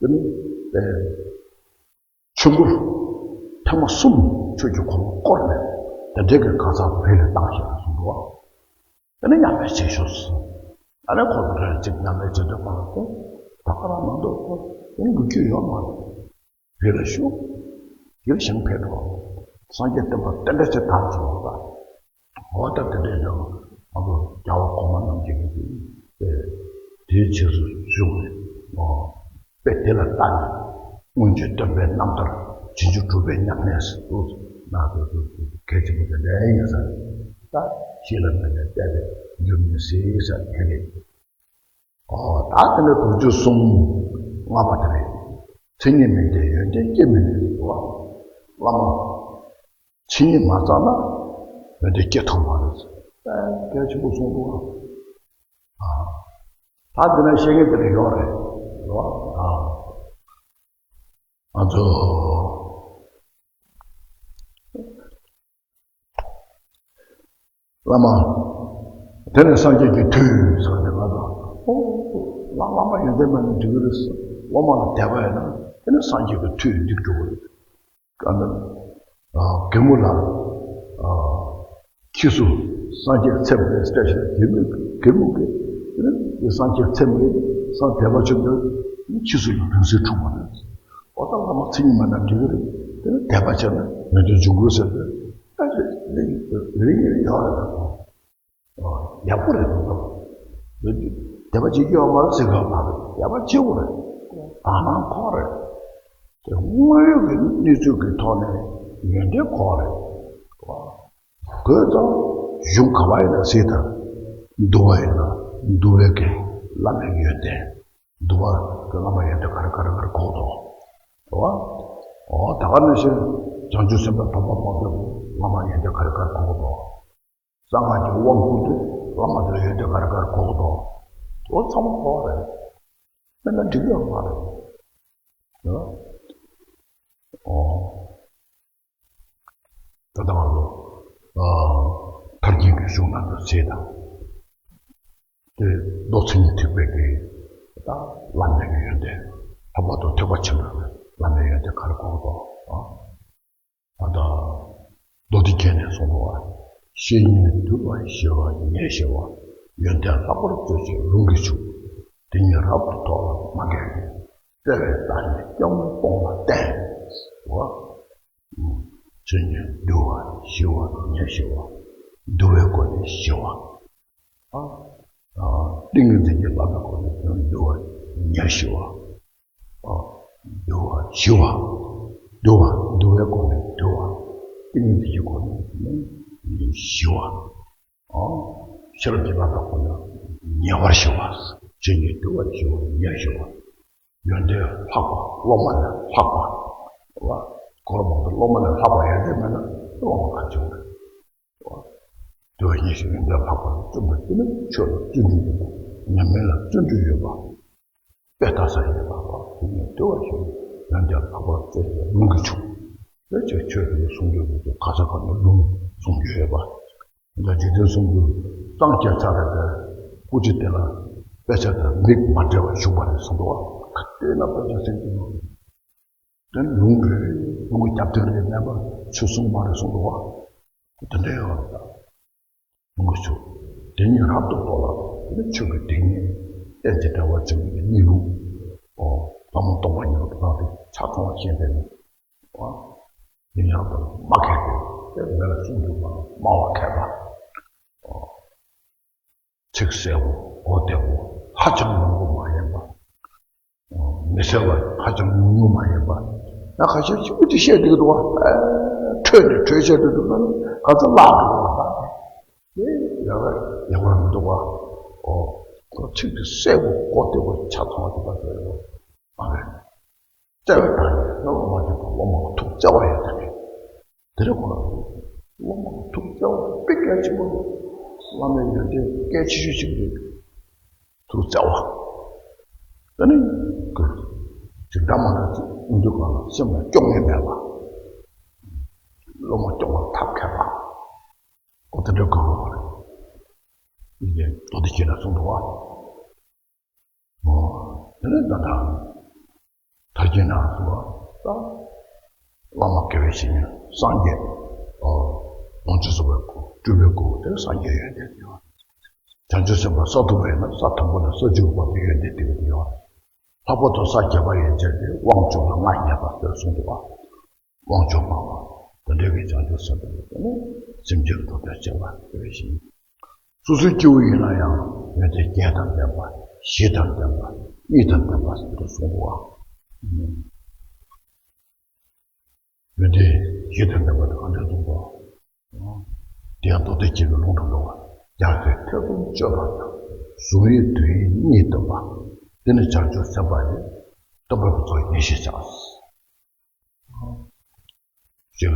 འདྲ། དེ་ནི་ཆོས་འཁོར་ཐེངས་མ་གསུམ་ཆོས་ཀྱི་འཁོར་ལོ་བསྐོར་ནས་དེ་འདྲའི་གི་གང་ཟག་རེ་ལ་བཏང་ཞེས་གསུངས་འདུག་བ། དེ་ནས་མཉམ་པའི་རྗེས་ཤོག་ཟེར། ཨ་ནི་ཁོ་ཚོ་རེ་གཅིག་མཉམ་པའི་རྗེས་འདྲ་མ་ལ་ཐོན། ད་ག་རང་མ་འདུག་ཁོ་དེ་ལོ་རྒྱུས་ཡོད་མ་རེད། རེ་ལ་ཤོག་དེ་ལ་ཞིང་ཕེབས་འགྲོ། སངས་རྒྱས་བསྟན་པ་རྟེན་འབྲེལ་ཆེ་དར་བྱུང་བ། འོ་ད་དེ་འདྲའི་ལོ་ང་ཚོ་རྒྱལ་བ་གོང་མ་རྣམས་ཀྱིས་དེའི་རྗེས་སུ་བཟུང་ནས། དཔེ་དེ་ལ་བལྟ་ནས་མངོན་བརྗོད་སྟོན་པའི་རྣམ་ཐར། རྗེས་འཇུག་སྒྲུབ་པའི་ཉམས་ལེན་ཟེར་དུས་ན་དུ་དུ་གལ་ཆེན་པོ་དེ་འདྲ་ཡིན་ས་རེད། ད་ཤེས་ལ་མི་ལས་བལྟས་པས་འགྱུར་མི་སྲིད་ཟེར་དེ་རེད། ཨོ་ད་དེ་ནས་དུག་ཆུ་གསུམ་ལྔ་པ་དེ་རེད། མཚན་ཉིད་མེད་དེ་ཡོན་ཏན་སྐྱེ་མི་ནུས་པ། བླ་མ་མཚན་ཉིད་མ་གཙང་ན་ཡོན་ཏན་སྐྱེ་ཐུབ་མ་རེད། ཨ་གལ་ཆེན་པོ་གསུངས་འདུག་ཨ་ད་འདི་ན་བཤད་མཁན་དེ་འདྲ་ཡོད་རེད། རེད་བ། ཨ་ང་ཚོ་བླ་མ། དེ་ནས་སངས་རྒྱས་ཀྱི་མཐུས་ཟེར་ནས་ང་ཚོ། ཨོ། བླ་བླ་མ་ཡོན་ཏན་མེད་ན་འགྲིག་གི་རེད། སློབ་མ་ལ་དད་པ་ཡོད་ན་དེ་ནས་སངས་རྒྱས་ཀྱི་མཐུས་འགྲིག་འགྲོ་གི་རེད། ག་ནི། ཨ་གད་མོ་ལ། ཨ་ཁྱི་སུ་སངས་རྒྱས་ཚེ་མ་རེད་ཟེར་ཞིག་གད་མོ་གད་མོ་གད། དེ་ནས་སངས་རྒྱས་ཚེ་མ་རེད། སངས་དད་པ་ཆེན་པོས་ཁྱི་སུ་ལ་རིང་བསྲེལ་འཁྲུངས་པ་རེད། ཨོ་ད་བླ་མ་མཚན་ཉིད་མེད་ན་འགྲིག་གི་རེད། དེ་ནས་དད་པ་བྱས་ན་ཡོན་ཏན་འབྱུང་དགོས་ཟེར་ཏེ། ཨ་རེད་རེད་རེད་ཡོད་རེད། ཨོ་ཡག་པོ་རེད་འདུག་གམ། དད་པ་བྱེད་ཀྱི་ཡོད་མ་རེད་ཟེར་གི་ཡོད་མ་རེད། དད་པ་བྱེད་དགོས་རེད། དག་སྣང་ཁོ་རེད། དེ་དངོས་ཡོད་ཀྱི་གནས་ཚུལ་གྱི་ཐོག་ནས་ཡོན་ཏན་ཁོ་རེད། དགོས་དང་གཞུང་ག་བ་ཡིན་ན་གཟིགས་དང་། འདུལ་བ་ཡིན་ན་འདུལ་བའི་གི་བླ་མའི་ཡོན་ཏན། འདུལ་བ་གི་བླ་མ་ཡོན་ཏན་ག་རེ་ག་རེ་ག་རེ་གོ་དོ། རེད་བ། ཨོ་ད་ག་ནང་བཞིན་བྱང་ཆུབ་སེམས་དཔའ་དམ་པ་དཔལ་སྤྲུལ་བླ་མ་ཡོན་ཏན་ག་རེ་ག་རེ་གོ་དོ། གསང་སྔགས་ཀྱི་དབང་བསྐུར་དུས་བླ་མ་དེ་ལ་ཡོན་ཏན་ག་རེ་ག་རེ་གོ་དོ། དེ་ཚང་མ་གོ་བ་རེད། མེད་ན་འགྲིག་ཡོད་མ་རེད། རེད་བ། ཨོ། ད་ལྟ་ང་ཚོ་ཨ་ཐར་རྒྱན་གྱི་གཞུང་ནང་དུ་གཟིགས་དང་། དེ་མདོ་མཚན་ཉིད་ཐེག་པའི་གི་ད་བླ་མའི་གི་ཡོན་ཏན། ལྷག་པར་དུ་ཐེག་པ་ཆེན་པོའི་བླ་མའི་ཡོན་ཏན་ག་རེ་གོ་དགོས་དང་། ཨ་ད་མདོ་སྡེ་རྒྱན་ནས་གསུངས་འདུག་བ། བཤེས་གཉེན་འདུལ་བ་ཞི་བ་ཉེར་ཞི་བ། ཡོན་ཏན་ལྷག་པར་སྩོལ་བྱེད་ལུང་གིས་ཕྱུག། དེ་ཉིད་རབ་ཏུ་རྟོགས་ལ་མ་འགལ་བའི། བརྩེ་བའི་བདག་ཉིད་སྐྱབས་མགོན་སྤོང་ལ་བསྟེན། བ། བཤེས་གཉེན་འདུལ་བ་ཞི་བ་ཉེར་ཞི་བ། འདུལ་བའི་སྒོ་ནས་ཞི་བ། ཨ། ཨ། ཏིང་ངེ་འཛིན་གྱི་བླ་མའི་སྒོ་ནས་འདུལ་བ་ཉེར་ཞི་བ། ཨ། འདུལ་བ་ཞི་བ། འདུལ་བ་འདུལ་བའི་སྒོ་ནས་འདུལ་བ། ཏིང་ངེ་འཛིན་གྱི་སྒོ་ནས་ཞི་བ། ཨ། ཤེས་རབ་ཀྱི་བླ་མའི་སྒོ་ནས་ཉེ་བར་ཞི་བ། བཤེས་གཉེན་འདུལ་བ་ཞི་བ་ཉེར་ཞི་བ། ཡོན་ཏན་ལྷག་པ་སློབ་མ་ལས་ལྷག་པ། ལ། གོ་ལ་མང་པོ་སློབ་མ་ལས་ལྷག་པ་ཡོན་ཏན་མེད་ན་སློབ་མ་གང་བྱུང་རེད། འདུལ་བ་ཉེར་ཞི་བ། ཡོན་ཏན་ལྷག་པ་ལ་བརྩོན་པ་དེ་ནི་ཆོས་ལ་བརྩོན་འགྲུས་ཡོད་པ། ཉམས་ལེན་ལ་བརྩོན་འགྲུས་ཡོད་པ། དཔེ་ལྟ་ས་ཡོད་པ། དེ་ནི་འདུལ་བ་ཞི་བ། ཡོན་ཏན་ལྷག་པ་ལ་བརྩོན་པའི་ལུང་གིས་ཕྱུག། དེ་ཆོས་ཆོས་དེ་གསུང་རྒྱུ་ཡོད་དུས་ག་ས་ག་ནས་ལུང་གསུང་རྒྱུ་ཡོད་པ། ད་འཇིག་རྟེན་གསུམ་པོའི་གཙང་བཅད་ཚར་བའི་སྐུ་ཚེ་དེ་ལ་དཔེ་ཆ་དང་མིག་མ་བྲལ་བར་བཞུགས་པ་རེད་གསུངས་འདུག་བ། ག་དེ་ན་དཔེ་ཆ་ཟེར་གྱི་མ་རེད། དེ་ལུང་རེད། ལུང་གི་རྒྱབ་རྟེན་རེད། མེད་པ་ཆོས་གསུངས་མ་རེད་གསུངས་འདུག་བ། དེ་འདྲ་ཡོད་རེད་ད། ལུང་གིས་ཕྱུག། དེ་ཉིད་རབ་ཏུ་རྟོགས་ལ། དེ་ནི་ཆོས་ཀྱི་དེ་ཉིད་རྟེན་གྱི་འབྲེལ་བ་ཆེན་པོའི་གཉིས་ལུགས། ཨོ། ལྷ་མོ་སྟོང་པ་ཉིད་ལ་དེ་དག་དེ་ཆ་ཚང་བ་ཤེས་པས་ནི། ཨོ། དེ་ཉིད་རབ་ཏུ་མ་མཁས་པས་དེ་མེད་ལ་གསུང་རྒྱུ་མ་སྨྲ་བ་མཁས་པ། ཨོ། ཚིག་གསལ་པོ་གོ་བདེ་པོ་ཧ་ཅང་མང་པོ་མ་ཡིན་པ། མི་གསལ་བ་ཧ་ཅང་ཉུང་ཉུང་མ་ཡིན་པ། ཡང་ཁ་ཤས་ཤིག་འུ་ཅི་བཤད་བསྡད་ཀྱི་འདུག་བ། ཨ། འཕྲོས་ནས་འཕྲོས་བཤད་བསྡད་འདུག་ན་ག་ཚོད་བརླག་འགྲོ་བ་དང་། དེ་ཡག་ཡག་པོ་མི་འདུག་བ། ཨོ། ཁོ་ཚིག་དེ་གསལ་པོ་གོ་བདེ་པོ་ཆ་ཚང་བ་དེ་ག་ཚོད་ཡོད་མ་རེད། བརྩེ་བའི་བདག་ཉིད་སློབ་མ་མ་གྱུར་པ། སློབ་མ་ལ་ཐུགས་བརྩེ་བ་ཡོད་དེ་རེད། དེ་རེད་ཁོ་ན། སློབ་མ་ལ་ཐུགས་བརྩེ་བ་དཔེ་གལ་ཆེན་པོ་རེད། བླ་མའི་ཡོན་ཏན་གལ་ཆེ་ཤོས་ཤིག་རེད། ཐུགས་བརྩེ་བ། དེ་ནི་ཁོ་ཅིག་འདྲ་མ་འདྲ་ཅིག་ཡིན་དུས་གང་ལ་སེམས་ལ་སྐྱོ་ངེས་མེད་པ། སློབ་མ་སྐྱོ་བར་ཐབས་མཁས་པ། ཨོ་དེ་འདྲ་དགོས་པ་རེད། ཡིན་ཏེ་མདོ་སྡེ་རྒྱན་ལ་གསུངས་འདུག་བ། ཨོ། དེ་ནས་ད་ལྟ་ཐར་རྒྱན་ནང་སུ་བ་ད་བླ་མ་དགེ་བའི་བཤེས་གཉེན་སངས་རྒྱས། ཨོ། ལོངས་སྤྱོད་རྫོགས་པའི་སྐུ། སྤྲུལ་པའི་སྐུ་དེ་སངས་རྒྱས་ཡོན་ཏན་ཡོད། བྱང་ཆུབ་སེམས་དཔའ་ས་ཐོབ་པ་ཡིན་ན་ས་དང་པོ་ནས་ས་བཅུ་པ་དེ་ཡོན་ཏན་དེ་ག་དེ་ཡོད། ལྷག་པར་དུ་ས་བརྒྱད་པ་ཡན་ཆད་དེ་དབང་ཕྱུག་ལ་མངའ་བརྙེས་པ་ཟེར་གསུངས་འདུག་བ། དབང་ཕྱུག་མང་བ། དེ་འདྲའི་གི་བྱང་ཆུབ་སེམས་དཔའ་ཡོད་ན་སེམས་ཅན་འགྲོ་དོན་བྱེད་པ་དེ་བས་ཤིང་། སོ་སོའི་སྐྱེ་བོ་ཡིན་ན་ཡང་ཡོན་ཏན་བརྒྱད་དང་ལྡན་པ། བཞི་དང་ལྡན་པ། གཉིས་དང་ལྡན་པ་ཟེར་དུ་གསུངས་པ། ཡོན་ཏན་བཞི་དང་ལྡན་པ་དེ་གང་འདྲ་གསུངས་པ། དེ་ཡང་མདོ་སྡེ་རྒྱན་གྱི་ལུང་དུ་འགྲོ་བ། རྒྱལ་སྲས་ཐེ་ཚོམ་གཅོད་པ་དང་ གཟུང་ཡུལ་དོན་ཡུལ་གཉིས་སྟོན་པ། དེ་ནི་བྱང་ཆུབ་སེམས་དཔའ་ཡི་སྟོན་པ་གི་ཚོགས་ཡིན་ཞེས་བྱ། ཅིག་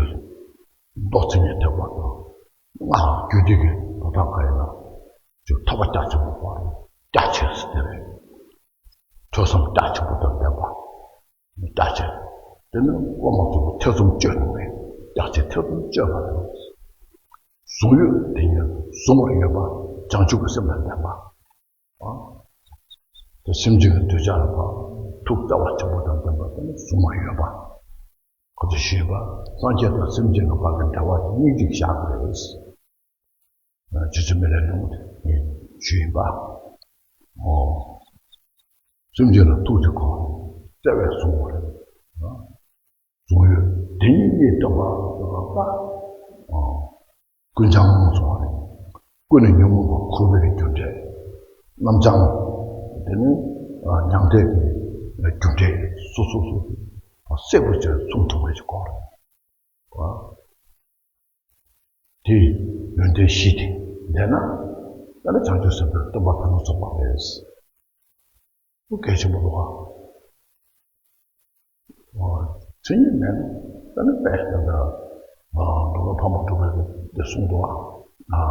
མདོ་མཚན་ཉིད་ཐེག་པ་དང་། སྔགས་རྒྱུད་སྡེ་གི་མདོ་དག་ག་ཡིན་ན། ཅིག་ཐེག་པ་རྒྱ་ཆེན་པོ་པ་རྒྱ་ཆེ་ཟེར་ཏེ་རེད། ཐོས་བསམ་རྒྱ་ཆེན་པོ་དང་ལྡན་པ། རྒྱ་ཆེ། དེ་ནི་སློབ་མ་ཚོ་ཐེ་ཚོམ་གཅོད་གནང་བས་རྒྱ་ཆེ་ཐེ་ཚོམ་གཅོད་པ་དང་། གཟུང་ཡུལ་དེ་ཉིད་གཟུང་བར་ཡོད་པ། བྱང་ཆུབ་ཀྱི་སེམས་དང་ལྡན་པ། དེ་སེམས་ཅན་གྱི་འདོད་ཆགས་ལ་བབ། ཐུགས་བརྩེ་བ་ཆེན་པོ་དང་ལྡན་པ་དེ་ནི་གཟུང་བར་ཡོད་པ། ཁོ་ཚོས་ཞུས་པ། སངས་རྒྱས་དང་སེམས་ཅན་གྱི་བར་གྱི་འབྲེལ་བ་དེ་སྙིང་རྗེ་བཞག་དགོས། རྗེ་བཙུན་མི་ལའི་ལུང་དེ་ངས་ཞུས་ཡིན་པ། ཨོ། སེམས་ཅན་ལ་ཐུགས་ཀྱི་ཁོ་བརྩེ་བས་གཟུང་བ་རེད། གཟུང་ཡུལ་དེ་ཉིད་གཉིས་སྟོན་པ་སྟོན་པ་པ། ཨོ། ཀུན་བྱང་སྔོན་སོང་བ་རེད། ཀུན་ནས་ཉོན་མོངས་པ་ཁུ་བའི་རྒྱུ་འབྲས། རྣམ་བྱང་། དེ་ནི་མྱང་འདས་ཀྱི་རྒྱུ་འབྲས་སོ་སོ་སོ་སོ་སེལ་དགོས་ཅེས་གསུངས་ཐུབ་པའི་སྐོར། དེ་ཡོན་ཏན་བཞི་དེ་ལྡན་ན། ད་ནི་བྱང་ཆུབ་སེམས་དཔའི་སྟོན་པ་ཕུན་སུམ་ཚོགས་པ་རེད། ཁོ་གལ་ཆེན་པོ་འདུག་ཨ། མཚན་ཉིད་མེད་ན་ད་ནི་དཔེ་ད་ལྟ་འགྲོ་བ་ཕ་མ་སྒྲུབ་པའི་དེ་གསུངས་འདུག་ཨ།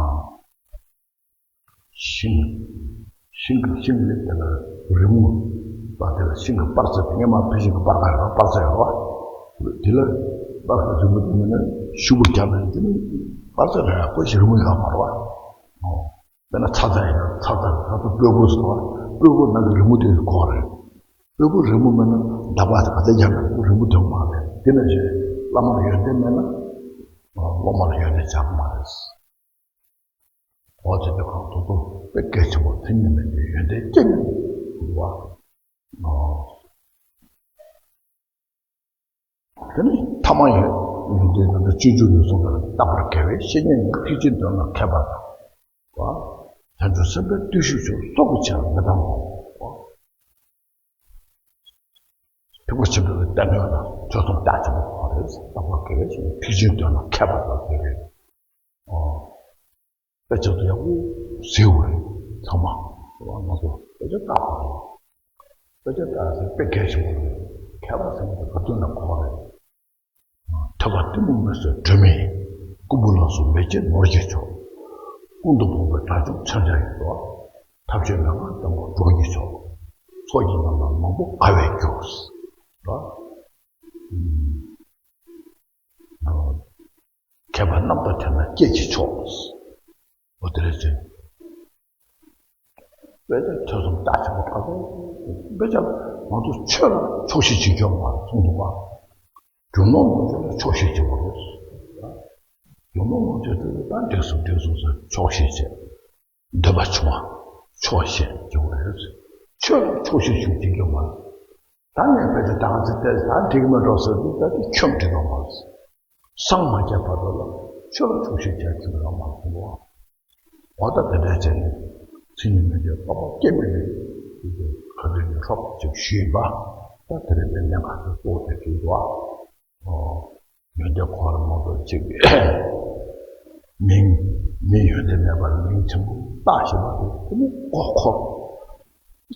ཤིང་། ཤིང་གི་ཤིང་ལས་དེ་ལ་རི་མོ་པ་དེ་ལ་ཤིང་གི་པར་རྩ་དེ་སྔས་མ་ཕི་ཤིང་གི་པར་ཁ་ཡོད་པ་པར་རྩ་ཡོད་པ། དེ་ལ་པར་ཁ་རི་མོ་དེ་མིན་ན་ཤུ་གུ་རྒྱབ་ནས་དེ་ནི་པར་རྩ་ལ་ཡང་ཁོ་ཞིག་རི་མོ་ཡོད་མ་རེད་པ། དཔེར་ན་ཚ་ཚ་ཡིན་ན་ཚ་ཚ་ཚ་ཚ་སྤོས་ཕོར་ཟེར་བ། སྤོས་ཕོར་ནང་གི་རི་མོ་དེ་ཁོ་རེད། སྤོས་ཕོར་རི་མོ་མིན་ན་འདག་པ་དེ་ག་ཚད་རྒྱབ་ན་རི་མོ་དེ་མ་རེད། དེ་ནང་བཞིན་བླ་མ་ལ་ཡོན་ཏན་མེད་ན་སློབ་མ་ལ་ཡོན་ཏན་ཆགས་མ་རེད། འོ་དེ་དེ་གང་དུ་དུ་དཔེ་གལ་ཆེན་པོ་མཚན་ཉིད་མེད་པའི་ཡོན་ཏན་སྐྱེ་མི་འདུག་བ། དེ་ནི་ཐ་མ་ཡང་ཡོན་ཏན་དང་སྤྱོད་འཇུག་ནས་གསུངས་པར་རྟག་པར་དགེ་བའི་བཤེས་གཉེན་ནི། ཐེག་ཆེན་དོན་ལ་མཁས་པ་དང་། བྱང་ཆུབ་སེམས་དཔའི་བརྟུལ་ཞུགས་མཆོག། སྲོག་གི་ཕྱིར་མི་གཏང་བའོ། ཐེག་པ་ཆེན་པོའི་བསྟན་དོན་ལ་ཐོས་བསམ་རྒྱ་ཆེན་པོ་ཁོ་རེད། རྟག་པར་དགེ་བའི་བཤེས་གཉེན། ཐེག་ཆེན་དོན་ལ་མཁས་པ་དང་དེ་རེད། ཨོ། དཔེ་ཆ་དེ་ཡག་པོ་གཟིགས་དགོས་རེད་ཚང་མ། ང་ཚོ་དཔེ་ཆ་ལྟ་དགོས་རེད། དཔེ་ཆ་ལྟ་ཟེར་དཔེ་གལ་ཆེན་པོ་རེད། མཁས་པ་ཟེར་ན་ག་དུས་ན་གོ་བ་རེད། ཐོས་པ་གཏི་མུག་མེད་སའི་སྒྲོན་མེ་ཡིས། ཀུན་པོ་ལ་སོགས་མེ་ལྕེ་ནོར་གྱིས་ཆོག། ཀུན་ཏུ་སྤངས་པའི་དགྲ་བཅོམ་མཚོན་ཆ་ཡིས། ཐབས་ཤེས་ལ་ངར་ལྟ་བུ་འགྲོགས་ཀྱིས་ཆོག། ཚོགས་ཀྱི་རྣམ་སྣང་མང་པོ་དགའ་བས་རྒྱུག། མཁས་པ་རྣམ་དག་དྲན་ན་སྐྱེས་ཀྱི་མཆོག། འོ་དེ་རེད་ཅེ། དཔེ་ཆ་ཐོས་བསམ་རྒྱ་ཆེན་པོ་དག་དཔེ་ཆ་ང་ཚོ་ཆོས་ལ་ཆོག་ཤེས་བྱེད་རྒྱུ་མ་རེད་གསུངས་འདུག་པ། རྒྱུ་ནོར་ལོངས་སྤྱོད་ལ་ཆོག་ཤེས་བྱེད་དགོས་རེད། རྒྱུ་ནོར་ལོངས་སྤྱོད་དེ་ད་འགྲིག་སོང་འགྲིག་སོང་ཟེར་ཆོག་ཤེས་བྱེད། འདོད་པ་ཆུང་བ་ཆོག་ཤེས་བྱེད་དགོས་རེད། ཆོས་ལ་ཆོག་ཤེས་ཆུང་བྱེད་རྒྱུ་མ་རེད། ད་ངས་དཔེ་ཆ་ད་ག་ཚོད་བལྟས་ད་འགྲིག་མི་འགྲོ་ཟེར་དུས་ད་དེ་ཁྱོད་འགྲིག་གི་མ་རེད། སངས་མ་རྒྱས་བར་དུ་ལ་ཆོས་ལ་ཆོག་ཤེས་བྱས་ཁྱོད་རང་མ་ཐུབ་བོ། འོ་ད་དེ་འདྲ་བྱས་ནས་མཚན་ཉིད་མེད་པའི་སྟོང་པ་སྐྱེ་མེད་པའི་ག་དུས་ནས་ཧྲོབ་ཅིག་ཞུས་པ། ད་དེ་རིང་ནས་གནད་འགག་ཏུ་གཏོགས་ཏེ་ཞུས་པ། ཡོན་ཏན་ཁོ་རང་མང་པོ་ཅིག་མིང་། མི་ཡོན་ཏན་མེད་པར་མིང་ཆེན་པོ་བཏགས་ཤིང་བ་དེ་དེ་ནི་མགོ་འཁོར།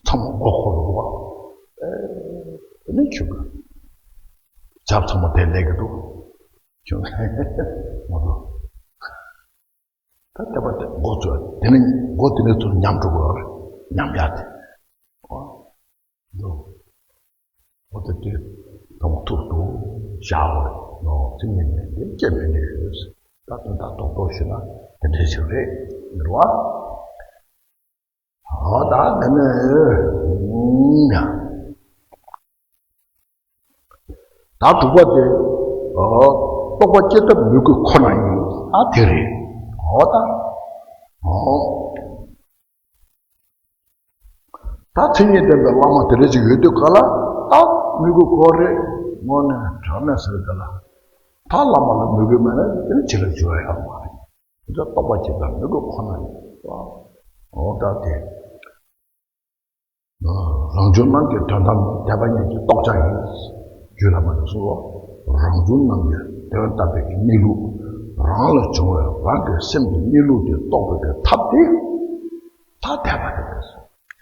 ཚང་མ་མགོ་འཁོར་འདུག་བ། ཨེ། དེ་ནི་ཁྱོད་ཀྱི་ཇབ་ཚང་མ་དེ་ལས་ཀྱི་འདུག་ཁྱོད་མ་འདུག་ད་ལྟ་བ་དེ་མགོ་ཚོས་དེ་ནི་མགོ་དེ་ནི་ཚུར་ཉམས་འགྲོ་གི་ཡོད་རེད། ཉམས་ཡག་དེ། འོ་དེ་དེ་དང་ཐུག་ཏུ་བཞག་འོ་ནོ་ཚིག་ཉིད་ནས་འདི་སྐྱེ་མེད་ནས་ཡོད། ད་དོན་དག་རྡོག་རྡོག་ཞུས་ན་དེ་འདྲ་ཞིག་རེད་མི་རུང་བ། འོ་ད་དེ་ནས་ཡང་ད་དྲུག་པ་དེ་རྟོགས་པ་སྐྱེ་ཐབས་མོས་གུས་ཁོ་ན་ཡིན། ཨ་དེ་རེད། འོ་ད་འོ། ད་མཚན་ཉིད་ལྡན་པའི་བླ་མ་དེ་འདྲ་ཅིག་ཡོད་དུས་ག་ལ་ད་མོས་གུས་ཁོ་རེ་དངོས་གནས་དྲང་གནས་ཟེར་ག་ལ། ད་བླ་མ་ལ་མོས་གུས་མེད་ན་དེ་ནི་ཅི་ལ་འགྱུར་བ་ཡང་མ་རེད། དེ་ཚོ་རྟོགས་པ་ཅིག་དང་མོས་གུས་ཁོ་ན་ཡིན། འོ་ད་དེ། རང་བྱུང་རྣམས་ཀྱི་དོན་དམ་ནི། དད་པ་ཉིད་ཀྱི་རྟོགས་བྱ་ཡིན། རྒྱུད་བླ་མ་ནས་གསུངས་སོ། རང་བྱུང་རྣམས་ཀྱི་དོན་དམ་པའི་གནས་ལུགས། རང་ལ་བྱུང་བའི་རང་གི་སེམས་ཀྱི་གནས་ལུགས་དེ་རྟོགས་པའི་གི་ཐབས་དེ། ད་དད་པ་དེ་རེད།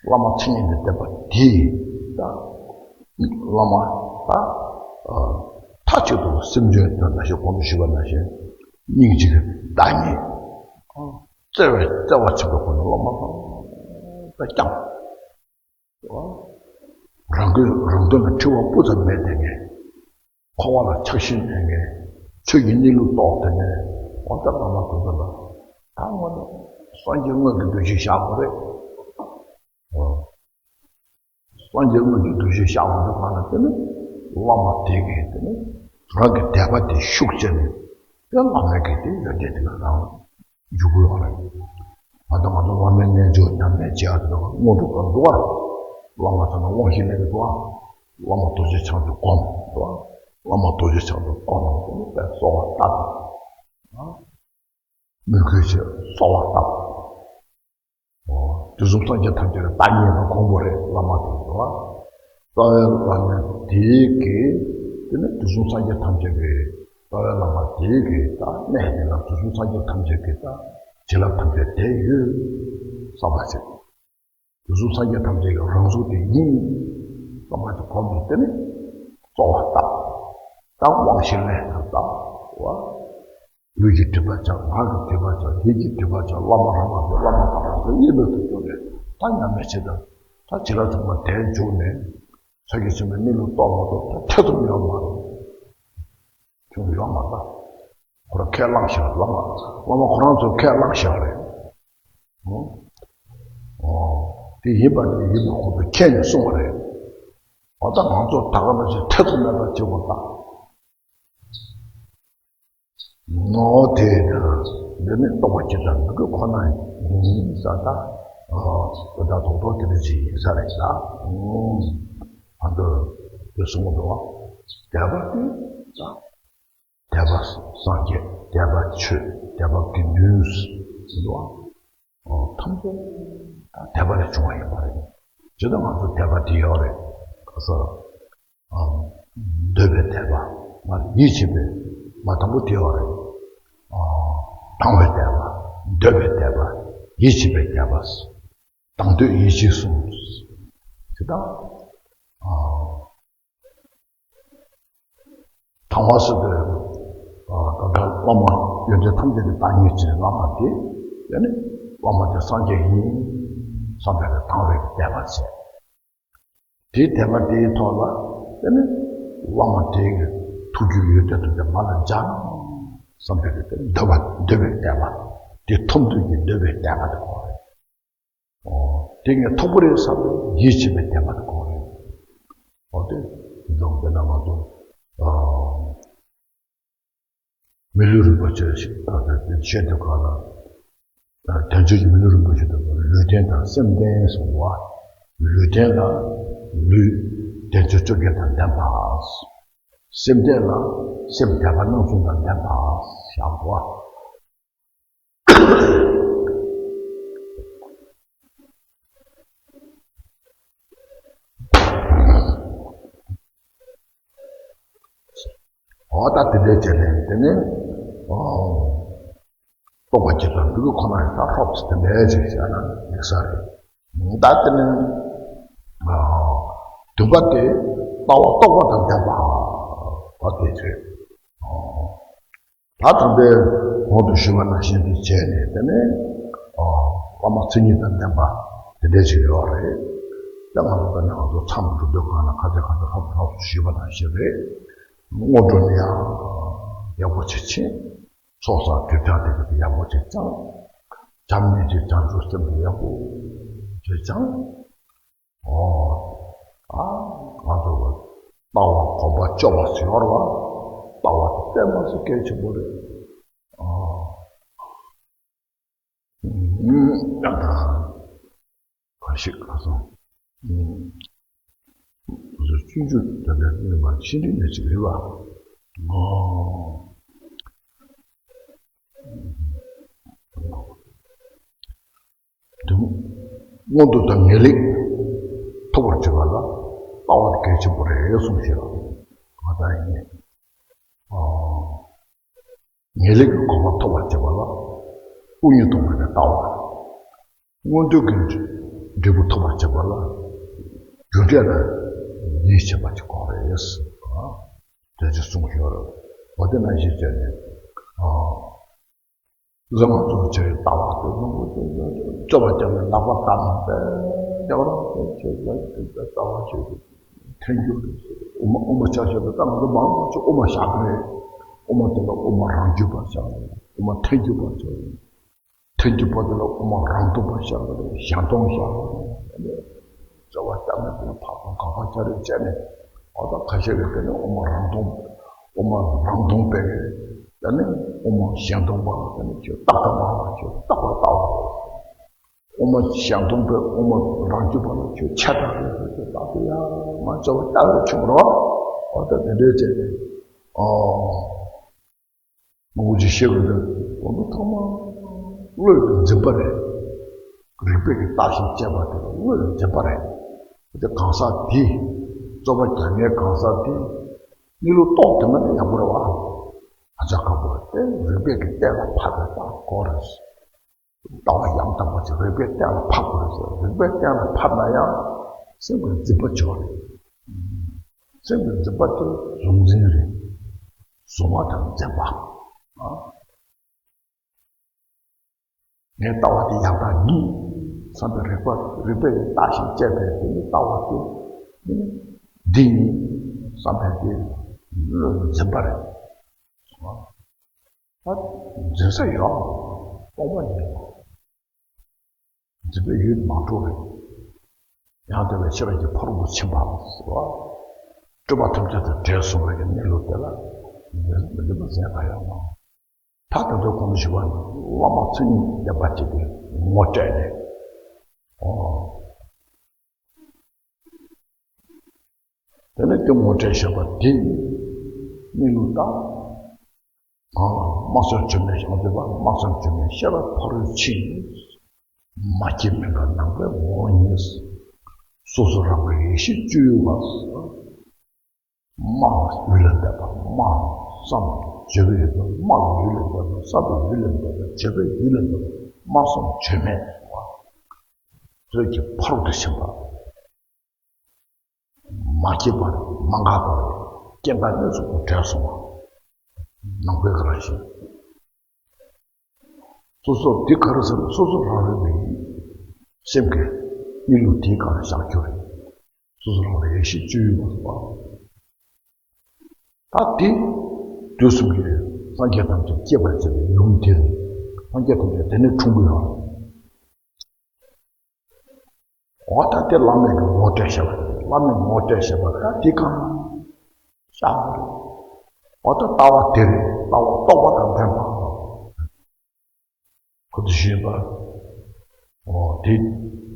བླ་མ་མཚན་ཉིད་དང་ལྡན་པ་དེས་ད་བླ་མ་ད་མཐའ་གཅིག་ཏུ་སེམས་ཅན་དོན་དང་ཞེས་གོང་དུ་ཞུས་པ་ནང་བཞིན་སྙིང་རྗེ་གི་བདག་ཉིད། བརྩེ་བའི་བརྩེ་བ་ཆེན་པོའི་སྒོ་ནས་བླ་མ་ལ་བསྐྱངས། རང་གི་རང་དོན་ལ་འཁྲུལ་བ་སྤུ་ཙམ་མེད་དེ་ངས། འཁོར་བ་ལ་ཆགས་ཞེན་མེད་མཁན། ཆོས་ཀྱི་གནས་ལུགས་རྟོགས་ཐུབ་མཁན། འོ་ད་བླ་མ་དེ་ཚོ་ལ་ད་ང་ཚོ་སངས་རྒྱས་དངོས་ཀྱི་འདུ་ཤེས་བཞག་དགོས་རེད། འོ། སངས་རྒྱས་དངོས་ཀྱི་འདུ་ཤེས་བཞག་མ་ཐུབ་གང་ལ་དེ་ནི་བླ་མ་དེ་གིས་དེ་ནི་རང་གི་དད་པ་དེ་ཤུགས་ཆེ་ནས་དེ་བླ་མ་གིས་དེ་ཡོན་ཏན་དེ་ལ་རང་འཇུག་གི་ཡོད་རེད། ད་ལྟ་ང་ཚོ་བླ་མའི་རྣལ་འབྱོར་ཉམས་ལེན་བྱེད་ཡག་དེ་དག་སྔོན་འགྲོ་དང་འདུག་བ། བླ་མ་ཚོ་ནང་དབང་ཞིག་ལེན་གི་འདུག་བ། བླ་མ་རྡོ་རྗེ་འཆང་དུ་བསྒོམ་འདུག་བ། བླ་མ་རྡོ་རྗེ་འཆང་དུ་བསྒོམ་དེ་ནི་དཔེ་གསོལ་བ་བཏབ། མོས་གུས་བྱེད་གསོལ་བ་བཏབ། དུས་གསུམ་སངས་རྒྱས་ཐམས་ཅད་ཀྱི་བདག་ཉིད་ལ་དགོངས་པ་རེད་བླ་མ་དེ་འདུག་བ། རྩ་བའི་བླ་མ་དེ་གིས་དེ་ནི་དུས་གསུམ་སངས་རྒྱས་ཐམས་ཅད་ཀྱི་རྩ་བའི་བླ་མ་དེ་གིས་ད་གནས་དེ་ལ་དུས་གསུམ་སངས་རྒྱས་ཐམས་ཅད་ཀྱི་ད་བྱིན་རླབས་ཐམས་ཅད་དེ་ཡོད་བསམ་པ་ཞིག་དུས་གསུམ་སངས་རྒྱས་ཐམས་ཅད་ཀྱི་རང་གཟུགས་དེ་ཡིན་བསམ་པ་དེ་གོམས་ནས་དེ་ནི་གསོལ་བ་བཏབ། ད་དབང་ཞིག་ལེན་ཐུབ་ད་བ། ལུས་ཀྱི་སྒྲིབ་པ་བྱང་། ངག་གི་སྒྲིབ་པ་བྱང་། ཡིད་ཀྱི་སྒྲིབ་པ་བྱང་། བླ་མ་རང་རང་གི་བླ་མ་དང་རང་གི་གཉིས་ལ་ཐུག་འགྱུར་རེད། ད་ཉམས་ལེན་བྱེད་དང་ད་བྱིན་རླབས་ཚང་མ་དེར་འཇུག་ནས་ཕྱག་རྒྱ་ཆེན་པོའི་གནས་ལུགས་རྟོགས་མ་ཐུབ་ད་ཐེ་ཚོམ་ཡོད་མ་རེད། ཁྱོད་ཡོད་མ་རེད། ཁོ་རང་ཁས་བླངས་ཤག་བླ་མ་བླ་མ་ཁོ་རང་ཚོས་ཁས་བླངས་ཤག་རེད། ཨོ། དེ་ཡིན་པ་དེ་ཡིན་པ་ཁོ་ཚོ་མཁྱེན་ནས་གསུངས་པ་རེད། འོ་ད་ང་ཚོ་ད་ག་ནང་བཞིན་ཐེ་ཚོམ་མེད་པར་བྱེད་དགོས་ད། ངོ་དེ་ནི་འདི་ནི་རྟོགས་པ་ཇི་ལྟར་འདུག་གི་ཁོ་ན་ཡིན་ས་ད། ཨོ། དེ་ད་རྡོག་རྡོག་དེ་འདྲ་ཅིག་ཡིན་ས་རེད་ད། ཨང་། ཨ་འདི་དེ་གསུང་གི་འདུག་བ། དད་པ་དེ་ད། དད་པ་སངས་རྒྱས། དད་པ་ཆོས། དད་པ་དགེ་འདུན་ཟེར་བ། ཐམས་ཅད་ད་དད་པ་ལས་བྱུང་བ་ཡིན་པ་རེད། ཇི་ལྟར་ང་ཚོ་དད་པ་དེ་ཡོད་རེད། ག་ས། འདོད་པའི་དད་པ། མ་ཡིད་ཆེས་པའི་མ་དང་པོ་དེ་ཡོད་རེད། དང་བའི་དད་པ། འདོད་པའི་དད་པ། ཡིད་ཆེས་པའི་དད་པ། དང་འདོད་ཡིད་ཆེས་གསུམ། དེ་དག་དང་བ་ཟེར་དུས། ད་ལྟ་བླ་མ་ཡོན་ཏན་ཐམས་ཅད་ཀྱི་བདག་ཉིད་ཅན་བླ་མ་དེ། དེ་ནི་བླ་མ་དེ་སངས་རྒྱས་ཡིན་བསམ་པའི་དང་བའི་དད་པ་བྱས། དེའི་དད་པ་དེའི་ཐོག་ལ་དེ་ནི་བླ་མ་དེའི་ཐུགས་རྒྱུད་ཡོན་ཏན་ཐམས་ཅད་ང་ལ་སྦྱར་བསམ་པའི་དེ་འདོད་པ་འདོད་པའི་དད་པ། དེ་ཐོབ་འདོད་ཀྱི་འདོད་པའི་དད་པ་དེ་གོ་རེད། ཨོ། དེ་ངས་ཐོབ་ཀྱི་རེད་བསམ་པའི་ཡིད་ཆེས་པའི་དད་པ་དེ་གོ་རེད། ཨོ་དེ་འཛོམས་པས་ན་ང་ཚོ་ཨ་མི་ལུས་རིན་པོ་ཆེ་ཞིག་ཨ་དེ་བཤད་དུས་ག་ལ་དལ་འབྱོར་གྱི་མི་ལུས་རིན་པོ་ཆེ་དང་ལུས་རྟེན་དང་སེམས་རྟེན་གསུམ་པ། ལུས་རྟེན་ལ་ལུས་དལ་འབྱོར་བཅོ་བརྒྱད་དང་ལྡན་པ། སེམས་རྟེན་ལ་སེམས་དད་པ་རྣམ་གསུམ་དང་ལྡན་པ་བཞག་གོ། འོ་ད་དེ་འདྲའི་བྱས་ནས་དེ་ནས་ཨོ་རྟོགས་པ་ཇི་ལྟར་འདུག་གི་ཁོ་ན་ཡང་ད་ཧྲོབ་ཙམ་དེ་འདྲའི་ཅིག་བྱས་ན་ཡིན་ས་རེད། ད་དེ་ནས་ཨོ་བདུན་པ་དེ་ལྟ་བ་རྟོགས་པ་དང་ལྡན་པ་ད་དེ་རེད། ཨོ། ད་དམ་པའི་གོང་དུ་ཞུས་པ་ནང་བཞིན་དེ་བྱས་ནས་དེ་ནས་ཨ་བླ་མ་མཚན་ཉིད་དང་ལྡན་པ་དེ་འདྲ་ཞིག་ཡོད་རེད། ད་ང་ཚོ་དཔེར་ན་ང་ཚོ་མཚམས་འགྲོ་དུས་སྒང་ལ་ཁ་ཤས་ཁ་ཤས་ཧྲོབ་ཧྲོབ་ཞུས་པ་ནང་བཞིན་རེད། སྔོན་འགྲོ་ནས་ཡང་ཡག་པོ་ཅིག་ཕྱིན། ཚོགས་བསགས་སྒྲིབ་སྦྱང་དེ་ཚོ་ཡག་པོ་ཅིག་བསྐྱངས། བྱམས་སྙིང་རྗེ་བྱང་ཆུབ་སེམས་དེ་ཡག་པོ་ཅིག་བསྐྱངས། ཨོ། ཨ། ང་ཚོ་ལ་ལྟ་བ་གོམས་པ་སྐྱོ་བ་ཟེར་བ། ལྟ་བ་དེ་དཔེ་མ་སྲིད་གལ་ཆེན་པོ་རེད། ཨ། ཨུམ། ཨ། ག་ཞིག་ག་སོང་། ཨུམ། སྤྱོད་འཇུག་དེ་འདྲ་ནས་མ་ཤེས་རིག་ནས་ཅིག་རེད་བ། ཨོ། དུ། སྔོན་དུ་དང་ངེས་ལེགས་ཐོབ་པར་བྱེད་པ་ལ་ལྟ་བ་གལ་ཆེན་པོ་རེད་གསུངས་ཤིང་། ང་དང་ཡིན། ངེས་ལེགས་ཀྱི་གོ་འཕང་ཐོབ་པར་བྱེད་པ་ལ་སྐུ་གཉིས་སྟོང་པའི་ལྟ་བ། མངོན་འདོད་ཀྱི་འབྲས་བུ་ཐོབ་པར་བྱེད་པ་ལ་རྒྱུ་འབྲས་ལ་ཡིད་ཆེས་པ་ཅིག་དགོས་རེད། དེ་ཅིག་གསུངས་ཡོད་རེད། འོ་དེ་ནང་བཞིན་བྱས་ནས། ཨ། བཟང་ང་ཚོ་ཆེ་ལྟ་བ་དེ་ནང་བཅོས་པ་བརྒྱབ་ནས་ལག་པ་བརྡབ་ནས་བསྡད་ཡག་རང་དེ་ཆེ་ལ་དེ་ལྟ་བ་ཆེ་ཐལ་འགྱུར་དབུ་མ། དབུ་མ་ཆ་བཞག་པ་ད་ང་ཚོ་མང་ཆེ་དབུ་མ་བཞག་གི་རེད། དབུ་མ་དེ་ལ་དབུ་མ་རང་རྒྱུད་པ་བཞག་གི་རེད། དབུ་མ་ཐལ་འགྱུར་པ་བཞག་གི་རེད། ཐལ་འགྱུར་པ་དེ་ལ་དབུ་མ་རང་སྟོང་པ་བཞག་གི་རེད། གཞན་སྟོང་བཞག་གི་རེད། བཅོས་པ་བརྒྱབ་ནས་དེ་ཕར་ཚུར་དགག་པ་རྒྱག་རེས་བྱས་ནས། འོ་ད་ཁ་ཤས་ཀྱིས་དེ་ནི་དབུ་མ་རང་སྟོང་། དབུ་མ་རང་སྟོང་པའི་དེ་ནི་དབུ་མ་གཞན་སྟོང་པ་ལ་དེ་ནི་ཁྱོད་རྟག་ཏུ་མ་ལ་ཁྱོད་རྟག་པར་ལྟ་བ། དབུ་མ་གཞན་སྟོང་པའི་དབུ་མ་རང་རྒྱུད་པ་ལ་ཁྱོད་ཆད་ལྟ་རེད་ཟེར་ཏེ། ད་དེ་ཡང་མ་བཅོས་པ་རྟག་ཏུ་བྱུང་རོགས། འོ་ད་དེ་འདྲའི་བྱས་ནས། ཨོ། མང་པོ་ཅིག་བཤད་དགོས་དུས་དོན་དུ་ཐོག་མ་བློས་འཛིན་པ་རེད། རིགས་པས་ཀྱིས་བརྟགས་ཤིང་དཔྱད་པ་དེ་ལ་བློས་འཛིན་པ་རེད། དེ་གང་ཟག་དེས་བཅོས་པ་རྒྱག་མཁན་གང་ཟག་དེས་གནས་ལུགས་རྟོགས་ཐུབ་ན་ཡག་པོ་རེད་བ། ཧ་ཅང་ཁག་པོ་རེད། དེ་རིགས་པས་ཀྱིས་གཏན་ལ་ཕབ་པའི་རྟགས་སྐོར་རེད། ལྟ་བ་ཡང་དག་པ་ཅིག་རིགས་པས་གཏན་ལ་ཕབ་དགོས་ཟེར། རིགས་པས་གཏན་ལ་ཕབ་ན་ཡང་སེམས་ཀྱི་འཛིན་པ་ཅིག་ཡོད་རེད། སེམས་ཀྱི་འཛིན་པ་དེ་གཟུང་འཛིན་རེད། གཟུང་བ་དང་འཛིན་པ། ཨ། ངས་ལྟ་བ་དེ་ཡང་དག་ཡིན་བསམ་པའི་རིགས་པ། རིགས་པས་བརྟགས་ཤིང་དཔྱད་པའི་དེ་ནི་ལྟ་བ་དེ་ནི་འདི་ཡིན་བསམ་པའི་དེ་འཛིན་པ་རེད། ད་འཛིན་ས་ཡོད། སྟོང་པ་ཉིད། འཛིན་པའི་ཡུལ་མ་གྲུབ་རེད། ཡང་དག་པའི་ཤེས་རབ་ཀྱི་ཕ་རོལ་ཏུ་ཕྱིན་པ་ཟེར་བ། སྤྲོས་པ་ཐམས་ཅད་དང་བྲལ་སོང་བའི་གནས་ལུགས་དེ་ལ་འཛིན་པ་འཛིན་པ་ཟེར་ཡག་ཡོད་མ་རེད། ད་ད་ལྟ་གོང་དུ་ཞུས་པ་ནི་བླ་མ་མཚན་ཉིད་ལྡན་པ་ཅིག་གིས་ངོ་སྤྲད་ནས། ཨོ། དེ་ནས་དེ་ངོ་སྤྲད་བཞག་པ་དེ་གནས་ལུགས་དང་། ཨ། སྨྲ་བསམ་བརྗོད་མེད་ཞེས་པ། སྨྲ་བསམ་བརྗོད་མེད་ཤེས་རབ་ཕ་རོལ་ཕྱིན། མ་སྐྱེས་མི་འགག་ནང་པའི་ངོ་བོ་ཉིད། སོ་སོ་རང་གི་ཡེ་ཤེས་སྤྱོད་ཡུལ་བ། སྨྲ་ཡུལ་ལས་འདས་པ། སྨྲ་བསམ་བརྗོད་པའི་ཡུལ་དང་། སྨྲ་ཡུལ་ལས་འདས་པ། བསམ་པའི་ཡུལ་ལས་འདས་པ། བརྗོད་པའི་ཡུལ་ལས་འདས་པ། སྨྲ་བསམ་བརྗོད་མེད་པ། ཁྱོད་ཀྱི་ཕ་རོལ་ཏུ་ཕྱིན་པ། མ་སྐྱེས་པ་རེད། མ་འགགས་པ་རེད། སྐྱེ་འགག་གནས་ཚུལ་དང་བྲལ་སོང་བ། ནང་པའི་གི་རང་བཞིན། སོ་སོ་འདི་ག་རེ་ཟེར་ན། སོ་སོ་རང་རང་གི་སེམས་ཀྱི་གནས་ལུགས་དེའི་སྒང་ལ་བཞག་རྒྱུ་རེད། སོ་སོ་རང་རང་ཡེ་ཤེས་སྤྱོད་ཡུལ་མ་གཏོགས་པ། ད་དེ་དུས་གསུམ་གྱི་སངས་རྒྱས་ཐམས་ཅད་སྐྱེད་པར་བྱེད་པའི་ཡུམ་དེ་རེད། སངས་རྒྱས་ཐམས་ཅད་དེ་ནས་འཁྲུངས་ཀྱི་ཡོད་རེད། འོ་ད་དེ་བླ་མས་ཀྱི་ངོ་སྤྲད་བཞག་པ་རེད། བླ་མས་ངོ་སྤྲད་བཞག་པ་ད་དེ་གང་བཞག་པ་རེད། འོ་ད་ལྟ་བ་དེ་རེད། ལྟ་བ་རྟོགས་པ་དང་ལྡན་པ། ཁོ་ཚོ་ཞུས་པ། འོ་དེ་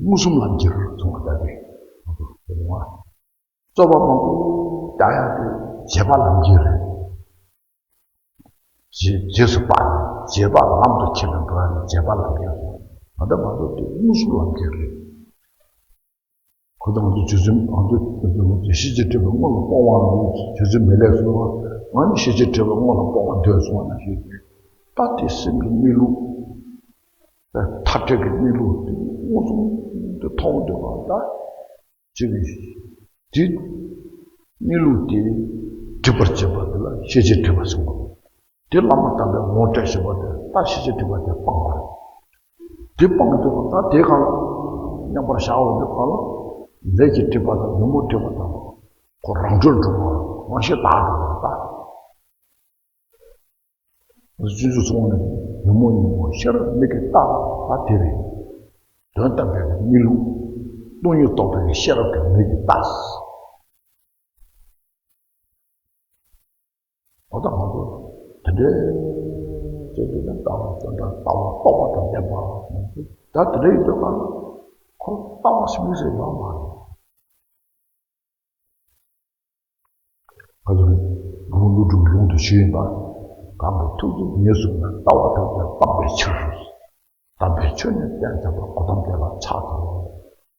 མངོན་སུམ་ལམ་ཁྱེར་གསུངས་པ་ད་དེ། རྩོད་པ་མང་པོ་རྒྱག་ཡག་དེ་རྗེས་དཔག་ལམ་ཁྱེར་རེད། རྗེས་རྗེས་སུ་དཔག་ནས་རྗེས་དཔག་ལམ་དུ་ཁྱེར་ནས་འགྲོ་ཡག་ནི་རྗེས་དཔག་ལམ་ཁྱེར་རེད། ད་ལྟ་ང་ཚོ་དེ་མངོན་སུམ་ལམ་ཁྱེར་རེད། ཁོ་ཚོ་ང་ཚོ་རྗེ་བཙུན། ང་ཚོ་ང་ཚོ་ཤེས་བྱའི་སྒྲིབ་པ་སྔོན་ལ་སྤོང་བ་ནི་རྗེ་བཙུན་མི་ལས་གསུངས་པ། ང་ནི་ཤེས་བྱའི་སྒྲིབ་པ་སྔོན་ལ་སྤོང་བར་འདོད་གསུངས་པ་ནང་བཞིན། ད་དེ་སེམས་ཀྱི་གནས་ལུགས། མཐའ་བྲལ་གྱི་གནས་ལུགས་དེ་མངོན་སུམ་དུ་མཐོང་འདོད་པ་ད། ཅིག་གིས་དེ་གནས་ལུགས་དེ་སྒྲིབ་པར་བྱེད་པ་དེ་ལ་ཤེས་བྱའི་སྒྲིབ་པ་ཟེར་གོ། དེ་བླ་མ་དམ་པས་ངོ་སྤྲད་བཞག་པ་དེ་ད་ཤེས་བྱའི་སྒྲིབ་པ་དེ་སྤངས་པ་རེད། དེ་སྤངས་འདོད་པ་ད་དེ་གང་ལ་མཉམ་པར་བཞག་འོང་དུས་གང་ལ། ལས་ཀྱི་སྒྲིབ་པ་དང་ཉོན་མོངས་སྒྲིབ་པ་དང་། ཁོ་རང་གྲོལ་འགྲོ་བ། རང་ཤེས་དག་འགྲོ་བ་ད། སྤྱོད་འཇུག་གསུངས་ནས། ཉོན་མོངས་ཉོན་མོངས་ཤེས་རབ་མིག་གིས་བལྟ། ད་དེ་རེད། དོན་དམ་པའི་གནས་ལུགས་སྟོང་ཉིད་རྟོགས་པའི་ཤེས་རབ་ཀྱི་མིག་གིས་བལྟ། འོ་ད་ང་ཚོ་དེ་འདྲའི་བྱས་ཏེ་ནི་ལྟ་བ་དེ་འདྲ་ལྟ་བ་རྟོགས་པ་དང་ལྡན་པ། ད་དེ་འདྲ་ཡིན་དུས་གང་ལ་ཁོ་ལྟ་བ་ཟེར་མི་ཟེར་ཡོད་མ་རེད། ང་ཚོ་ལུང་ཀླུ་སྒྲུབ་ལུང་དུ་ཞུས་ཡིན་པ། གང་གི་ཐུགས་རྗེས་ཉེར་བཟུང་ནས། ལྟ་བ་ཐམས་ཅད་སྤངས་པའི་ཕྱིར། དམ་པའི་ཆོས་ནི་གཏན་དག་པ། གོ་ཏམ་དེ་ལ་ཕྱག་འཚལ་ལོ།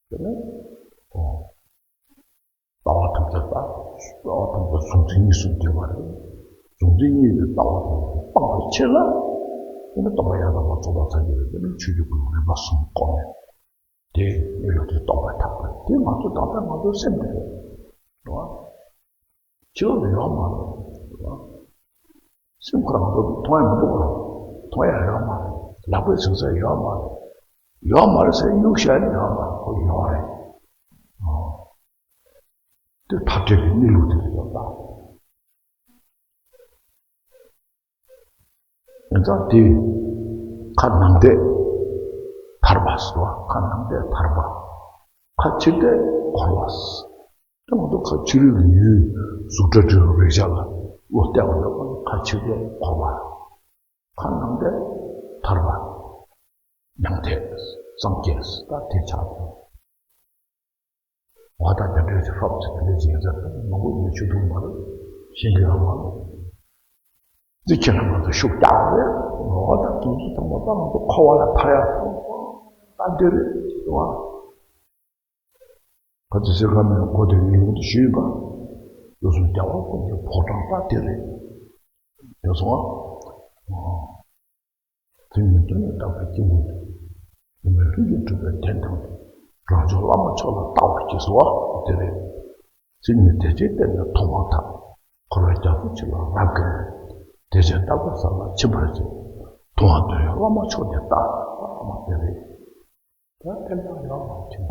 དེ་ནས། ཨོ། ལྟ་བ་ཐམས་ཅད་ལ། ལྟ་བ་ཐམས་ཅད་གཟུང་འཛིན་གཉིས་སུ་འདུས་པ་རེད། གཟུང་འཛིན་གཉིས་ཀྱི་ལྟ་བ་ཐམས་ཅད་སྤངས་པའི་ཕྱིར་ལ། དེ་ནི་སྟོང་པ་ཡང་དག་པར་རྫོགས་པར་སངས་རྒྱས་པའི། དེ་ནི་ཆོས་ཀྱི་སྐུ་རིམ་པ་གསུམ་བསྐོར་ནས། དེ་གནས་ལུགས་དེ་རྟོགས་པར་ཐག་པ་དེ་ང་ཚོ་ད་ལྟ་ང་ཚོ་སེམས་དེ་རེད། རེད་བ། ཕྱི་ལོགས་ལ་ཡོད་མ་རེད། རེད་བ། སེམས་ཁོ་རང་ཚོ་མཐོང་ཡ་མི་འདུག་ག་མཐོང་ཡ་ཡོད་མ་རེད། ལག་པས་ཟིན་ས་ཡོད་མ་རེད། ཡོད་མ་རེད་ཟེར་གཡུག་བཞག་ཡ་ཡོད་མ་རེད། ཁོ་ཡོད་རེད། ཨོ། དེ་ཐག་བྲལ་བའི་གནས་ལུགས་དེ་རེད་ད། ཡིན་ཙང་དེ་ཁ་ནང་བལྟས་ཐར་པ་ཟེར་བ། ཁ་ནང་བལྟས་ཐར་པ། ཁ་ཕྱིར་བལྟས་འཁོར་བ་ཟེར། དེ་མ་གཏོགས་ཁ་ཕྱི་རོལ་གྱི་ཡུལ་གཟུགས་སྒྲ་དྲི་རོ་རེག་བྱ་ལ་བློ་གཏད་པ་ལ་ཁ་ཕྱིར་བལྟས་འཁོར་བ། ཁ་ནང་བལྟས་ཐར་པ། མྱང་འདས་སངས་རྒྱས་ད་དེ་ཆགས་སོང་། འོ་ད་དེ་འདྲའི་ཧྲོབ་ཙེ་དེ་འདྲའི་ཡིན་ཟེར་ནོར་བུ་ཡིན་ཆུ་འཐུང་མ་རེད། ཤིང་གི་ཨ་མ་རེད། འདི་ཁྱེད་རང་ང་ཚོ་ཤུགས་རྒྱག་རེད། འོ་ད་དེ་ཚོ་ཚང་མ་ད་ང་ཚོ་འཁོར་བ་ལ་ཐར་ཡ་ཐོབ་ད་འདི་རེད་བ། ག་ཚོད་ཟེར་ག་མེད་གོ་དེ་ཡུལ་ལུང་དུ་ཞུས་པ། བློ་སེམས་རྒྱ་བ་ཀུན་གྱི་ཕོ་བྲང་ལྟ་དེ་རེད། དེ་སོང་ཨ། དེ་ཉིད་དོན་ལ་བརྟགས་པའི་སྐྱེས་བུ་དེ། སྒྱུ་མའི་ལྷུན་གྱིས་གྲུབ་པའི་དོན་དམ་དུ། རང་བྱུང་བླ་མ་མཆོག་ལ་བལྟ་བར་གྱིས་སོ། དེ་རེད། དེ་ཉིད་དེ་ཅིའི་སྟེང་ནས་མཐོང་བར་ཐལ། འཁོར་བའི་རྒྱ་མཚོ་ཆེ་ལ་རབ་བརྒལ་ནས། དེ་ཕྱིར་རྟག་པའི་ས་ལ་ཕྱིན་པར་བྱེད། མཐོང་བ་འདོད་ཡོན་བླ་མ་མཆོག་དེ་ལྟ། དེ་རེད། ད་ཕན་ཐོགས་ཡོད་མ་ཐོན།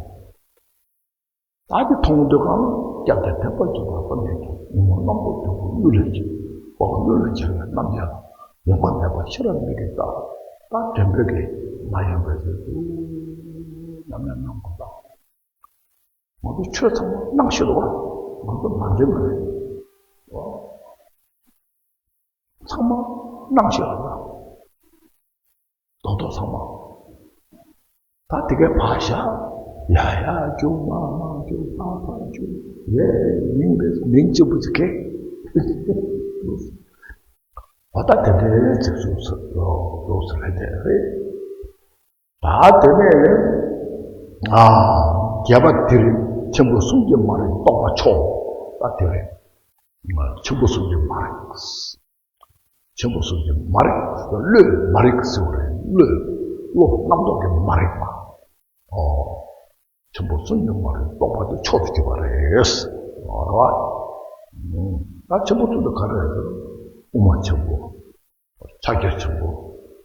ད་དེ་མཐོང་འདོད་གང་སྐྱབས་དེ་ཐེག་པ་ཆེན་པོ་པ་མེད་ཀྱང་ཉོན་མོངས་རྣམ་རྟོག་དོད་པོ་གཡུལ་ལས་བྱེད། འོ་གཡུལ་ལས་བྱེད་པའི་རྣམ་རྒྱལ་ལ་ཡོང་པ་མེད་པ་ཤེས་རབ་མིག་གིས་བལྟ། ད་དྲན་པས་ཀྱིས་མ་ཡེངས་པའི་ཚུལ་དུ་ཉམས་ལེན་གནང་དགོས་པ། ང་ཚོ་ཆོས་ཚང་མ་སྣང་ཤེས་རེད་བ། ང་ཚོ་མ་འདྲེན་པ་རེད། ཚང་མ་སྣང་ཤེས་རེད་བ། རྡོག་རྡོག་ཚང་མ། ད་དེ་གའི་བག་ཤ། ཡ་ཡ་རྒྱུག་མ་མ་རྒྱུག་ལྷ་ལྷ་རྒྱུག་ཡེ་མིང་རེད་མིང་གཅིག་པུ་ཅིག་གེ། འོ་ད་དེ་འདྲའི་ཚིག་གསུངས་ས་འདུག་ཟེར་རེད་དེ་རེད། ད་དེ་ནས་ཨ་བརྒྱད་པ་དེ་རེད། ཆེན་པོ་གསུམ་གྱིས་མ་རིག་རྟོགས་པ་མཆོག་ད་དེ་རེད། ཆེན་པོ་གསུམ་གྱིས་མ་རིག་ཆེན་པོ་གསུམ་གྱིས་མ་རིག་བློས་མ་རིག་ཟེར་བ་རེད། བློས་བློ་རྣམ་རྟོག་གིས་མ་རིག་པ། ཨོ། ཆེན་པོ་གསུམ་གྱིས་མ་རིག་རྟོགས་པ་དེ་མཆོག་ཏུ་གྱུར་པ་རེད། ཨོ་རེད་བ། ད་ཆེན་པོ་གསུམ་དེ་ག་རེ་རེད་ཟེར་ན། དབུ་མ་ཆེན་པོ། ཕྱག་རྒྱ་ཆེན་པོ།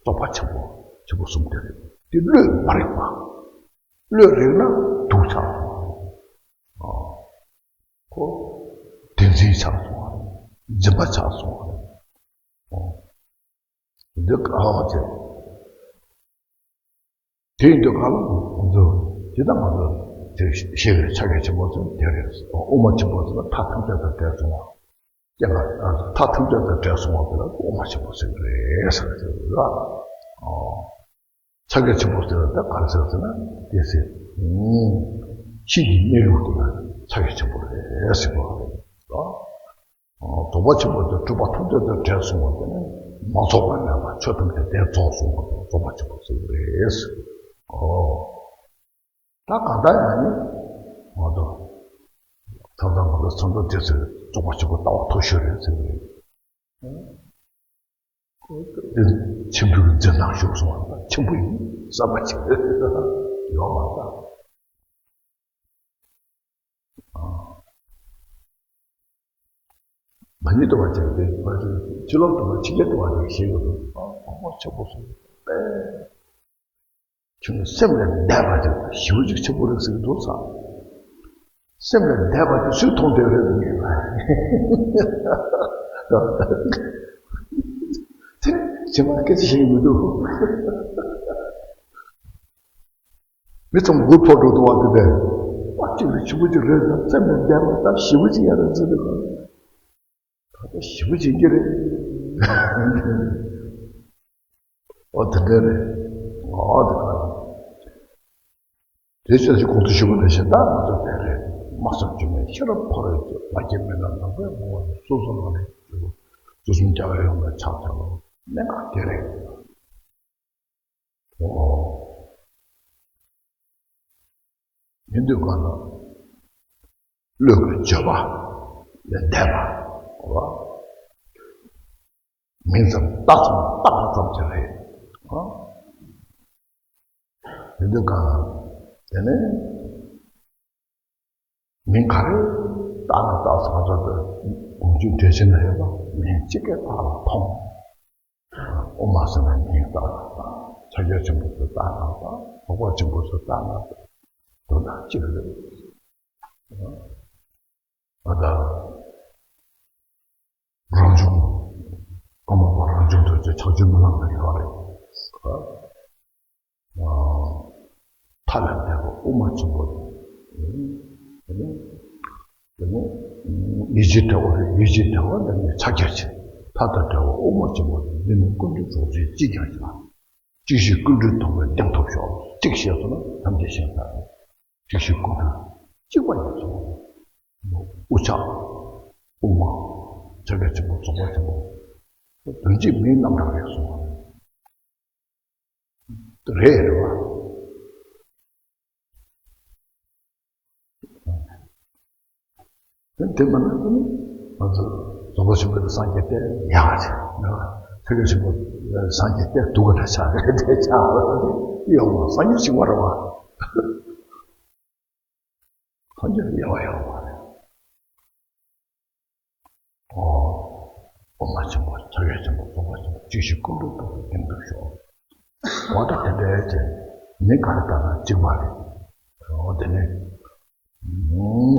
རྟོགས་པ་ཆེན་པོ། ཆེན་པོ་གསུམ་དེ་རེད། དེ་བློས་མ་རིག་པ། བློས་རིག་ན་དུག་ཆགས་སོང་། ཨོ། ཁོ། བདེན་འཛིན་ཆགས་སོང་བ་རེད། འཛིན་པ་ཆགས་སོང་བ་རེད། འདི་ཨ་ཅེ། དེ་ཡིན་དུས་གང་ལ་ང་ཚོ་དེ་དང་ང་ཚོ་དེ་ཤེས་པའི་ཕྱག་རྒྱ་ཆེན་པོ་ཚོ་དེ་རེད། དབུ་མ་ཆེན་པོ་ཚོ་ལ་མཐའ་ཐམས་ཅད་དང་བྲལ་སོང་བ། སྐྱེ་འགག་མཐའ་ཐམས་ཅད་དང་བྲལ་སོང་བ་དེ་ལ་དབུ་མ་ཆེན་པོ་ཟེར་གྱི་རེད་ཟེར་གྱི་རེད་ལ། ཨོ། ཕྱག་རྒྱ་ཆེན་པོ་ཟེར་བ་ད་ག་རེ་ཟེར་ཟེར་ན། དེ་ཟེར། ཕྱིས་ཀྱི་གནས་ལུགས་དེ་ལ་ཕྱག་རྒྱ་ཆེན་པོ་རེད་ཟེར་བ་རེད། རྫོགས་པ་ཆེན་པོ་དེ་གྲུབ་པ་ཐམས་ཅད་དང་བྲལ་སོང་བ་དེ་ནི་མ་རྫོགས་པ་མེད་པ་ཆོས་ཐམས་ཅད་དེ་རྫོགས་སོང་བ་དེ་རྫོགས་པ་ཆེན་པོ་ཟེར་གྱི་རེད་ཟེར། ཨོ། ད་གང་ལྟར་ཡང་ནི་ང་ཚོ་ད་ལྟ་ང་ཚོ་ཚང་མ་དེ་ཚོས་རྫོགས་པ་ཆེན་པོ་ལྟ་བ་མཐོ་ཤོས་རེད་ཟེར་གྱི་རེད། ཆེན་པོའི་འཛིན་སྟངས་ཤོར་སོང་བ་དང་ཆེན་པོ་ཡིན་བསམ་པ་ཅིག་ཡོད་མ་རེད། མ་ཎི་བཏུ་བ་ཅིག་དེ་ཕྱི་ལོགས་བཏུ་བ་ཕྱི་རྒྱལ་བཏུ་བ་ཅིག་ཞིག་ཡོད་དོ། ཨ་ཁོ་ཆེན་པོ་སོང་པས། ཁྱོད་ནི་སེམས་ལས་འདས་པ་དེ་ཞེ་པོ་ཅིག་ཆེན་པོ་རེད་ཟེར་གྱི་འདུག་ས། སེམས་ལས་འདས་པ་དེ་སུས་མཐོང་བསྡད་རེད་ཟེར་གྱི་ལ། ཚེ་ཕྱི་མ་སྐད་ཆ་བཤད་ཀྱི་མི་འདུག་མི་ཚང་མགོ་འཕོ་འགྲོ་འདུག་བ་དེ་དེ། ཨ་ཅིག་ལ་ཞེ་པོ་ཅིག་རེད་ཟེར། སེམས་ལས་འདས་པ་ད་ཞེ་པོ་ཅིག་ཡ་རེད་ཟེར་གྱི་ལ། ད་ལྟ་ཞེ་པོ་ཅིག་ཡིན་གྱི་རེད། ཨོ་དེ་འདྲ་རེད། ཨོ་དེ་ག་རེད། དེ་ཅན་ཞིག་གོང་དུ་ཞུས་པ་ནང་བཞིན་ད་ང་ཚོ་དེ་རེད། མ་བསམ་རྒྱུ་མེད་ཤེས་རབ་འཁོར་བའི་ལ་སྐྱེས་མི་ལ་ནང་པའི་ངོ་བོ་ནི་སོ་སོ་ནང་ནས་ཚུལ་ཁྲིམས་རྒྱལ་བའི་ཡོང་བའི་ཕྱག་རྒྱ་ལོ་གནད་འགག་དེ་རེད། ཨོ། ཡིན་དུས་གང་ལ། བློས་ཀྱི་བརྗོད་པ་ལས་འདས་པ། ཨོ། མིང་ཙམ་བཏགས་ཙམ་བཏགས་པ་ཙམ་གྱི་རེད། ཨོ། ཡིན་དུས་གང་ལ། དེ་ནས་མིང་ག་རེ་བཏགས་ན་བཏགས་སོང་ང་ཚོ་དགོངས་རྒྱུ་འགྲེལ་བྱེད་ན་ཡོད་པ་མིང་གཅིག་གིས་བདག་ལ་མཐོང་། དབུ་མ་ཟེར་ན་མིང་བཏགས་ན་བཏགས། ཕྱག་རྒྱ་ཆེན་པོ་ཚོ་བཏགས་ན་བཏགས། རྫོགས་པ་ཆེན་པོ་ཚོ་བཏགས་ན་བཏགས། དོན་དག་གཅིག་རེད། ཨ་ད། རང་བྱུང་། ཀརྨ་པ་རང་བྱུང་ཐུགས་རྗེ་ཕྱག་རྒྱའི་རྨི་ལམ་ལ་ཡོད་རེད། ཨ། མཐའ་ལ་བྲལ་བ་དབུ་མ་ཆེན་པོ་དང་། དེ་ནས་ཡིད་ཀྱི་བྲལ་བ་རེད། ཡིད་ཀྱི་བྲལ་བ་དེ་ནས་ཕྱག་རྒྱ་ཆེ། མཐའ་དང་བྲལ་བ་དབུ་མ་ཆེན་པོ་དང་། འདི་ནི་ཀུན་འདུས་རྫོགས་བྱེད་ཅིས་ཀྱང་བྱ། གཅིག་ཤེས་ཀུན་འདུས་མཐོང་བས་གདེང་ཐོབ་ཤོག། གཅིག་ཤེས་སོང་ན་ཐམས་ཅད་ཤེས་ཚར་རེད། གཅིག་ཤེས་ཀུན་འདུས་གཅིག་པ་ཡིན་ཙང་། དབུ་ཕྱག་དབུ་མ་ཕྱག་རྒྱ་ཆེན་པོ་རྫོགས་པ་ཆེན་པོ། དོན་གཅིག་མིང་རྣམ་གྲངས་རེད་གསུངས་པ་རེད། རེད་རེད་བ། དེ་དེ་མ་ན་དེ་ནི་ང་ཚོ་རྫོགས་པ་ཆེན་པོའི་སངས་རྒྱས་བསྟན་ཡག་ཅིག་ཕྱག་རྒྱ་ཆེན་པོའི་སངས་རྒྱས་བསྟན་སྡུག་ག་འདྲ་ཆགས་རེད། དེ་ཆགས་པ་དེ་ཡོང་བ་སངས་རྒྱས་ཤིག་བ་རེད་བ། སངས་རྒྱས་ཡག་བ་ཡག་བ་རེད། ཨོ། དབུ་མ་ཆེན་པོ་ཕྱག་རྒྱ་ཆེན་པོ་རྫོགས་པ་ཆེན་པོ་གཅིག་ཤེས་ཀུན་འདུས་མཐོང་བས་གདེང་ཐོབ་ཤོག། འོ་ད་དེ་འདྲའི་ཅིག་མིང་ག་རེ་བཏགས་ན་གཅིག་པ་རེད། འོ་དེ་ནས་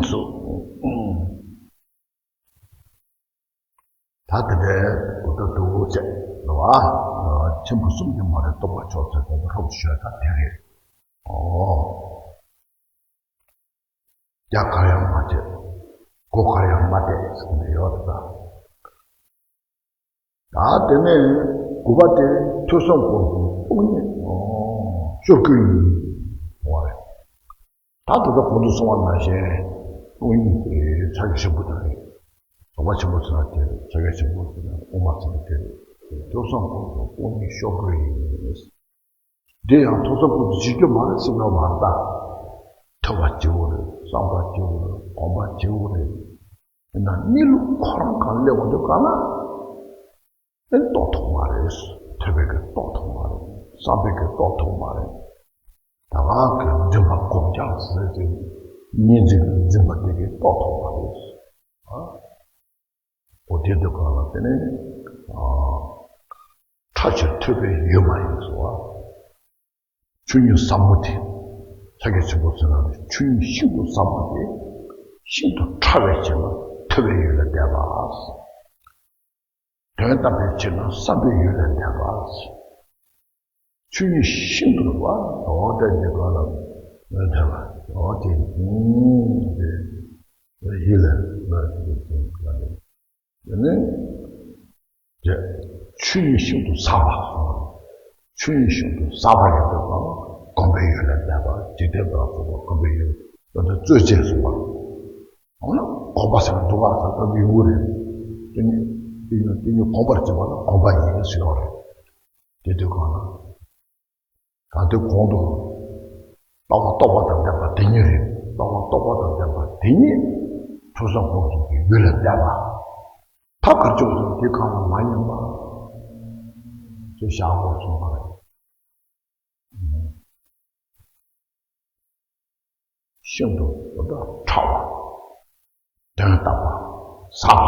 སུ། ད་དེ་འདྲའི་གོ་ཐོས་འདུག་ཅེས་རེད་བ། ཆེན་པོ་གསུམ་གྱིས་མ་རིག་རྟོགས་པ་མཆོག་ཟེར་དེ་ཚོ་ཧྲོབ་ཞུ་ད་དེ་རེད། ཨོ། རྒྱ་གར་ཡང་མ་བྱེད། གོ་གར་ཡང་མ་བལྟས་ཟེར་ནས་ཡོད་རེད་ད། ད་དེ་ནས་དགུ་པ་དེ་ཐོས་བསམ་སྒོམ་གསུམ་དབུ་བརྙེས་ཤོར་གི་ཡིན། འོ་རེད། ད་དེ་ལྟར་གོང་དུ་གསུངས་པ་ནང་བཞིན་དབུ་བརྙེས་ཏེ་ཕྱག་རྒྱ་ཆེན་པོ་དང་རེད། རྫོགས་པ་ཆེན་པོ་ཟེར་ན་དེ་རེད། ཕྱག་རྒྱ་ཆེན་པོ་ཟེར་ན་དབུ་མ་ཟེར་ན་དེ་རེད། ཐོས་བསམ་སྒོམ་གསུམ་དབུ་བརྙེས་ཤོར་གི་ཡིན། འདི་ཡང་ཐོས་བསམ་སྒོམ་གསུམ་བྱེད་རྒྱུ་མ་རེད་ཟེར་ན་མ་རེད་ད། ཐོས་པ་བྱེད་དགོས་རེད། བསམ་པ་བྱེད་དགོས་རེད། སྒོམ་པ་བྱེད་དགོས་རེད། ཡིན་ན་གནས་ལུགས་ཁོ་རང་གང་སླེབས་འོང་དུས་གང་ལ་ཨེ་རྟོགས་ཐུབ་མ་རེད། ཐོས་པས་ཀྱི་རྟོགས་ཐུབ་མ་རེད། བསམ་པས་ཀྱི་རྟོགས་ཐུབ་མ་རེད། ད་ག་གི་འཛིན་པ་སྒོམ་རྒྱག་ཟེར་ཏེ་གཉིས་འཛིན་གྱི་འཛིན་པ་དེ་གིས་རྟོགས་ཐུབ་མ་རེད། ཨ། འོ་དེ་དུས་གང་ལ་དེ་ནས་ཨ། ཕྲ་ཕྱིར་ཐོས་པའི་ཡུལ་མ་ཡིན་སོ། ཆོས་ཉིད་ཟབ་མོ་དེ། ཕྱག་རྒྱ་ཆེན་པོ་ཟེར་ན་ཆོས་ཉིད་ཤིན་ཏུ་ཟབ་མོ་དེ། ཤིན་ཏུ་ཕྲ་བའི་ཕྱིར་ན་ཐོས་པའི་ཡུལ་ལ་འདས་པ། དོན་དམ་པའི་ཕྱིར་ན་བསམ་པའི་ཡུལ་ལ་འདས་པ། ཆོས་ཉིད་ཤིན་ཏུ་རུ་བ་འོ་དེ་འདི་ག་ལ་འདས་པ་འོ་དེ་ཡིད་ལ་འདས་པ་དེ་ནི། དེ་ཆོས་ཉིད་ཤིན་ཏུ་ཟབ་པ། ཆོས་ཉིད་ཤིན་ཏུ་ཟབ་པ་ཡིན་པའི་སྒོམ་པའི་ཡུལ་ལ་འདས་པ། འཇིག་རྟེན་པ་སོགས་པ་སྒོམ་པའི་ཡུལ་ལ་རྩོད་བཅས་གསུངས་པ། འོ་ན་སྒོམ་པ་ཟེར་ན་འདུག་ག་ཟེར་ལྟ་བུ་ཡོང་གི་རེད། དེ་ཉིད་དེ་ཉིད་དེ་ཉིད་སྒོམ་པར་བྱེད་པ་ལ་སྒོམ་པ་ཡིན་ཟེར་ཡོད་རེད། དེ་དུས་གང་ལ། ད་དེ་གོང་དུ་ལྟ་བ་རྟོགས་པ་དང་ལྡན་པ་དེ་ཉིད་རེད། ལྟ་བ་རྟོགས་པ་དང་ལྡན་པ་དེ་ཉིད་ཐོས་བསམ་སྒོམ་གསུམ་གྱི་ཡུལ་ལ་འདས་པ། ཐབས་ག་ཅོག་ཙམ་དེ་གང་ལ་མ་ཉམས་པ་ཅེས་བཞག་དགོས་གསུངས་པ་རེད། ཤིན་ཏུ་ཕྲ་བ། དོན་དམ་པ་ཟབ་པ།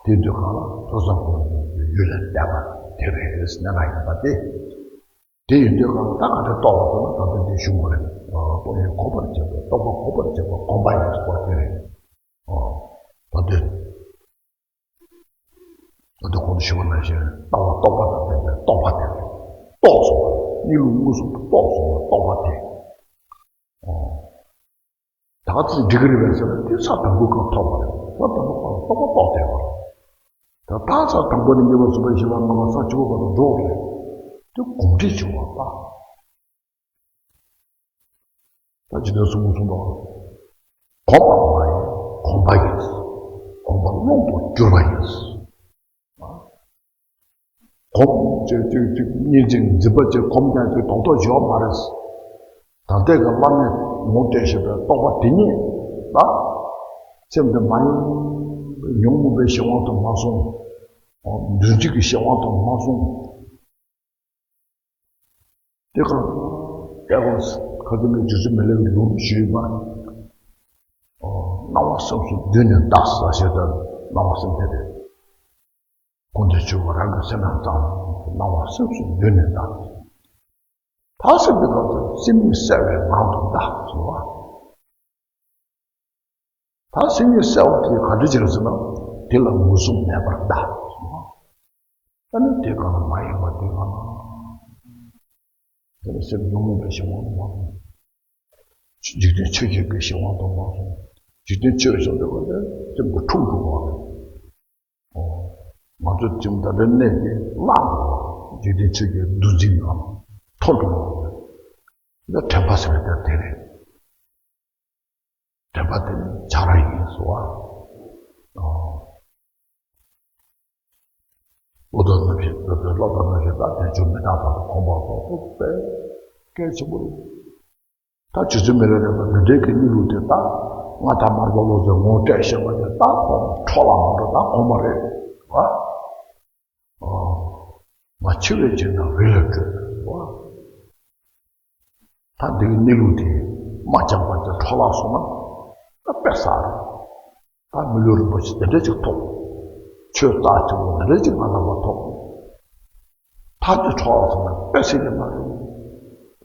དེ་དུས་གང་ལ་ཐོས་བསམ་སྒོམ་གསུམ་གྱི་ཡུལ་ལ་འདས་པ་དེ་རེད་ཟེར་ན་ཡིན་པ་སྟེ། དེ་ཡིན་དུས་གང་ལ་ད་ག་དེ་རྟོགས་པ་ཟེར་ན་ད་ལྟ་འདི་ཞུ་དགོས་རེད། སྟོང་ཉིད་གོམས་པར་བྱེད་པ། རྟོགས་པ་གོམས་པར་བྱེད་པ་སྒོམ་པ་ཡིན་ཟེར་བ་དེ་རེད། ད་ལྟ་ད་ལྟ་གོང་དུ་ཞུས་པ་ནང་བཞིན་ལྟ་བ་རྟོགས་པ་དང་ལྡན་པའི་རྟོགས་པ་དེ་རེད། རྟོགས་སོང་བ། གནས་ལུགས་མངོན་སུམ་དུ་རྟོགས་སོང་བ་རྟོགས་པ་དེ། ད་ག་ཚོད་འགྲིག་གི་རེད་པས་ཟེར་ན་དེ་ས་དང་པོའི་སྐབས་ཐོབ་པ་རེད། ས་དང་པོའི་སྐབས་ལ་རྟོགས་པ་རྟོགས་བསྡད་པ་རེད། ད་ད་ས་དང་པོ་ནས་གཉིས་པ་གསུམ་པ་བཞི་པ་ལྔ་པ་ས་བཅུ་པ་བར་དུ་འགྲོ་དགོས་རེད། དེ་གོམས་འདྲིས་བྱུང་བ་པ། ད་ཇི་ལྟར་གསུངས་གསུངས་པ། གོམས་པ་མ་ཡིན་གོམས་པ་ཡིན། གོམས་པ་ཀློང་དུ་གྱུར་པ་ཡིན། གོམས་ཅིག་ཅིག་ཅིག་གཉིས་ཅིག་འཛིན་པ་ཅིག་གོམས་ཀྱང་ཅིག་རྡོག་རྡོག་བྱེད་པ་མ་རེད། ད་ལྟའི་གི་བླ་མས་ངོ་སྤྲད་བཞིན་པའི་རྟོགས་པ་དེ་ཉིད་ལ་སེམས་དེ་མ་ཡེངས་པའི་ཉོན་མོངས་པའི་གཞན་དབང་དུ་མ་སོང་། འདུ་འཛི་གི་གཞན་དབང་དུ་མ་སོང་། དེ་གང་སྐལ་བ་ ཁ་ཏོན་གྱི་རྗེ་བཙུན་མི་ལའི་ལུང་ཞུས་པ། སྣང་བ་སེམས་སུ་བསྡུས་ནས་བལྟ་ཟེར་བྱས་ཙང་སྣང་བ་སེམས་དེ་རེད། ཁོང་དེ་ཆོས་པ་རང་གི་སེམས་ནང་དང་སྣང་བ་སེམས་སུ་བསྡུས་ནས་བལྟ། ད་སེམས་ཀྱི་ནང་དུ་སེམས་ཉིད་གསལ་བའི་ངང་དུ་བལྟ་ཟེར་བ། ད་སེམས་ཉིད་གསལ་བ་དེ་ག་འདྲ་ཅིག་རེད་ཟེར་ན། དེ་ལ་ངོས་བཟུང་མེད་པར་བལྟ་ཟེར་བ། ཨ་ནི་དེ་གང་ལ་མ་ཡེངས་པ་དེ་གང་ལ། དེ་ནི་སེམས་ཉོན་མོངས་པའི་གཞན་དབང་དུ་མ་སོང་། འཇིག་རྟེན་ཆོས་ཅན་གྱི་གཞན་དབང་དུ་མ་སོང་། འཇིག་རྟེན་ཆོས་ཟེར་དུས་ཀ་ནི་སེམས་ཀྱི་འཁྲུག་འགྲོ་བ་རེད། ཨོ། ང་ཚོ་ཅིག་ད་ལྟའི་གནས་འདི་བརླག་འགྲོ་བ། འཇིག་རྟེན་ཆོས་ཅན་འདུ་འཛིན་ནང་འཐོར་འགྲོ་བ་རེད། འདི་དྲན་པ་ཟེར་བ་དེ་དེ་རེད། དྲན་པ་དེ་ནི་བྱ་ར་ཡིན་ཟེར་བ། ཨོ། བློ་ལྡོག་རྣམ་བཞི་བློ་ལྡོག་རྣམ་བཞི་དང་དོན་བྱུང་མི་རྟག་པ་དང་གོམས་པ་སོགས་སུ་དཔེ་གལ་ཆེན་པོ་རེད། ད་རྗེ་བཙུན་མི་ལ་རས་པ་འདི་འདྲའི་གི་གནས་ལུགས་དེ་ད་ང་ད་མར་ལོག་ལོག་ཟེར་ངོ་སྤྲད་བཞག་པ་དེ་ད་ཁོང་འཕྲོ་བརླག་མ་འགྲོ་ད་གོམས་པ་རེད་བ། ཨོ། ང་འཆི་བའི་རྗེས་ན་རི་ལ་བྲོས་བ། ད་འདི་གི་གནས་ལུགས་དེ་མ་སྦྱངས་པ་དེ་འཕྲོ་བརླག་སོང་ན་ད་དཔེ་བསགས་རེད། ད་མི་ལུས་རིན་པོ་ཆེ་དེ་འདྲ་ཅིག་ཐོབ། ཆོས་རྩ་ཆེན་པོ་དེ་འདྲ་ཅིག་ང་ལ་བ་ཐོབ། ད་དེ་འཕྲོ་བརླག་སོང་ན་དཔེ་སྲིད་ཀྱི་མ་རེད།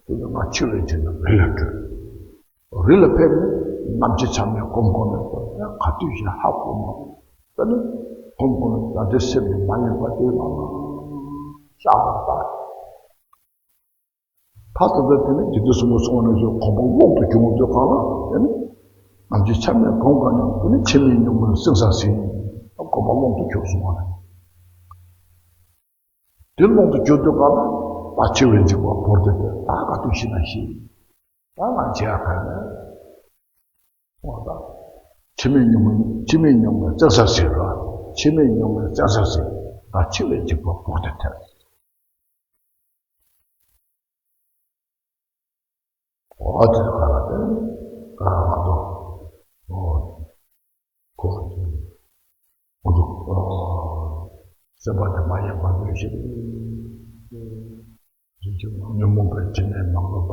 དེ་ནི་ང་འཆི་བའི་རྗེས་ན་རི་ལ་བྲོས། རི་ལ་ཕེབས་ནས་ནམ་འཆི་ཆ་མེད་གོམས་གོམས་ནས་ག་དུས་ཤིག་ཧ་གོ་མ་རེད། ད་ནི་གོམས་གོམས་ནས་ད་ལྟའི་སེམས་ནི་མ་ཡེངས་པ་དེ་ལ་ཤར་བར་བལྟ། ད་ལྟ་དེ་ནི་འཇིག་རྟེན་གསུམ་པོ་སོང་བ་ནས་བཟུང་གོམས་པ་ཀློང་དུ་བྱུང་བ་དེ་གང་ལ་དེ་ནི་ནམ་འཆི་ཆ་མེད་གོམས་གང་ནས་དེ་ནི་འཆི་མེད་གཉུག་མའི་སེང་ས་ཟིན། གོམས་པ་ཀློང་དུ་གྱུར་སོང་བ་རེད། དེ་ཀློང་དུ་གྱུར་དུས་གང་ལ་ད་འཆི་བའི་འཇིགས་པ་བོར་ཏེ་དེ་ད་ག་དུས་ཤི་ན་ཤི། ད་ང་འཆི་ཡག་ག་ནས། འོ་ད། འཆི་མེད་གཉུག་མའི་འཆི་མེད་གཉུག་མའི་བཙན་ས་ཟིན་ར། འཆི་མེད་གཉུག་མའི་བཙན་ས་ཟིན། ད་འཆི་བའི་འཇིགས་པ་བོར་ཏེ་ཐལ། འོ་དེ་ག་ལ་དེ། ག་ང་ཚོ། འོ། ཁོ། ཁོ་ཚོ། སེམས་པ་དེ་མ་ཡེངས་པར་ལུས་ཤིག་རིགས་ཀྱི་ཉོན་མོངས་པའི་དྲི་མས་མ་གོས་པ།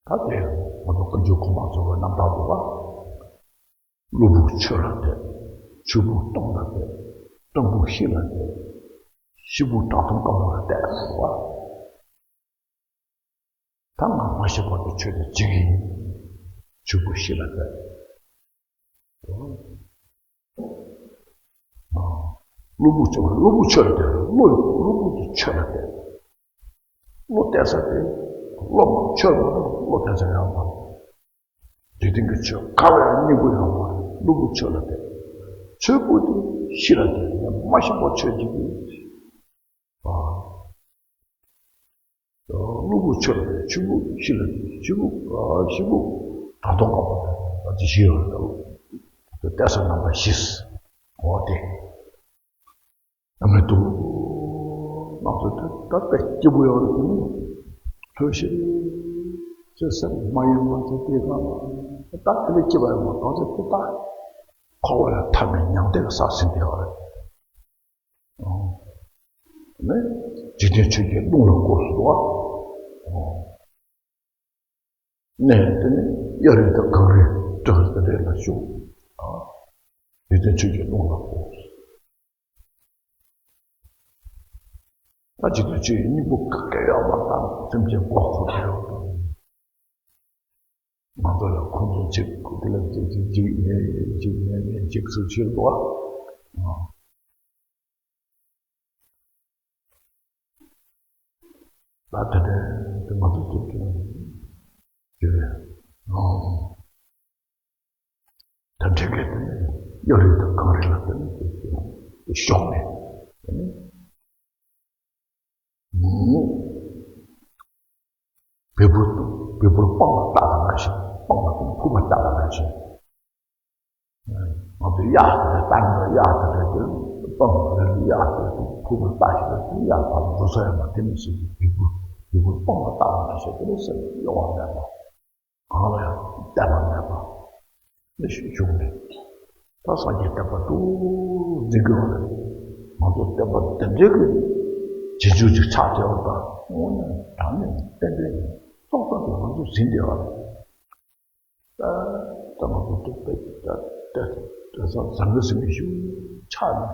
ད་དེ་ང་ཚོ་བཀའ་འགྱུར་གོང་མ་ཚོ་གི་རྣམ་ཐར་འདུག་ག་གློ་བུར་ཆོས་ལ་དད། ཆོས་བུར་སྟོང་ལ་དད། སྟོང་བུར་གཤིས་ལ་དད། གཤིས་བུར་གྲགས་སྟོང་དཀར་པོ་ལ་དད་ཟེར་བ། ད་ང་མ་ཤི་བར་དུ་ཆོས་དེ་བྱེད་ཀྱི་ཡིན། ཆོས་བུར་གཤིས་ལ་དད། གློ་བུར་ཆོས་གློ་བུར་ཆོས་ལ་དད། གློ་གློ་བུར་དུ་ཆོས་ལ་དད། བློ་གཏད་ས་དེ། བློ་མ་ཆོས་མ་གཏོགས་བློ་གཏད་ས་ཡང་མ་རེད། འཇིག་རྟེན་གྱི་ཆོས་ག་བ་ཡང་སྙིང་པོ་ཡང་མ་རེད། གློ་བུར་ཆོས་ལ་དད། ཆོས་བུར་དེ་གཤིས་ལ་དད་ནས་མ་ཤི་བར་ཆོས་ཀྱི་ཡིན། ཨ། གློ་བུར་ཆོས་ལ་དད། ཆོས་བུར་གཤིས་ལ་དད། གཤིས་བུར་ཨ་གཤིས་བུར་གྲགས་སྟོང་དཀར་པོ་དད། ཨ་དེ་བཞི་ཡོད་རེད། གཏད་ས་རྣམ་པ་བཞི། འོ་དེ། ཨ་མི་འདུག་ང་ཚོ་ད་ལྟ་སྐྱིད་པོ་ཡོད་རེད་དེ་ནི། ལྷོད་ཤིག་ཅེས་སེམས་མ་ཡེངས་པ་ཚོ་དེ་གང་ལ་ད་དེ་ལས་སྐྱིད་པ་ཡོད་མ་གང་ཚེ་དེ་ད་འཁོར་བ་ལས་ཐར་ནས་མྱང་འདས་ཀྱི་ས་ཟིན་བསྡད་ཡོད་རེད། ཨོ། ནི་འཇིག་རྟེན་ཆོས་ཀྱི་རླུང་ལ་བསྐུར་སོང་བ། ཨོ། གནས་དེ་ནི་གཡའ་རི་དང་གངས་རི་བྲག་རི་ལ་བཞུགས། ཨ། འཇིག་རྟེན་ཆོས་ཀྱི་རླུང་ལ་བསྐུར། ད་འཇིག་རྟེན་ཆོས་ཀྱི་སྙིང་པོ་ག་གེ་ཡོད་མ་དང་སེམས་ཅན་མགོ་འཁོར་ཡོད་དང་། ང་ཚོ་ལ་ཁོང་ཚོ་གཅིག་དེ་ལ་གཅིག་གཅིག་གཅིག་ངས་གཅིག་ངས་ངས་གཅིག་ཚུལ་ཕྱིར་འདུག་ཨ། ད་དེ་འདྲའི་དེ་ང་ཚོ་དེ་དེ་དེ་རེད། ད་འདྲའི་གི་དེ་ནི་གཡའ་རི་དང་གངས་རི་ལ་དེ་ནི་དེ་ཤོག་ནས་དེ་ནི་བལ་པོ་བལ་པོ་སྤང་ལ་བཏགས་པ་ནང་བཞིན། སྤང་ལ་དེ་ནི་ཕུར་པ་བཏགས་པ་ནང་བཞིན། ང་ཚོས་གཡག་དེ་འདྲ་བཏགས་ན་གཡག་དེ་འདྲ་དེ་སྤང་ལ་དེ་གཡག་དེ་ཕུར་པ་བཏགས་ཤིག་དེ་གཡག་ཕར་འགྲོ་ས་ཡོད་མ་དེ་ནི་ཞིག་བལ་པོ་བལ་པོ་སྤང་ལ་བཏགས་པ་ནང་བཞིན་དེ་ནི་སེམས་གཡོ་བ་མེད་པ། གང་ལ་ཡང་གཏད་པ་མེད་པ། ནི་ཞིག་བྱུང་ནས། ད་སངས་རྒྱས་བསྟན་པ་འདུག་འཛིན་དགོས་པ་རེད། ང་ཚོ་བསྟན་པ་འདི་འདྲའི་གི་རྗེས་འཇུག་ཅིག་ཆགས་བསྡད་པ་དང་། དངོས་གནས་དྲང་གནས་ཏན་ཏན་ཙོག་ཙོག་གི་ང་ཚོ་ཟིན་བསྡད་པ་རེད། ད་ང་ཚོ་དེ་དཔེ་དེ་ད་དེ་ད་ས་བཟང་གི་ཟིན་གི་ཞུ་ཆགས་ནས།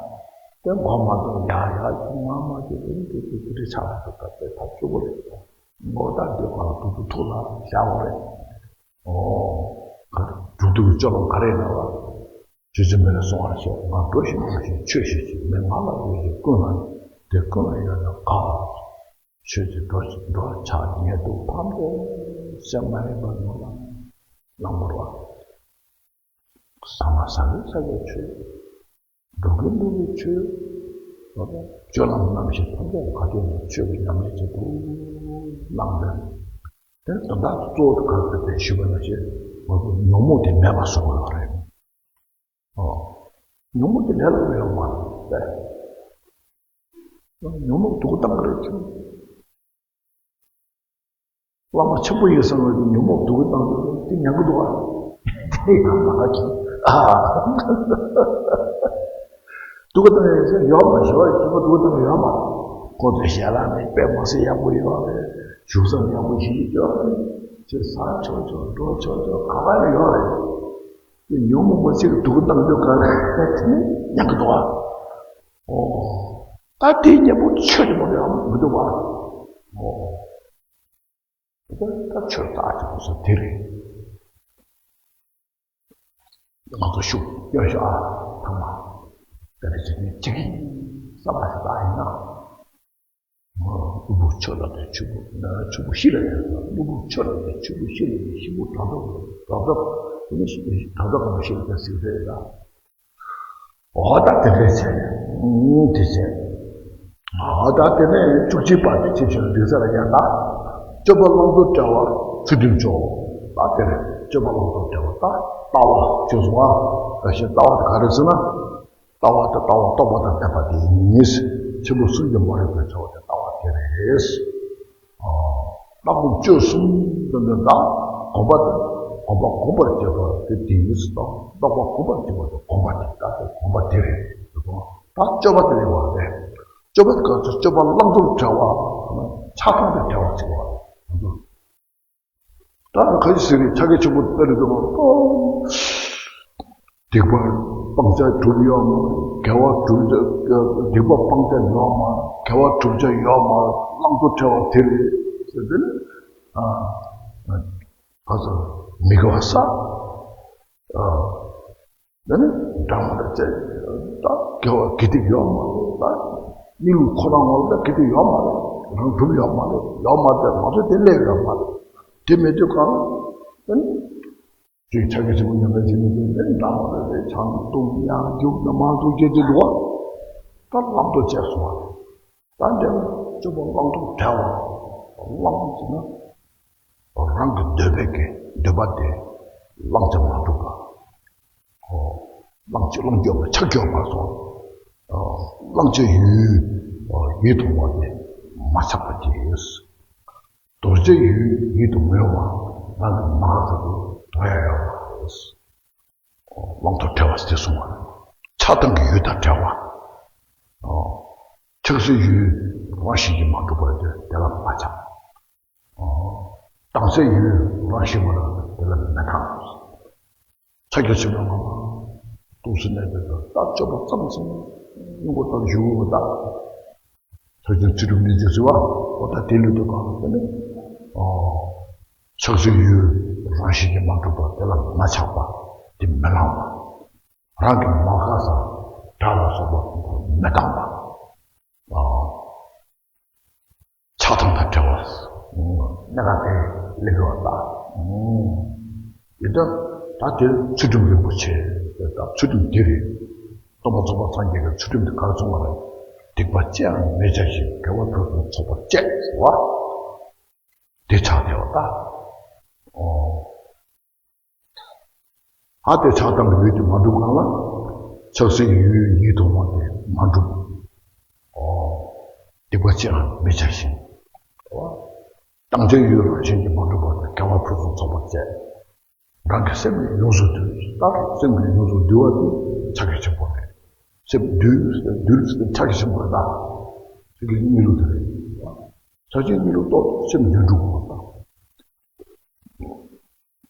དེ་མགོ་མ་ཚོས་ཡག་ཡག་ཅིག་མ་མ་ཅིག་དེ་འདྲ་དེ་དེ་དེ་འདྲ་ཆགས་པ་དེ་ད་དཔེ་ཐག་ཆོད་པོ་རེད། མགོ་ད་འདི་ག་ལ་ཐུག་ཐུག་ཐུག་ལ་བཞག་པ་རེད། ཨོ། ག་རེ་སྒྲུབ་ཐུབ་ཀྱི་སྤྱོད་ལམ་ག་རེ་ཡིན་ན་ལ། ཆོས་སྲིད་མི་ལ་སྲུང་བར་བྱེད། ང་འགྲོ་ཞིག་མ་ཞིག་ཆོས་ཤིག་བྱེད། མི་ང་ལ་ཡོད་ཞིག་ཀུན་ལ་དེ་ཀུན་ལ་ཡོད་ན་དགའ་བ། ཆོས་ཀྱི་འགྲོ་འགྲོ་ཆགས་ཉེ་དུ་ཕམ་སྟེ་སེམས་མ་ཡིན་པར་ནོར་ལ་ལང་བར་བ། ཟ་མ་ཟ་བའི་ས་ཆ་ཆོས། འགྲོ་གི་འགྲོ་བའི་ཆོས། སྤྱོད་ལམ་རྣམ་བཞི་ཐམས་ཅད་ག་དུས་ནས་ཆོས་ཀྱི་ཉམས་ལེན་བྱེད་དུ་གནང་དོན། དེ་དོན་དག་གཙོ་བོ་ག་རེ་རེད་ཞུས་པ་ན་ཆེ། ང་ཚོ་ཉོན་མོངས་དེ་མེད་པ་བཟོ་དགོས་པ་རེད། ཨོ། ཉོན་མོངས་དེ་ལས་སླ་པོ་ཡོད་མ་རེད། ཉོན་མོངས་སྡུག་གི་གཏམ་ག་རེ་བྱུང་། བླ་མ་ཆེན་པོ་ཡིན་བསམ་བློ་གི་ཉོན་མོངས་སྡུག་གི་གཏམ་དེ་ཉན་གི་འདུག་ག་དེ་ཡང་མ་གི་ཨ། སྡུག་གི་གཏམ་ཡོད་ཟེར་ཡོད་མ་ཞོ་ཡི་སྡུག་གི་གཏམ་ཡོད་མ། ཁོ་ཚོས་ཞལ་ལག་ནས་དཔེ་མ་སྲིད་ཡག་པོ་ཡོད་རེད། བཞུགས་ས་ཡག་པོ་ཞིག་ཡོད་རེད། ཁྱེད་ཟ་ཆོག་ཆོག་འགྲོ་ཆོག་ཆོག་ག་པར་ཡོད་རེད། དེ་ཉོན་མོངས་པ་ཅིག་སྡུག་གི་གཏམ་ཡོད་ག་རེ་དེ་ཉན་གི་འདུག་ཨ། ཨོ། ད་དེའི་གཉེན་པོ་ཆོས་ཀྱི་མ་རེད་ཨ་མི་འདུག་ཨ། ཨོ། ད་ད་ཆོས་ད་ཅིག་གོ་ས་དེ་རེད། ང་ཚོ་ཤུགས་སྐྱོན་ཤོག་ཨ། ཐ་མ་དེ་རེད་ཅིག་ནས་ཅིག་གིས་བསམ་པ་ཞིག་བཏང་ཡིན་ན། གློ་བུར་ཆོས་ལ་དེ་ཆུ་བུར་ཆུ་བུར་ཤི་ལ་ཡང་། གློ་བུར་ཆོས་ལ་དེ་ཆུ་བུར་ཤི་ལ་ཡང་ཤི་བོ་དྲག་དྲག་དྲག་དྲག་དེ་ནི་དྲག་དྲག་ག་མ་ཤི་ལ་དེ་ཟེར་རེད་ལ། འོ་ད་དེ་འདྲས་བྱས་ནས་དེ་བྱས། འོ་ད་དེ་ནས་བཅུ་གཅིག་པ་དེ་ཆེ་ཆུང་འདུག་ས་ལ་ཡང་ད། སྤྱོད་པ་བླང་དོར་བྲལ་བ་ཚུལ་ཁྲིམས་སྦྱོར། ད་དེ་རེད། སྤྱོད་པ་བླང་དོར་བྲལ་བ་ད་ལྟ་བ་བྱས་སོང་ཨ། ད་བཞིན་ལྟ་བ་དེ་ག་རེ་ཟེར་ན། ལྟ་བ་དེ་ལྟ་བ་རྟོགས་པ་དང་ལྡན་པ་དེ་ཡིན། ཆེན་པོ་གསུམ་གྱིས་མ་རིག་པའི་ཚོགས་དེ་ལྟ་བ་དེ་རེད། ལྟ་སྒོམ་སྤྱོད་གསུམ་དེ་འདི་དག་གོམས་པ་དེ་གོམས་པ་གོམས་པར་བྱེད་པ་དེ་དེ་ཡིན་ཟེར། ལྟ་སྒོམ་པ་གོམས་པར་བྱེད་པ་དེ་གོམས་པ་དེ་ལྟ་སྟེ་གོམས་པ་དེ་རེད་ཟེར། ད་སྤྱོད་པ་དེ་ལས་བ་རེད། སྤྱོད་པ་དེ་ག་ཚོད་སྤྱོད་པ་བླང་དོར་བྲལ་བ། ཆགས་སྡང་དང་བྲལ་བ་ཟེར་བ་རེད། ད་ཁ་ཅིག་ཟེར་རེད། ཕྱག་རྒྱ་ཆེན་པོ་དཔེ་རེད་འདུག་ག་སྡིག་པ་སྤང་བྱ་གྲུབ་ཡོད་མ་རེད། དགེ་བ་གྲུབ་བྱ་སྡིག་པ་སྤང་བྱ་ཡོད་མ་རེད། དགེ་བ་གྲུབ་བྱ་ཡོད་མ་རེད། བླང་དོར་བྲལ་བ་དེ་རེད་ཟེར་དེ་ནི། ཨ་ཨ་ཚོ་མི་དགེ་བ་བསགས། ཨ་དེ་ནི་འདྲ་མ་འདྲ་བྱས། ད་དགེ་བ་དགེ་སྡིག་ཡོད་མ་རེད། ད་གནས་ལུགས་ཁོ་རང་ངོ་ལ་དགེ་སྡིག་ཡོད་མ་རེད། རང་གྲུབ་ཡོད་མ་རེད། ཡོད་མ་རེད། ང་ཚོ་དེ་སླེབས་ཡོད་མ་རེད། དེ་མེད་དུས་གང་ལ་དེ་ནི། དེ་ཕྱག་རྒྱ་ཆེན་པོ་ཉམས་ལེན་བྱེད་མི་དེ་ནི་འདྲ་མ་རེད། ཆང་འཐུང་ཡང་རྒྱུག་ན་མ་འཐུང་བྱེད་དེ་འདུག་བ། ད་བླང་དོར་བྱས་སོང་བ། ད་འདྲ་བ་སྤྱོད་པ་བླང་དོར་བྲལ་བ། བླང་ཟེར་ན། རང་གི་འདོད་པའི་གི་འདོད་པ་དེ་བླང་བྱ་མ་གྲུབ་པ། ཨོ། བླང་བྱ་བླང་རྒྱུ་མེད་ཆགས་རྒྱུ་མ་སོང་། ཨོ། བླང་བྱའི་ཡུལ་ཡིད་དུ་འོང་བ་དེ་མ་ཆགས་པ་དེ་ཡོད། དོར་བྱའི་ཡུལ་ཡིད་དུ་མི་འོང་བ་རང་གི་མ་རྒན་ས་དེ་དོར་ཡ་ཡོད་མ་རེད། ཨོ། བླང་དོར་བྲལ་བ་ཟེར་གསུངས་པ་རེད། ཆགས་སྡང་གི་ཡུལ་དང་བྲལ་བ། ཨོ། ཆགས་སའི་ཡུལ་རང་བཞིན་གྱིས་མ་གྲུབ་པ་རེད། དེ་ལ་མ་ཆགས། ཨོ། བཏང་སའི་ཡུལ་རང་བཞིན་མ་གྲུབ་པ་དེ་ལ་མི་བཏང་། ཕྱག་རྒྱ་ཆེན་པོའི་ངོ་མ་ཏོག་ཙམ་གནས་པའི་བར་ད་སྤྱོད་པ་ཙམ་ཟིན་སྙིང་པོ་ལྟར་བཞུགས་པ་དང་། ཐོས་བསམ་ཚུལ་ཁྲིམས་ནི་འཇུག་ཟེར་བ། འོ་ད་དེ་ལུས་དུ་གང་ཟེར་ནས། ཨོ། ཆགས་སའི་ཡུལ་རང་བཞིན་གྱིས་མ་གྲུབ་པ་དེ་ལ་མ་ཆགས་པ། དེ་མི་བླང་བ། རང་གི་མ་རྒན་ས་དགྲ་ལ་སོགས་པ་མི་བཏང་བ། ཨོ། ཆགས་སྡང་དང་བྲལ་བ། གནས་སྐབས་དེ་ལེགས་པར་བརྟག་ཡིན་ད། ད་དེར་ཚུལ་ཁྲིམས་རིན་པོ་ཆེ། ད་ཚུལ་ཁྲིམས་དེ་རེད། སྟོན་པ་ཚོགས་པ་སངས་རྒྱས་ཀྱི་ཚུལ་ཁྲིམས་དེ་ག་རེ་གསུངས་པ་རེད། སྡིག་པ་ཅི་ཡང་མི་བྱ་ཞིང་། དགེ་བ་ཕུན་སུམ་ཚོགས་པར་སྤྱད་ཟེར་བ། དེ་ཆགས་བསྡད་པ་ད། ཨོ། ཨ་དེ་ཆགས་སྡང་གི་ཡུལ་དེ་མ་འགྲུབ་གང་ལ། ཆགས་སའི་ཡུལ་ཡིད་དུ་འོང་བ་དེ་མ་འགྲུབ། ཨོ། སྡིག་པ་ཅི་ཡང་མི་བྱ་ཞིང་། ཨོ། བཏང་བྱའི་ཡུལ་རང་བཞིན་གྱིས་མ་གྲུབ་པ་དེ་དགེ་བ་ཕུན་སུམ་ཚོགས་པར་སྤྱད། རང་གི་སེམས་ཀྱིས་ཡོངས་སུ་འདུལ། ད་སེམས་ཀྱིས་ཡོངས་སུ་འདུལ་བ་དེ་ཕྱག་རྒྱ་ཆེན་པོ་རེད། སེམས་འདུལ་འདུལ་ཕྱག་རྒྱ་ཆེན་པོ་རེད་ད། ཕྱག་རྒྱ་གཉིས་ལུགས་དེ་རེད། ཕྱག་རྒྱ་གཉིས་ལུགས་རྟོགས་སེམས་འདུལ་འགྲོ་དགོས་པ་དང་།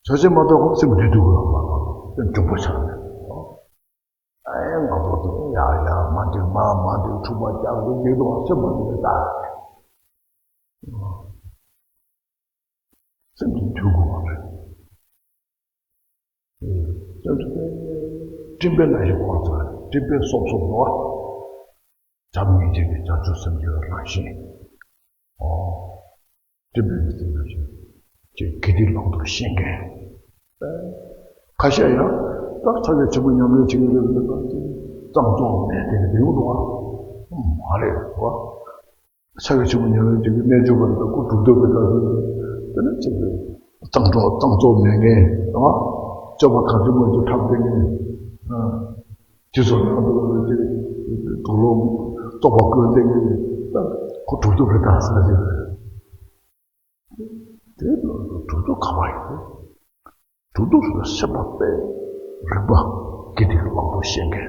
ཕྱག་རྒྱ་མ་རྟོགས་སེམས་འདུལ་འགྲོ་དགོས་པ་མ་གཏོགས་སེམས་འཇོག་པ་ཆགས་ནས། ཨེ་ང་ཚོ་དེ་ཡ་ཡ་མ་འགྲིག་མ་མ་འགྲིག་འཁྲུག་པ་རྒྱག་དགོས་འགྲིག་འདུག་སེམས་མ་འདུལ་བ་ལྟ། སེམས་ཀྱི་འདུལ་དགོས་པ་རེད། སེམས་ཀྱི་སྤྲིན་པའི་ནང་བཞིན་འཁོར་ཚར། སྤྲིན་པའི་སོབ་སོབ་འགྲོ་བ། བྱམས་སྙིང་རྗེ་གི་བྱང་ཆུབ་སེམས་ཀྱི་རང་བཞིན། ཨོ། སྤྲིན་པའི་ནང་བཞིན་ཅེས་དགེ་སྡིག་བླང་དོར་ཤེས་མཁན། ཁ་ཤས་ཡང་ད་ཕྱག་རྒྱ་ཆེན་པོ་ཉམས་ལེན་བྱེད་ཀྱི་རེད་ཟེར་ན་ཙམ་ཙོགས་མེད་དེ་ཡོང་འདུག་ཨ། མ་རེད་བ། ཕྱག་རྒྱ་ཆེན་པོ་ཉམས་ལེན་བྱེད་ཀྱི་རྣལ་འབྱོར་པ་དང་སྐུ་གྲུབ་ཐོབ་པའི་སྐབས་སུ་དེ་ནི་ཅིག་གཙང་གྲོགས་གཙང་བཙོག་མེད་མཁན། སྤྱོད་པ་གང་བྱུང་མང་བྱུང་འཁྲབ་བསྡད་མཁན། དེ་ཚོ་ནང་དུ་ཅིག་དུག་སློག་བཙོག་པ་བཀོལ་བསྡད་མཁན་ཁོ་གྲུབ་ཐོབ་རེད་ད་ཟེར་གྱི་རེད། དེ་གྲུབ་ཐོབ་ག་པར་ཡོད། གྲུབ་ཐོབ་སུ་ལ་སེམས་པ་དཔེ་རིག་པ་དགེ་སྡིག་བླང་དོར་ཤེས་མཁན།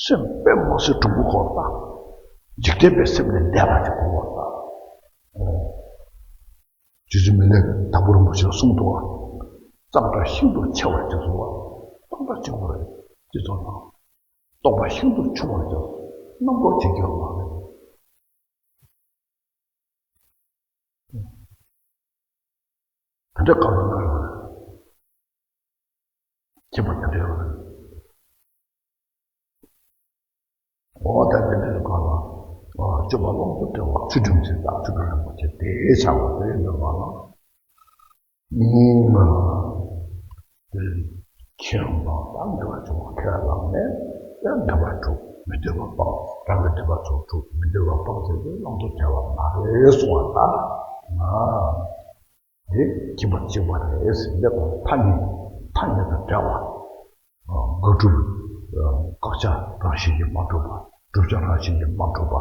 སེམས་དཔེ་མ་སྲིད་གྲུང་པོ་དགོས་པ། འཇིག་རྟེན་པའི་སེམས་ལས་འདས་པ་ཅིག་དགོས་པ། རྗེ་བཙུན་མི་ལས་དྭགས་པོ་རིན་པོ་ཆེས་གསུངས་འདུག་བ། གཙང་སྦྲ་ཤིན་ཏུ་ཆེ་བ་ཅིག་དགོས་པ། གཙང་སྦྲ་ཆེན་པོ་རེད། དེ་ཚོ་དང་། རྟོགས་པ་ཤིན་ཏུ་ཆུང་བ་ཅིག་རྣམ་རྟོག་ཅིག་ཡོད་པ་རེད། དེ་འདྲ་གང་ལ་ན་རེད། ཁྱད་པར་དེ་འདྲ་ཡོད་རེད། འོ་ད་དེ་འདྲ་གང་ལ། སྤྱོད་པ་ལོངས་སུ་སྤྲུལ་བ་ཚུལ་ཁྲིམས་འཛིན་པ་ཚུལ་ཁྲིམས་རིན་པོ་ཆེ་དེའི་ཕྱག་ལ་དེ་འདྲ་གང་ལ། ཨུམ། དེ་ཁྱེད་རང་དང་འདྲ་བ་བྱུང་བ་ཁས་བླངས་ནས་ཡང་འདོད་པ་འགྲུབ་མི་འདོད་པ་སྤང་། རང་གི་འདོད་པ་ཚོ་འགྲུབ་མི་འདོད་པ་སྤང་ཟེར་ཏེ་བླང་དོར་བྲལ་བ་མ་རེད་གསུང་བ་ལྟར་ན། དེ་ཁྱིམ་པ་གཅིག་པ་རེད་ཟེར་འདི་ཐ་སྙད་ཐ་སྙད་དང་བྲལ་བ། དགག་སྒྲུབ། བཀག་ཆ་རང་བཞིན་གྱིས་མ་གྲུབ་པ། བསྒྲུབ་བྱ་རང་བཞིན་གྱིས་མ་གྲུབ་པ།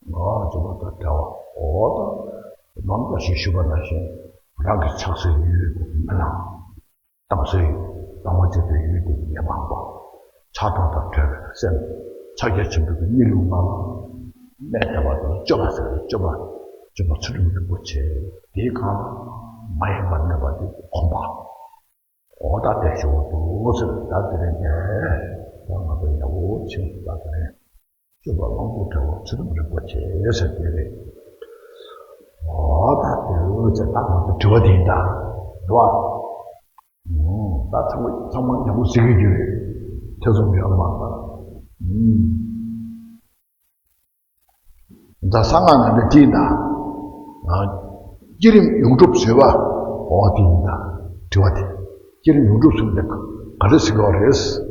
ང་གཅིག་པ་དང་བྲལ་བ། འོ་ད། ནམ་ཟླ་ཞེས་ཞུས་པ་ནང་བཞིན་རང་གི་ཆགས་སའི་ཡུལ་དེ་མི་སྣང་། དྭངས་སའི་དྭངས་མ་ཅན་དུ་ཡུལ་དེ་ཉེ་བའམ་པ། ཆགས་སྡང་དང་བྲལ་བའི་སེམས། ཕྱག་རྒྱ་ཆེན་པོའི་གཉིས་ལུགས་ལྔ་ལ་གནས་བདེ་བ་དང་སྤྱོད་པ་ཟེར་བའི་སྤྱོད་པ། སྤྱོད་པ་ཚུལ་ཁྲིམས་རིན་པོ་ཆེ་དེའི་སྒང་ལ་མ་ཡེངས་པར་གནས་པ་དེ་གོམས་པ། འོ་ད་དེ་ཞུ་བ་འདུག་ཟེར། ད་དེ་རིང་ནས་ད་ང་ཚོ་ཡག་པོ་ཕྱིན་སོང་། ད་དེ་རིང་སྤྱོད་པ་ལོངས་སུ་བྲལ་བ་ཚུལ་ཁྲིམས་རིན་པོ་ཆེ་ཟེར་དེ་རེད། འོ་ད་དེ་རུ་ཚེ་ད་ང་ཚོ་དྲི་བ་དེ་ཡིན་ད་འདུག་ཨ། ད་ཚང་མ་ཚང་མ་ཡག་པོ་གཟིགས་ཀྱི་ཡོད་རེད། ཐེ་ཚོམ་ཡོད་མ་རེད། ད་གསང་སྔགས་ནང་ནས་དེ་ཡིན་ད། བསྐྱེད་རིམ་ཡོངས་གྲུབ་བཟོད་པ། འོ་དེ་ཡིན་ད། དྲི་བ་དེ། བསྐྱེད་རིམ་ཡོངས་གྲུབ་བཟོད་པ་དེ་ག་རེ་ཟེར་གྱི་ཡོད་རེད།